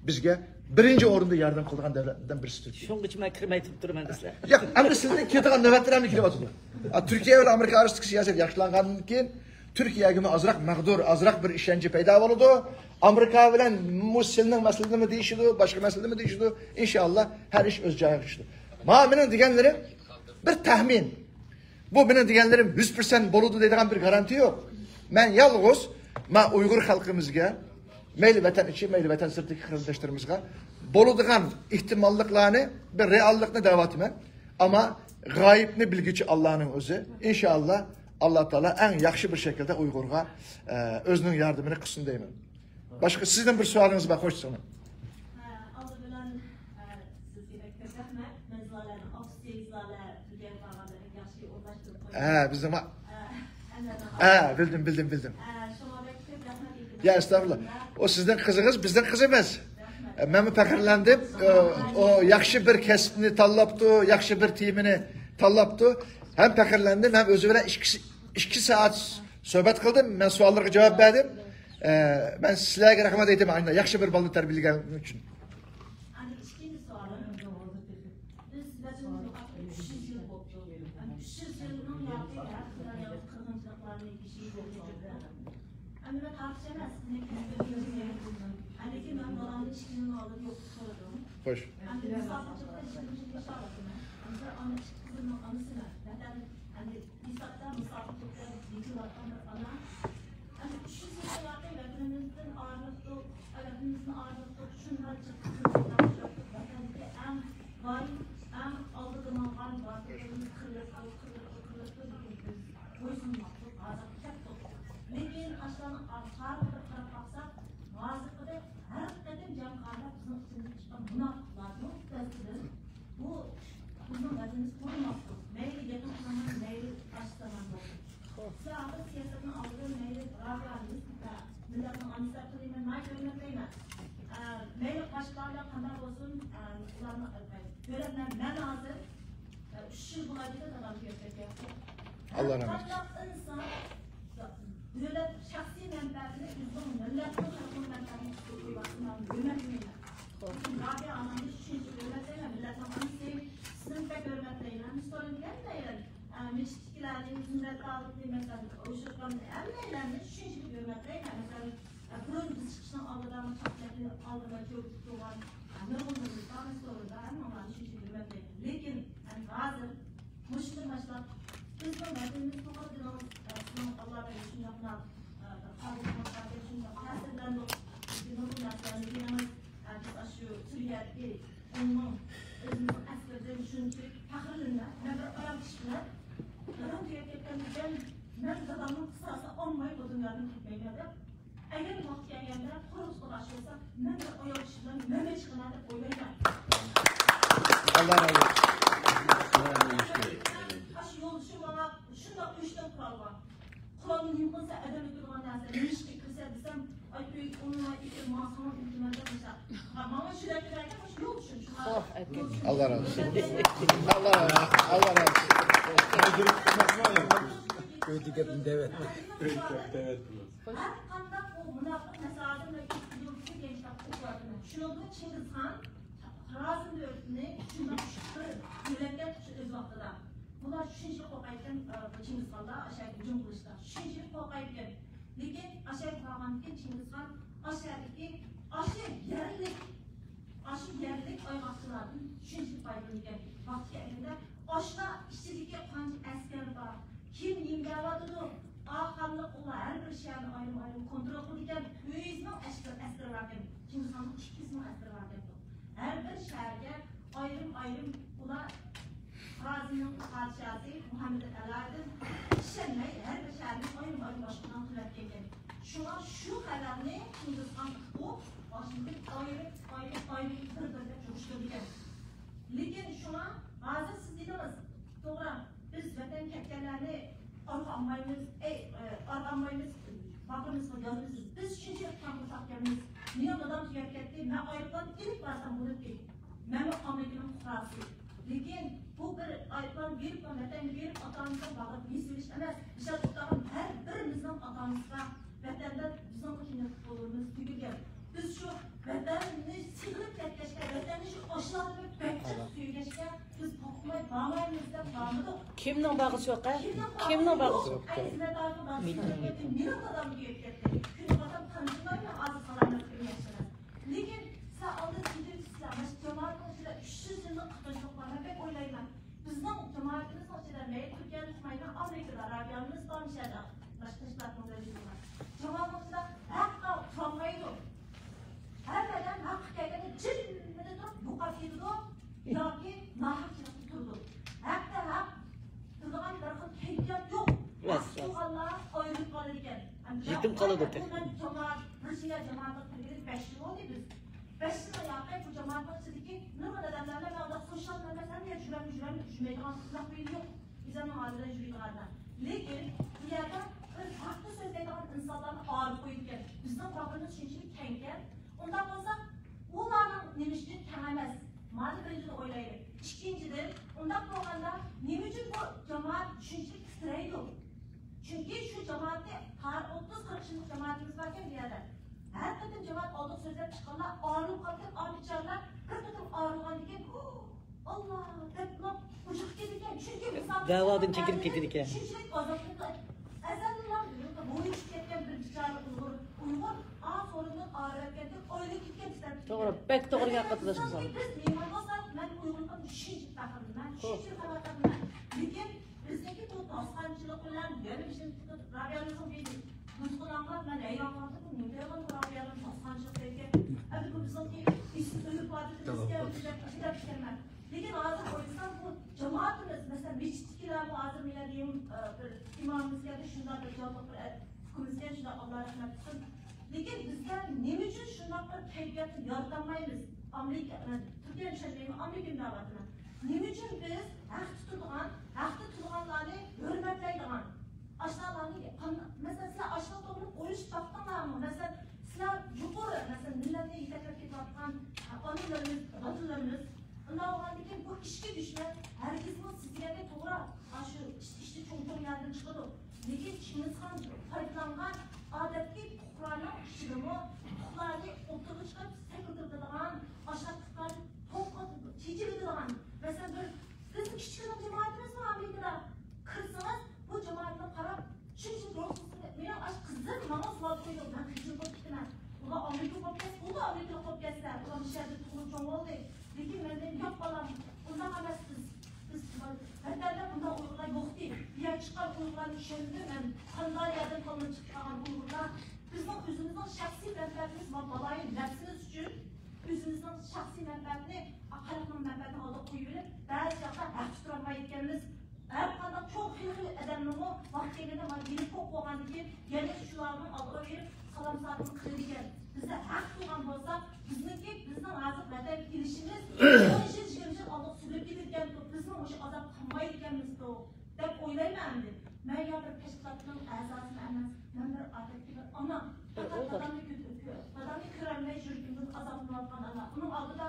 بىزگە بىرىنچى ئورۇندا ياردەم قىلىدىغان دۆلەتلەردىن بىرسى تۈركىيە. شۇڭغىچە مەن كىرمەي تۇرۇپ تۇرىمەن دېسە. ياق، ئەمدى سىزنىڭ كېلىدىغان نۆۋەتلەر ئەمدى كېلىۋاتىدۇ. ئا، تۈركىيە بىلەن ئامېرىكا ئارىسىدىكى سىياسەت ياخشىلانغاندىن كېيىن، تۈركىيەگىمۇ ئازراق مەغدۇر، ئازراق بىر ئىشەنچى پەيدا بولىدۇ. ئامېرىكا بىلەن مۇشۇ سىلنىڭ مەسىلىدىمۇ دېيىشىدۇ، باشقا مەسىلىدىمۇ دېيىشىدۇ. ئىنشائاللا، ھەر ئىش ئۆز جايىغا چۈشىدۇ. مانا مېنىڭ دېگەنلىرىم بىر تەخمىن. بۇ مېنىڭ دېگەنلىرىم يۈز پىرسەنت بولىدۇ دەيدىغان بىر گارانتىيە يوق. مەن يالغۇز، مانا ئۇيغۇر خەلقىمىزگە، مەيلى ۋەتەن ئىچى، مەيلى ۋەتەن سىرتىدىكى قېرىنداشلىرىمىزغا بولىدىغان ئېھتىماللىقلارنى، بىر رېئاللىقنى دەۋاتىمەن. ئەمما غايىبنى بىلگۈچى ئاللانىڭ ئۆزى. ئىنشائاللا، ئاللا تائالا ئەڭ ياخشى بىر شەكىلدە ئۇيغۇرغا، ئە، ئۆزىنىڭ ياردىمىنى قىلسۇن دەيمەن. باشقا سىزنىڭ بىر سوئالىڭىز بار، خوش سىزنىڭ. ئە، ئالدى بىلەن، ئە، سىزگە بەك كۆپ رەھمەت. مەن زىلالەنىڭ ئاپىسى، زىلالە بىلگەن بارغاندا بەك ياخشى ئورۇنلاشتۇرۇپ قويدى. ھە، بىزنىڭ ما-، ئە، ئەنۋەرنىڭ ھە، ئاپىسى. بىلدىم، بىلدىم، بىلدىم. ئە، شۇڭا بەك كۆپ رەھمەت ئېيتىمەن. يا، ئەستەغپۇرۇللا. ئۇ سىزنىڭ قىزىڭىز، بىزنىڭ قىز ئەمەس. رەھمەت. ئە، مەنمۇ پەخىرلەندىم. ئە، ئۇ ياخشى بىر كەسىپنى تاللاپتۇ، ياخشى بىر تېمىنى تاللاپتۇ. ھەم پەخىرلەندىم، ھەم ئۆزى بىلەن ئىككى، ئىككى سائەت سۆھبەت قىلدىم. مەن سوئاللارغا جاۋاب بەردىم. ئە، مەن سىلەرگە رەھمەت ئېيتىمەن، ئاشۇنداق ياخشى بىر بالىنى تەربىيەلىگەنلىكىڭ ئۈچۈن. ئەمدى ئىككىنچى سوئالىم. بىز ۋەتىنىمىزگە قايتىپ ئۈچ يۈز يىل بوپتۇ. ئەمدى ئۈچ يۈز يىلنىڭ ياقى ھەر قانداق قىرغىنچىلىقلارنى يېشىپ بولدۇق. ئەمدى مەن تارىخچى ئەمەس، لېكىن مەن بالامنى ئىككى يىلنىڭ ئالدىدا يوقىتىپ قويدۇم. خوش. ئەمدى مۇساپىرچىلىقتا ئىشلىگەن ئىشلەۋاتىمەن. ئەمدى بىر ئانا ئىككى قىزىمنىڭ ئانىسىمەن. ۋەتەن، ئەمدى ھېسابتا مۇساپىرچىلىقتا يېتىلىۋاتقان بىر ئانا. ئەمدى ئۈچ يۈز يىلدىن ياقى ۋەتىنىمىزدىن ئايرىلىپ، ۋەتىنىمىزدىن ئايرىلىپ، شۇنداق جىق ۋەتەندىكى ئەڭ باي، ئەڭ ئالدىدا ماڭغان باتۇرلىرىمىز قىرىلىپ، قىرىلىپ، قىرىلىپ، لېكىن بىز بويسۇنماپتۇق، ھازىرغا كەپتۇق. لېكىن ئاشۇلارنىڭ تارىخىغا بىر قاراپ باقساق، ھازىرقىدەك ھەر قېتىم جەڭ قىلغاندا بىزنىڭ ئىچىمىزدىن چىققان مۇناپىقلارنىڭ دەستىدىن بۇ بىزنىڭ ۋەتىنىمىز قۇرۇلماپتۇ. مەيلى يېقىنقى زامان، مەيلى قارشى زامان بولسۇن. سىلەر ھازىر سىياسەتنىڭ ئالدىدا مەيلى رابىيەمىز، ئە، مىللەتنىڭ ئانىسى دەپ قىلىمەن، ناھايىتى ھۆرمەتلەيمەن. ئە، مەيلى باشقىلار بىلەن قانداق بولسۇن، ئە، ئۇلارنى ئەلقەي. دۆلەت، مەن، مەن ھازىر، ئە، ئۈچ يىل بولغان ئىدى دادام تۈگەپ كەتكەن. ئاللا رەھمەت. قانداق ئىنسان دۆلەت شەخسىي مەنپەئەتىنى ئۆزىنىڭ مىللەتنىڭ خەلقىنىڭ مەنپەئەتىنى ئۈستۈن قويۇۋاتسا، مەن ھۆرمەتلىمەيمەن. لېكىن رابىيە ئانامنى شۇنچە ھۆرمەتلەيمەن، مىللەتنىڭ ئانىسى، سىزنى بەك ھۆرمەتلەيمەن. سورۇن ھەممەيلەن، ئە، مەسچىتتىكىلەرنى، زىننەتلەرنى، مەسىلەن، ئۇيۇشتۇرغان ھەممەيلەننى شۇنچىلىك ھۆرمەتلەيمەن. مەسىلەن، ئە، بۇرۇن بىز چىقىشنىڭ ئالدىدا، چاقچاقنى ئالدىما چۆرۈپ تۇرغان، ئە، نۇرغۇن نۇرغۇن سورۇندا ھەممىڭلارنى شۇنچىلىك ھۆرمەتلەيمەن. لېكىن، ئەمدى ھازىر مۇشۇندىن باشلاپ، بىزنىڭ ۋەتىنىمىز توغرىدا دېدىڭىز، ئە، سىزنىڭ بالىلار بىلەن شۇنداق، ئە، بىر قابىل قىلغان شۇنداق تەسىرلەندۇق. بىزنىڭ بۇ نەرسىلەرنى دېدىڭىز، ئە، بىز ئاشۇ سۈرىيەدىكى ئۇنىڭ ئۆزىمىزنىڭ ئەسكىرىدىن شۇنچىلىك پەخىرلىنىمەن. مەن بىر ئايال كىشى بىلەن دادام تۈگەپ كەتكەندىن كېيىن، مەن دادامنىڭ قىساسىنى ئالماي بۇ دۇنيادىن كەتمەيمەن دەپ، ئەگەر ۋاقتى كەلگەندە قورقۇتقا باشلىسا، مەن بىر ئايال كىشى بىلەن نېمە چىقىمەن دەپ ئويلايمەن. ئاللا رازى بولسۇن. ئاشۇ يولدىشىم ماڭا شۇنداق ئۆچتىن قورال بار. قورالنى نېمە قىلسا ئادەم ئۆلتۈرىدىغان نەرسە، نېمە ئىشقا كىرسە دېسەم، ئاي ئۆي ئۇنىڭ ئىككى ماڭسىمۇ ئۆلتۈرمەن دەپ مۇشۇنداق. ماڭا شۇ دەپ بېرەركەن، مۇشۇ يولدىشىم شۇ. ئاللا رازى بولسۇن. ئاللا رازى بولسۇن. ئاللا رازى بولسۇن. ئۆيدە گەپنى دەۋەتمە. ئۆيدە گەپنى دەۋەتمە. ھەر قانداق ئۇ مۇناپىق مەسىلە ھازىر مەن ئىككى يىل بۇرۇن گەنجلەر ئوقۇۋاتىمەن. شۇنىڭدىن چىڭگىزخان خارازم دۆلىتىنى شۇنداق بىر دۆلەتكە تۇتۇشى ئۆز ۋاقتىدا. بۇلار شۇنچىلىك قورقايدىكەن، ئە، بۇ چىڭگىزخاندا ئاشۇ يەرگە ھۇجۇم قىلىشتا. شۇنچىلىك قورقايدىكەن. لېكىن ئاشۇ يەرگە بارغاندىن كېيىن چىڭگىزخان ئاشۇ يەردىكى، ئاشۇ يەرلىك، ئاشۇ يەرلىك ئايغاقچىلاردىن شۇنچىلىك پايدىلىنىدىكەن. ۋاقتى كەلگەندە ئاشۇلار ئىچىدىكى قانچە ئەسكەر بار، كىم نېمە دەۋاتىدۇ؟ ئاخاللىق ئۇلار ھەر بىر شەھەرنى ئايرىم-ئايرىم كونترول قىلىدىكەن. ئۆزىنىڭ ئەسكىرى، ئەسكىرى باركەن. چىڭگىزخاننىڭ ئىككىسىنىڭ ئەسكىرى باركەن. ھەر بىر شەھەرگە ئايرىم-ئايرىم ئۇلار غازىنىڭ پادىشاھى مۇھەممەد ئەلادىن ئىشەنمەي، ھەر بىر شەھەرنى ئايرىم-ئايرىم باشقۇرغان قىلىۋەتكەنكەن. شۇڭا شۇ خەۋەرنى چىڭگىزخان ئۇقۇپ، ئاشۇندىن ئايرىپ، ئايرىپ، ئايرىپ، بىر-بىرلەپ يىغىشتۇرىدىكەن. لېكىن شۇڭا ھازىر سىز دېدىڭىز، توغرا، بىز ۋەتەنگە كەتكەنلەرنى ئارقا ئالمايمىز، ئەي، ئارقا ئالمايمىز، باقىمىز، يازىمىز. بىز شۇنچىلىك كەڭ قورساق ئىكەنمىز. مېنىڭ دادام تۈگەپ كەتتى، مەن ئايروپىلان ئېلىپ بارسام بولاتتى. مەنمۇ ئامېرىكىنىڭ پۇقراسى. لېكىن بۇ بىر ئايروپىلان بېرىپ، ۋەتەنگە بېرىپ، ئاتا-ئانىسىنىڭ باغرىغا بېسىۋېلىش ئەمەس. ئىشلەپ ئولتۇرغان ھەر بىرىمىزنىڭ ئاتا-ئانىسىغا ۋەتەندە بىزنىڭ كىملىك قولىمىز تۈگۈلگەن. بىز شۇ ۋەتەننى سېغىنىپ كەتكەچكە، ۋەتەننى شۇ ئاشۇلار بىلەن بەك جىق سۆيگەچكە، بىز توختىماي بارمايمىز دەپ بارمىدۇق. كىمنىڭ باغرى چوقى؟ كىمنىڭ باغرى چوقى؟ ئەي، زىننەتلارنىڭ باغرى چوقى. مېنىڭ دادام تۈگەپ كەتتى. كۈندە بارسام قانچىلار بىلەن ھازىر سالامەتلىكىم ياخشى ئەمەس. لېكىن سەن ئالدىن كېتىۋېتىپسىلەر، مانا شۇ جامائەتنىڭ ئىچىدە ئۈچ يۈز يىللىق قىتىنچىلىق بار، مەن بەك ئويلايمەن. بىزنىڭ جامائىتىمىزنىڭ ئىچىدە مەيلى تۈركىيەدە ئۇقمايدۇ، ئامېرىكىدا، رابىيەمىز بار مۇشۇ يەردە، باشقا تەشكىلاتنىڭ بىرى بار. جامائەتنىڭ ئىچىدە ھەققە تۇرالمايدۇ. ھەممە ئادەم ھەققە كەلگەندە جىممىدە تۇرۇپ بۇقاپ كېتىدۇ ياكى ناھەقچىلىقتا تۇرىدۇ. ھەقتە ھەق تۇرىدىغان بىر خىل كەيپىيات يوق. راست، راست. ھەق تۇرغانلار ئايرىلىپ قالىدىكەن. يېتىم قالىدۇ تېخى. بۇ مەن جامائەت، بىر شىيە جامائەتكە كىرگىلى بەش يىل بولدى بىز. بەش يىلدىن ياقى بۇ جامائەتنىڭ ئىچىدىكى نۇرغۇن ئادەملەرنى مەن ئۇنداق سوشال مېدىيا، سەن يا جۈرەم، جۈرەم دېمەيدىغان ئۇنداق بىرى يوق. ئۆزۈمنىڭ ئالدىدا يۈرىدىغانلار. لېكىن بۇ يەردە بىر ھەقنى سۆزلەيدىغان ئىنسانلارنى ئايرىپ قويىدىكەن. بىزنىڭ باغرىمىز شۇنچىلىك كەڭكەن. ئۇنداق بولسا، ئۇلارنىڭ نېمە ئۈچۈن كەڭ ئەمەس؟ مانا بىرىنچىدىن ئويلايلى. ئىككىنچىدىن، ئۇنداق بولغاندا نېمە ئۈچۈن بۇ جامائەت شۇنچىلىك تىترەيدۇ؟ چۈنكى شۇ جامائەتنى ھازىر ئوتتۇز قىرىق يىللىق جامائىتىمىز باركەن بۇ يەردە. ھەر قېتىم جامائەت ئالدىغا سۆزلەپ چىققاندا ئاغرىپ قاپتۇ، ئا بىچارىلەر بىر قېتىم ئاغرىغاندىن كېيىن، ئاللا دەپ ئۇجۇققا كېتىدىكەن. چۈنكى دەۋادىن چېكىنىپ كېتىدىكەن. شۇنچىلىك ئازابلىنىپ، ئەزەلدىنلا بويۇشۇپ كەتكەن بىر بىچارە ئۇيغۇر، ئۇيغۇر ئا سورۇندىن ئاغرىۋەتكەندىن ئايلىنىپ كېتىپ. توغرا، بەك توغرا گەپ قىلدىڭىز. بىز مېھمان بولساق، مەن ئۇيغۇرلۇقۇمنى شۇنچە پەخىرلىنىمەن، شۇنچە پەخىرلىنىمەن. لېكىن بىزنىڭكى بۇ توسقانچىلىق بىلەن يەنە بىزنىڭ رابىيەمىزنىڭ بىر نۇسخىلارغا مەن ھەيران قالدىم. نېمە دەيدىغان رابىيەنىڭ توسقانچىلىق دەيدىكەن. ئەمدى بۇ بىزنىڭكى ئىسىم ئۆلۈپ بارىدىكەن دەپ ئىشلەپتىكەنمەن. لېكىن ھازىر ئويلىسام، بۇ جامائىتىمىز، مەسىلەن، مەسچىتتىكىلەرمۇ ھازىر مانا دېگەن، ئە، بىر ئىمامىمىز كەلدى، شۇنداق بىر جانلىق بىر ئۇكىمىز كەلدى، شۇنداق، ئاللا رەھمەت قىلسۇن. لېكىن بىزدە نېمە ئۈچۈن شۇنداق بىر كەيپىياتنى يارىتالمايمىز؟ ئامېرىكا، ئە، تۈركىيەنى چۈشەنمەيمەن، ئامېرىكىنى دەۋاتىمەن. نېمە ئۈچۈن بىز ھەقتە تۇرىدىغان، ھەقتە تۇرغانلارنى ھۆرمەتلەيدىغان، ئاشۇلارنى قان-، مەسىلەن، سىلەر ئاشۇلار توغرىلىق ئويلىشىپ باقتىڭلارمۇ؟ مەسىلەن، سىلەر يۇقىرى، مەسىلەن، مىللەتنى يېتەكلەپ كېتىۋاتقان ئانىلىرىمىز، دادىلىرىمىز، ئۇنداق بولغاندىن كېيىن بۇ ئىچكى دۈشمەن ھەرگىزمۇ سىز دېگەندەك توغرا، ئاشۇ ئىچ-، ئىچى چوڭ-چوڭ يەردىن چىقىدۇ. لېكىن چىڭگىزخان پايدىلانغان ئادەتتىكى پۇقرانىڭ ئىچىدىمۇ پۇقرانى ئوتتۇرىغا چىقىرىپ سەكرىتىدىغان، ئاشۇنداق پۇقرانى توپقا چېچىۋېتىدىغان، مەسىلەن، بىر بىزنىڭ كىچىككىنە جامائىتىمىزمۇ ئامېرىكىدا كىرسىڭىز، بۇ جامائەتنى قاراپ، شۇنچە روھسىزلىنىپ، مېنىڭ ئاشۇ قىزىم ماڭا سوئال قويدى، مەن خىجىل بولۇپ كېتىمەن. ئۇلار ئامېرىكىغا قويۇپ كەتسە، بولدى، ئامېرىكىغا قويۇپ كەتسە، ئۇلار مۇشۇ يەردە تۇغۇلۇپ چوڭ بولدى. لېكىن مەن دېدىم، ياق بالام، ئۇنداق ئەمەس، بىز، بىز ۋەتەندە بۇنداق ئۇيغۇرلار يوقتى. بۇ يەردە چىققان ئۇيغۇرلارنى چۈشەندىم مەن. قانداق يەردىن قالماپ چىقىپ قالغان ئۇيغۇرلار. بىزنىڭ ئۆزىمىزنىڭ شەخسىي مەنپەئەتىمىز ۋە بالايىن نەپسىمىز ئۈچۈن، ئۆزىمىزنىڭ شەخسىي مەنپەئەتىنى، خەلقنىڭ مەنپەئەتىنى ئالدىغا قويۇۋېلىپ، بەزى چاغدا ھەق تۇتالمايدىكەنمىز. ھەر قانداق چوڭ خېلى خېلى ئادەمنىمۇ ۋاقتى كەلگەندە مانا يېنىپ قويۇپ بولغاندىن كېيىن، يەنە شۇلارنىڭ ئالدىغا بېرىپ سالام سادىقىنى قىلىدىكەن. بىزدە ھەق تۇرغان بولسا، بىزنىڭكى، بىزنىڭ ھازىر ۋەتەنگە كېلىشىمىز ئون يىل، يىگىرمە يىل ئالدىغا سۈرۈلۈپ كېتىدىكەن. بىزمۇ مۇشۇ ئازاب قىلمايدىكەنمىز دەپ ئويلايمەن ئەمدى. مەن يا بىر تەشكىلاتنىڭ ئەزاسى ئەمەس، مەن بىر ئادەتتىكى بىر ئانا. پەقەت دادامنى كۆ-، دادامنى كۆرەلمەي يۈرىكىمدىن ئازابلىنىۋاتقان ئانا. ئۇنىڭ ئالدىدا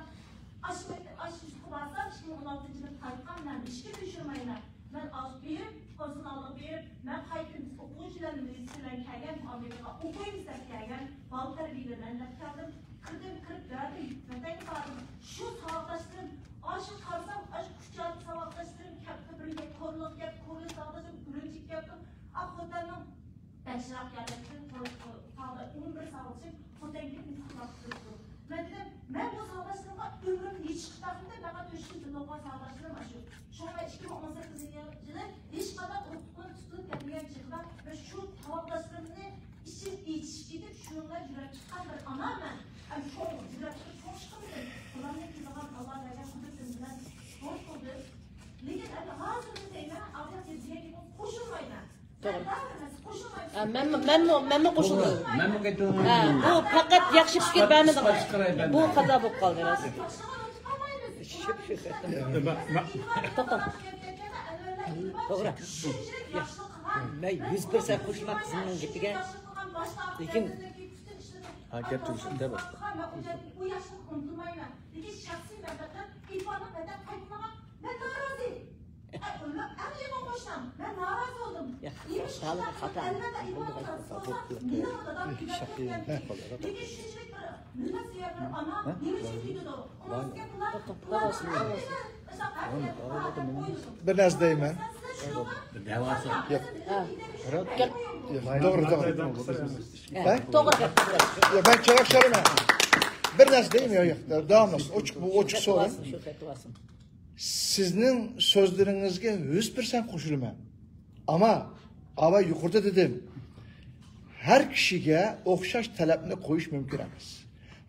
ئاشۇ، ئاشۇ يۇرتقا بارسام، ئىككى مىڭ ئون ئالتىنچى يىلى قايتقان، مەن ھېچكىمنى يوشۇرمايمەن. مەن ئاز بېرىپ، قورسىنى ئالدىغا بېرىپ، مەن قايتتىم، ئوقۇغۇچى بىلەن مىلىتسىيە بىلەن كەلگەن، ئامېرىكىغا ئوقۇيمىز دەپ كەلگەن، بالا تەربىيەلەيمەن دەپ كەلدىم. كىردىم، كىرىپ بەردىم، ۋەتەنگە باردىم. شۇ ساۋاقداشلىرىم، ئاشۇ قارىسام، ئاشۇ كۇچادا ساۋاقداشلىرىم كەپتۇ، بىرگە كورلىغا كەپتۇ، كورلا ساۋاقداشلىرىم ئۈرۈمچىگە كەپتۇ. ئا، خوتەننىڭ بەشراق يەرلىرىدىن تاغدا ئون بىر ساۋاقدىشىم خوتەنگە مېھمانلىق قىلىپتۇ. مەن دېدىم، مەن بۇ ساۋاقداشلىرىمغا ئۆمرۈمدە ھېچ قىلىپ باقمىدىم، پەقەت ئۆشتىن بىللە ئوقۇغان ساۋاقداشلىرىم ئاشۇ. شۇڭا ئىككى مىڭ ئون سەككىزىنچى يىلى ھېچقانداق ئۇتۇقۇم تۇتۇلۇپ كەتمىگەن چېغىدا مەن شۇ ساۋاقداشلىرىمنى ئىچىم ئېچىشىپ كېتىپ، شۇنىڭغا يۈگۈرۈپ چىققان بىر ئانا مەن. ئەم، چوڭ، يۈگۈرۈپ چىقىپ چوڭ چىقمىدىم. بۇلارنى كېلىدىغان ئاللا بەرگەن قۇدرەت. مەنمۇ، مەنمۇ، مەنمۇ قوشۇلدۇم. مەنمۇ قېتىلدىم. ھە، بۇ پەقەت ياخشى پىكىر بەرمىدىڭ. بۇ قازا بولۇپ قالدى راست. توختا. توغرا. مەن يۈز پىرسەنت قوشۇلىمەن قىزىمنىڭ گېپىگە. لېكىن ھە، گەپ تۈگىسۇن دەپ. بىر نەرسە دەيمەن. ياق. ياق، توغرا، توغرا. ھە؟ توغرا گەپ. ياق، مەن چىراغ چالىمەن. بىر نەرسە دەيمەن، ياق، ياق. داۋاملاشسۇن. ئوچۇق، بۇ ئوچۇق سورۇن. سىزنىڭ سۆزلىرىڭىزگە يۈز پىرسەنت قوشۇلىمەن. ئەمما، ئاۋا يۇقىرىدا دېدىم. ھەر كىشىگە ئوخشاش تەلەپنى قويۇش مۇمكىن ئەمەس.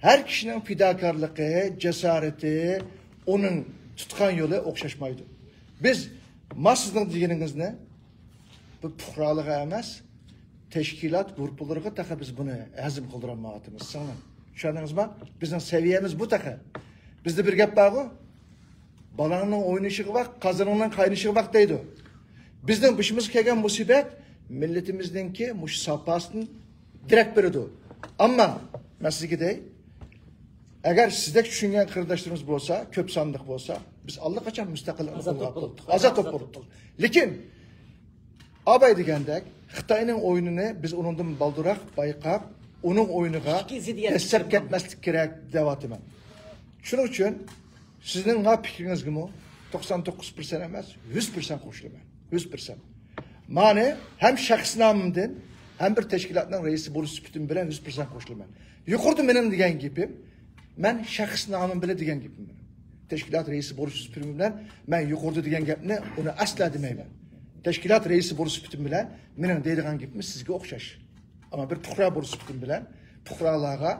ھەر كىشىنىڭ پىداكارلىقى، جاسارىتى، ئۇنىڭ تۇتقان يولى ئوخشاشمايدۇ. بىز ما سىزنىڭ دېگىنىڭىزنى بۇ پۇقرالىققا ئەمەس، تەشكىلات گۇرۇپپىلىرىغا تېخى بىز بۇنى ھەزىم قىلدۇرالمايۋاتىمىز. سىڭلىم، چۈشەندىڭىزما؟ بىزنىڭ سەۋىيەمىز بۇ تېخى. بىزدە بىر گەپ بارغۇ، بالاڭنىڭ ئوينىشىغا باق، قازىنىڭنىڭ قاينىشىغا باق دەيدۇ. بىزنىڭ بېشىمىزغا كەلگەن مۇسىبەت مىللىتىمىزنىڭكى مۇشۇ ساپاسىدىن دېرەك بېرىدۇ. ئەمما مەن سىزگە دەي، ئەگەر سىزدەك چۈشەنگەن قېرىنداشلىرىمىز بولسا، كۆپ سانلىق بولسا، بىز ئاللىقاچان مۇستەقىللىقنى قولغا ئاپتۇق، ئازاد بولۇپ بولۇپتۇق. لېكىن ئاباي دېگەندەك، خىتاينىڭ ئويۇنىنى بىز ئۇنىڭدىن بالدۇرراق بايقاپ، ئۇنىڭ ئويۇنىغا دەسسەپ كەتمەسلىك كېرەك دەۋاتىمەن. شۇنىڭ ئۈچۈن سىزنىڭ ما پىكرىڭىزگىمۇ توقسان توققۇز پىرسەنت ئەمەس، يۈز پىرسەنت قوشۇلىمەن. يۈز پىرسەنت. مانى ھەم شەخس نامىمدىن، ھەم بىر تەشكىلاتنىڭ رەئىسى بولۇش سۈپىتىم بىلەن يۈز پىرسەنت قوشۇلىمەن. يۇقىرىدا مېنىڭ دېگەن گېپىم، مەن شەخس نامىم بىلەن دېگەن گېپىم مېنىڭ. تەشكىلات رەئىسى بولۇش سۈپىتىم بىلەن مەن يۇقىرىدا دېگەن گەپنى ئۇنى ئەسلا دېمەيمەن. تەشكىلات رەئىسى بولۇش سۈپىتىم بىلەن مېنىڭ دەيدىغان گېپىم سىزگە ئوخشاش. ئەمما بىر پۇقرا بولۇش سۈپىتىم بىلەن پۇقرالارغا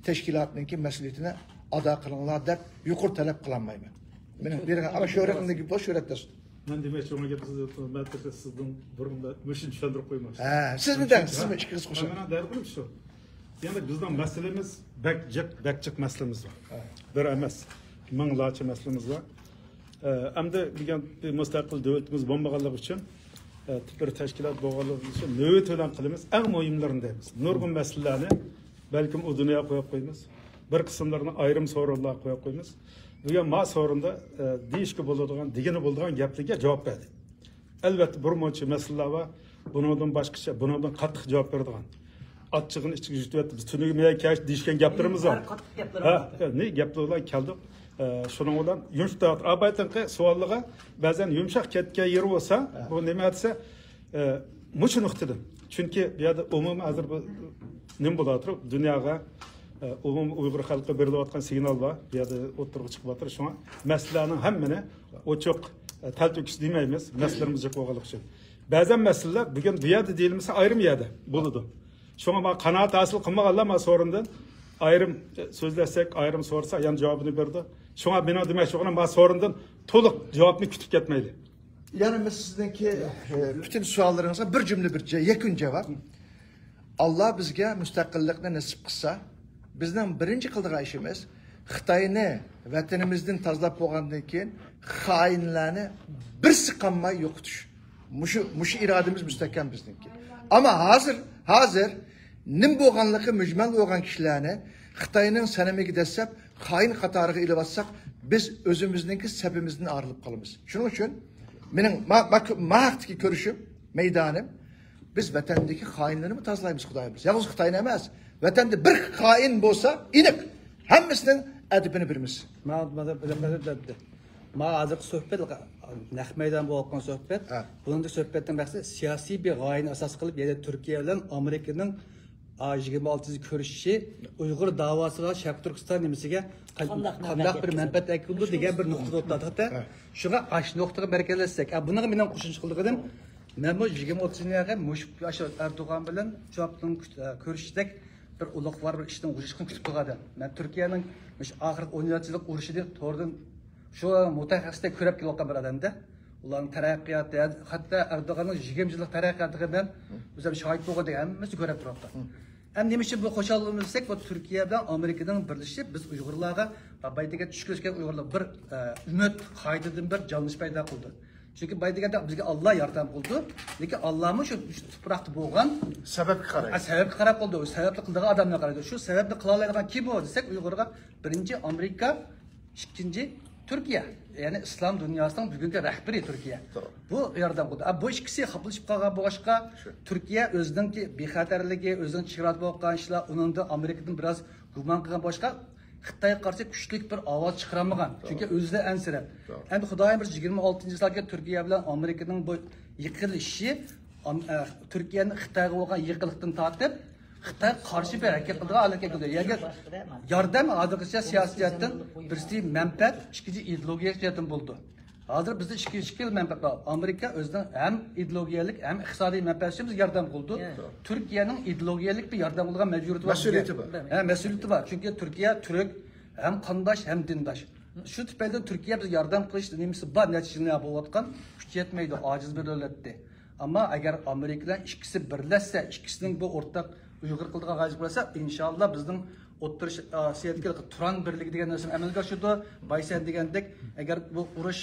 تەشكىلاتنىڭكى مەسئۇلىيىتىنى ئادا قىلىڭلار دەپ يۇقىرى تەلەپ قىلالمايمەن. مېنىڭ بېرىگەن ئەمما شۆھرەتنىڭ گېپى بار، شۆھرەت دەسۇن. مەن دېمەكچى بولغان گەپ، سىز مەن تېخى سىزدىن بۇرۇن مۇشۇنى چۈشەندۈرۈپ قويماقچى. ھە، سىزمۇ دەڭ، سىزمۇ ئىككىڭىز قوشۇڭ. مەن دەۋاتقىنىم شۇ. يەنى بىزنىڭ مەسىلىمىز بەك جىق، بەك جىق مەسىلىمىز بار. بىر ئەمەس، مىڭلارچە مەسىلىمىز بار. ئەمدى بۈگۈن بىر مۇستەقىل دۆلىتىمىز بولمىغانلىقى ئۈچۈن، بىر تەشكىلات بولغانلىقى ئۈچۈن نۆۋەت ئېلان قىلىمىز. ئەڭ مۇھىملىرىنى دەيمىز. نۇرغۇن مەسىلىلەرنى بەلكىم ئۇ دۇنياغا قويۇپ قويىمىز. بىر قىسىملىرىنى ئايرىم سورۇنلارغا قويۇپ قويىمىز. بۈگۈن ما سورۇندا دېيىشكە بولىدىغان، دېگىنى بولىدىغان گەپلەرگە جاۋاب بەردى. ئەلۋەتتە، بىر مۇنچە مەسىلىلەر بار. بۇنىڭدىن باشقىچە، بۇنىڭدىن قاتتىق جاۋاب بېرىدىغان. ئاچچىقىنى ئىچىگە يۇتۇۋەتتى، بىز تۈنۈگۈن مېيە كەچ دېيىشكەن گەپلىرىمىز بار. قاتتىق گەپلىرىمىز بار. ھە، نى گەپلەر بىلەن كەلدۇق. ئە، شۇنىڭ بىلەن يۇمشىتىۋاتىدۇ. ئاپايتىنقى سوئاللىغا بەزەن يۇمشاق كەتكەن يېرى بولسا، بۇ نېمە دېسە، ئە، مۇشۇ نۇقتىدىن. چۈنكى بۇ يەردە ئومۇمىي ھازىر بۇ نېمە بولۇۋاتىدۇ؟ دۇنياغا، ئە، ئومۇمىي ئۇيغۇر خەلقىگە بېرىلىۋاتقان سىگنال بار. بۇ يەردە ئوتتۇرىغا چىقىۋاتىدۇ. شۇڭا مەسىلىلەرنىڭ ھەممىنى ئوچۇق، ئە، تەلتۆكۈس دېمەيمىز. مەسىلىلىرىمىز جىق بولغانلىقى ئۈچۈن. بەزەن مەسىلىلەر بۈگۈن بۇ يەردە دېيىلمىسە، ئايرىم يەردە بولىدۇ. شۇڭا ما قانائەت ھاسىل قىلمىغانلار ما سورۇندىن ئايرىم سۆزلەشسەك، ئايرىم سورىسا، يەنە جاۋابىنى بېرىدۇ. شۇڭا مېنىڭ دېمەكچى بولغىنىم، ما سورۇندىن تولۇق جاۋابنى كۈتۈپ كەتمەيلى. يەنە مەن سىزنىڭكى، ئە، پۈتۈن سوئاللىرىڭىزغا بىر جۈملە، بىر جە-، يەكۈن جاۋاب. ئاللا بىزگە مۇستەقىللىقنى نېسىپ قىلسا، بىزنىڭ بىرىنچى قىلىدىغان ئىشىمىز، خىتاينى ۋەتىنىمىزدىن تازىلاپ بولغاندىن كېيىن، خائىنلارنى بىرسى قالماي يوقىتىش. مۇشۇ، مۇشۇ ئىرادىمىز مۇستەھكەم بىزنىڭكى. ئەمما ھازىر، ھازىر نېمە بولغانلىقى مۈجمەل بولغان كىشىلەرنى خىتاينىڭ سەنىمىگە دەسسەپ، خائىن قاتارىغا ئېلىۋاتساق، بىز ئۆزىمىزنىڭكى سەپىمىزدىن ئايرىلىپ قالىمىز. شۇنىڭ ئۈچۈن مېنىڭ ما، ما، ما ھەقتىكى كۆرۈشۈم، مەيدانىم، بىز ۋەتەندىكى خائىنلىرىمۇ تازىلايمىز، خۇدايىم. يالغۇز خىتاينى ئەمەس، ۋەتەندە بىر خائىن بولسا، ئېنىق، ھەممىسىنىڭ ئەدىپىنى بېرىمىز. ماڭا بىلەمدى. ما ھازىرقى سۆھبەت نەق مەيدان بولۇۋاتقان سۆھبەت. ھە. بۇنىڭدا سۆھبەتنىڭ مەقسىتى سىياسىي بىر غايىنى ئاساس قىلىپ، يەنى تۈركىيە بىلەن ئامېرىكىنىڭ، ئا، يىگىرمە ئالتىنچى كۆرۈشۈشى ئۇيغۇر داۋاسىغا، شەرقىي تۈركىستان نېمىسىگە قانداق، قانداق بىر مەنپەئەت ئەكىلىدۇ دېگەن بىر نۇقتىدا ئولتۇردۇق-تە. ھە. شۇڭا ئاشۇ نۇقتىغا بەرگەنلەشسەك، ئا، بۇنىڭغا مېنىڭ قوشۇمچە قىلىدىغىنىم، مەنمۇ يىگىرمە ئوتتۇزىنچى يىلى مۇشۇ ئاشۇ ئەردوغان بىلەن ترامپنىڭ كۈت-، ئە، كۆرۈشۈشىدەك بىر ئۇلۇغۋار بىر ئىشنىڭ بولۇشىنى كۈتۈپ تۇرغان ئادەم. مەن تۈركىيەنىڭ مۇشۇ ئاخىرقى ئون يىلچىلىق ئۇرۇشىنى توردىن شۇ مۇتەخەسسىستەك كۆرۈپ كېلىۋاتقان بىر ئادەمدە. ئۇلارنىڭ تەرەققىياتى، ھەتتا ئەردوغاننىڭ يىگىرمە يىللىق تەرەققىياتىغا مەن ئۆزۈم شاھىت بولغان دېگەن ھەممىسى كۆرۈپ تۇرۇپتۇ. ئەمدى نېمە ئۈچۈن بۇ خۇشال بولىمىز دېسەك، بۇ تۈركىيە بىلەن ئامېرىكىنىڭ بىرلىشىپ، بىز ئۇيغۇرلارغا، بايا دېگەن چۈشكۈنلەشكەن ئۇيغۇرلار بىر، ئە، ئۈمىد، قائىدىدىن بىر جانلىنىش پەيدا قىلدى. چۈنكى بايا دېگەندە بىزگە ئاللا ياردەم قىلدى. لېكىن ئاللامۇ شۇ، شۇ تۇپراقتا بولغان سەۋەبكە قارايدۇ. ئە، سەۋەبكە قاراپ قىلدى. ئۇ سەۋەبنى قىلىدىغان ئادەملەرگە قارايدۇ. شۇ سەۋەبنى قىلالايدىغان كىم بۇ دېسەك، ئۇيغۇرغا بىرىنچى ئامېرىكا، ئىككىنچى تۈركىيە. يەنى ئىسلام دۇنياسىنىڭ بۈگۈنكى رەھبىرى تۈركىيە. توغرا. بۇ ياردەم قىلدى. ئە، بۇ ئىككىسى خاپىلىشىپ قالغان بولغاچقا، شۇ. تۈركىيە ئۆزىنىڭكى بىخەتەرلىكى، ئۆزىنىڭ چېگراسىدا بولغان ئىشلار، ئۇنىڭدا ئامېرىكىدىن بىراز گۇمان قىلغان بولغاچقا، خىتايغا قارشى كۈچلۈك بىر ئاۋاز چىقىرالمىغان. توغرا. چۈنكى ئۆزى ئەنسىرەپ. توغرا. ئەمدى خۇدايىم بىر يىگىرمە ئالتىنچى يىللاردا تۈركىيە بىلەن ئامېرىكىنىڭ بۇ يېقىنلىشىشى، ئام-، ئە، تۈركىيەنىڭ خىتايغا بولغان يېقىنلىقتىن تارتىپ، خىتايغا قارشى بىر ھەرىكەت قىلىدىغان ھەرىكەت قىلدى. يەنى ياردەم ھازىرغىچە سىياسىي جەھەتتىن، بىرسى مەنپەئەت، ئىككىنچى ئىدېئولوگىيە جەھەتتىن بولىدۇ. ھازىر بىزدە ئىككى، ئىككى خىل مەنپەئەت بار. ئامېرىكا ئۆزىنىڭ ھەم ئىدېئولوگىيەلىك، ھەم ئىقتىسادىي مەنپەئەتى ئۈچۈن بىزگە ياردەم قىلىدۇ. يا. تۈركىيەنىڭ ئىدېئولوگىيەلىك بىر ياردەم قىلىدىغان مەجبۇرىيىتى بار. مەسئۇلىيىتى بار. ھە، مەسئۇلىيىتى بار. چۈنكى تۈركىيە تۈرك ھەم قانداش، ھەم دىنداش. شۇ تۈپەيلىدىن تۈركىيە بىز ياردەم قىلىش نېمىسى بار، نەتىجىسى بولۇۋاتقان، كۈچ يەتمەيدۇ، ئاجىز بىر دۆلەتتە. ئەمما ئەگەر ئامېرىكا بىلەن ئىككىسى بىرلەشسە، ئىككىسىنىڭ بۇ ئورتاق ئۇيغۇر قىلىدىغان غايىسى بولسا، ئىنشاللا بىزنىڭ ئوتتۇرا ئاسىيادىكى تۇران بىرلىكى دېگەن نەرسە ئەمەلگە ئاشىدۇ. بايسەن دېگەندەك، ئەگەر بۇ ئۇرۇش،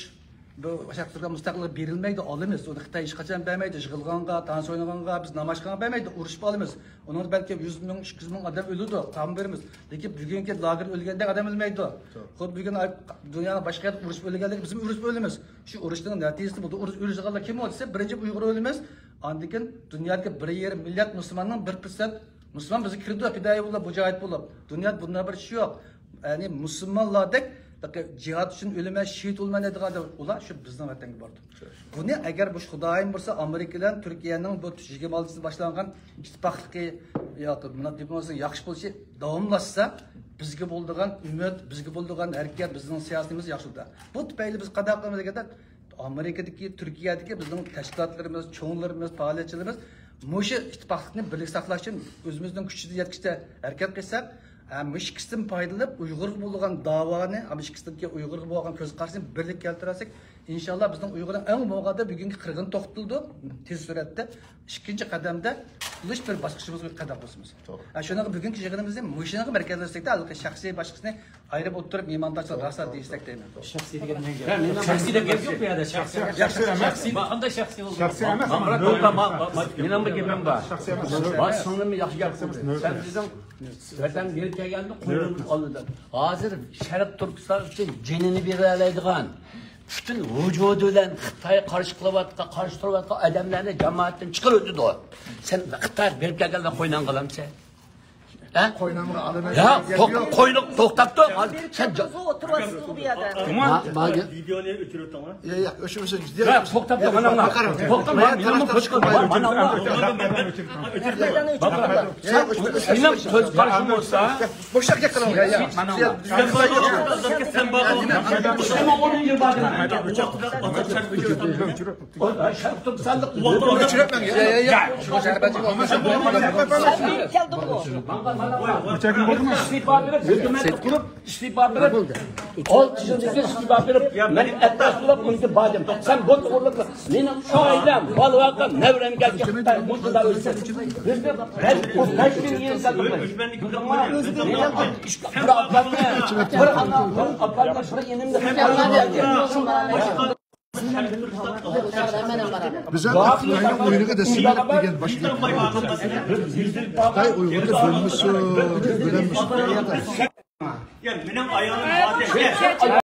بۇ شەرقىي تۈركىستان مۇستەقىللىقى بېرىلمەيدۇ، ئالىمىز. ئۇنى خىتاي ھېچقاچان بەرمەيدۇ. يىغىلغانغا، تانسا ئوينىغانغا، بىز نام ئاچقانغا بەرمەيدۇ. ئۇرۇشۇپ ئالىمىز. ئۇنىڭدا بەلكى يۈز مىڭ، ئىككى يۈز مىڭ ئادەم ئۆلىدۇ، قان بېرىمىز. لېكىن بۈگۈنكى لاگېر ئۆلگەندەك ئادەم ئۆلمەيدۇ. توغرا. خۇددى بۈگۈن ئاي-، دۇنيانىڭ باشقا يەردە ئۇرۇشۇپ ئۆلگەندەك بىزمۇ ئۇرۇشۇپ ئۆلىمىز. شۇ ئۇرۇشنىڭ نەتىجىسى بولدى. ئۇرۇش، ئۇرۇشىدىغانلار كىم بولدى دېسە، بىرىنچى ئۇيغۇر ئۆلىمىز. ئاندىن كېيىن دۇنيادىكى بىر يېرىم مىليارد مۇسۇلماننىڭ بىر پىرسەنت مۇسۇلمان بىزگە كىرىدۇ، پىدائىي بولۇپ، مۇجاھىد بولۇپ. دۇنيادا بۇنداق بىر ئىش يوق. يەنى مۇسۇلمانلاردەك جىھاد ئۈچۈن ئۆلىمەن، شېھىت بولىمەن دەيدىغان ئادەم، ئۇلار شۇ بىزنىڭ ۋەتەنگە باردى. بۇنى ئەگەر مۇشۇ خۇدايىم بۇيرۇسا، ئامېرىكا بىلەن تۈركىيەنىڭ بۇ يىگىرمە ئالتىنچى باشلانغان ئىتتىپاقلىقى ياكى مۇناپ دىپلوماتىيىسىنىڭ ياخشى بولۇشى داۋاملاشسا، بىزگە بولىدىغان ئۈمىد، بىزگە بولىدىغان ھەرىكەت، بىزنىڭ سىياسىتىمىز ياخشى بولىدۇ. بۇ تۈپەيلى بىز قانداق قىلىمىز دېگەندە، ئامېرىكىدىكى، تۈركىيەدىكى بىزنىڭ تەشكىلاتلىرىمىز، چوڭلىرىمىز، پائالىيەتچىلىرىمىز مۇشۇ ئىتتىپاقلىقنى بىرلىكتە ساقلاش ئۈچۈن ئۆزىمىزنىڭ كۈچىدە يەتكىچە ھەرىكەت قىلساق، ھە، مۇشۇ ئىككىسىدىن پايدىلىنىپ، ئۇيغۇرغا بولىدىغان داۋانى، ھە، مۇشۇ ئىككىسىدىكى ئۇيغۇرغا بولغان كۆز قارىشىنى بىرلىككە كەلتۈرەلىسەك، ئىنشاللا بىزنىڭ ئۇيغۇرنىڭ ئەڭ بولغاندا بۈگۈنكى قىرغىنى توختىتىلىدۇ، تېز سۈرئەتتە. ئىككىنچى قەدەمدە قۇتۇلۇش بىر باسقۇچىمىزغا قەدەم قوشىمىز. توغرا. ھە، شۇنىڭغا بۈگۈنكى يىغىنىمىزنى مۇشۇنىڭغا مەركەزلەشتۇرسەك، ھېلىقى شەخسىي باشقىسىنى ئايرىپ ئولتۇرۇپ، مېھماندارچىلىق راسا دېيىشتەك دەيمەن. شەخسىي دېگەن نېمە گەپ؟ شەخسىي دەپ گەپ يوق بۇ يەردە. شەخسىي، شەخسىي ئەمەس. شەخسىي، ماقاندا شەخسىي بولدى. شەخسىي ئەمەس. ماقاندا توختاما، ما-، ما-، مېنىڭ بىر گېپىم بار. شەخسىي ئەمەس. باش سىڭلىمنى ياخشى گەپ قىلدى. سەن بىزنىڭ ۋەتەنگە يېتىپ كەلگەندە قوينۇڭنى ئالدى دەپ. ھازىر شەرق تۈركىستان ئۈچۈن جېنىنى بېرەلەيدىغان، پۈتۈن ۋۇجۇدى بىلەن خىتايغا قارشى قىلىۋاتقان، قارشى تۇرۇۋاتقان ئادەملەرنى جامائەتتىن چىقىرىۋېتىدۇ. سەن خىتايغا بېرىپ كەلگەندە قوينۇڭنى ئالامسەن؟ ھە؟ قوينۇڭنى ئالىمەن. يا، توق-، قوينۇڭ، توختاپ تۇر. سەن جا- ئولتۇرۇۋاتسىزغۇ بۇ يەردە. ما-، ما-، ۋىدېونى ئۆچۈرۈۋېتىڭلار. يا، يا، ئۆچۈرمىسىڭىز. يا، توختاپ تۇر، مانا، مانا. توختاپ، مانا، مانا، مانا. سېنىڭ كۆز قارىشىڭ بولسا، بوشاق گەپ قىلىڭ. يا، يا. سەن بار، سەن بار. شەرق تۈركىستانلىق. يا، يا، يا. كەلدىڭغۇ. ئىستېپا بېرىپ، ھۆكۈمەتنى قۇرۇپ، ئىستېپا بېرىپ، ئالتە يىلدىن كېيىن ئىستېپا بېرىپ، مەن ئەتراس بولاپ ئۇنىڭدىن باردىم. سەن بۇ توغرىلىق مېنىڭ ئائىلەم، بالىلارغا، نەۋرەمگە مۇشۇنداق ئۆلسە، بىزنى بەش، بەش مىڭ يىل كەلدۇق. بىر ئاپامنى، بىر ئاپامنى، بىر ئىنىمنى بىز ھەم خىتاينىڭ ئويۇنىغا دەسسىمەلىك دېگەن باشلىق. خىتاي ئۇيغۇرنى بۆلمىسۇن، بۆلەلمىسۇن. يا، مېنىڭ ئايالىم بار.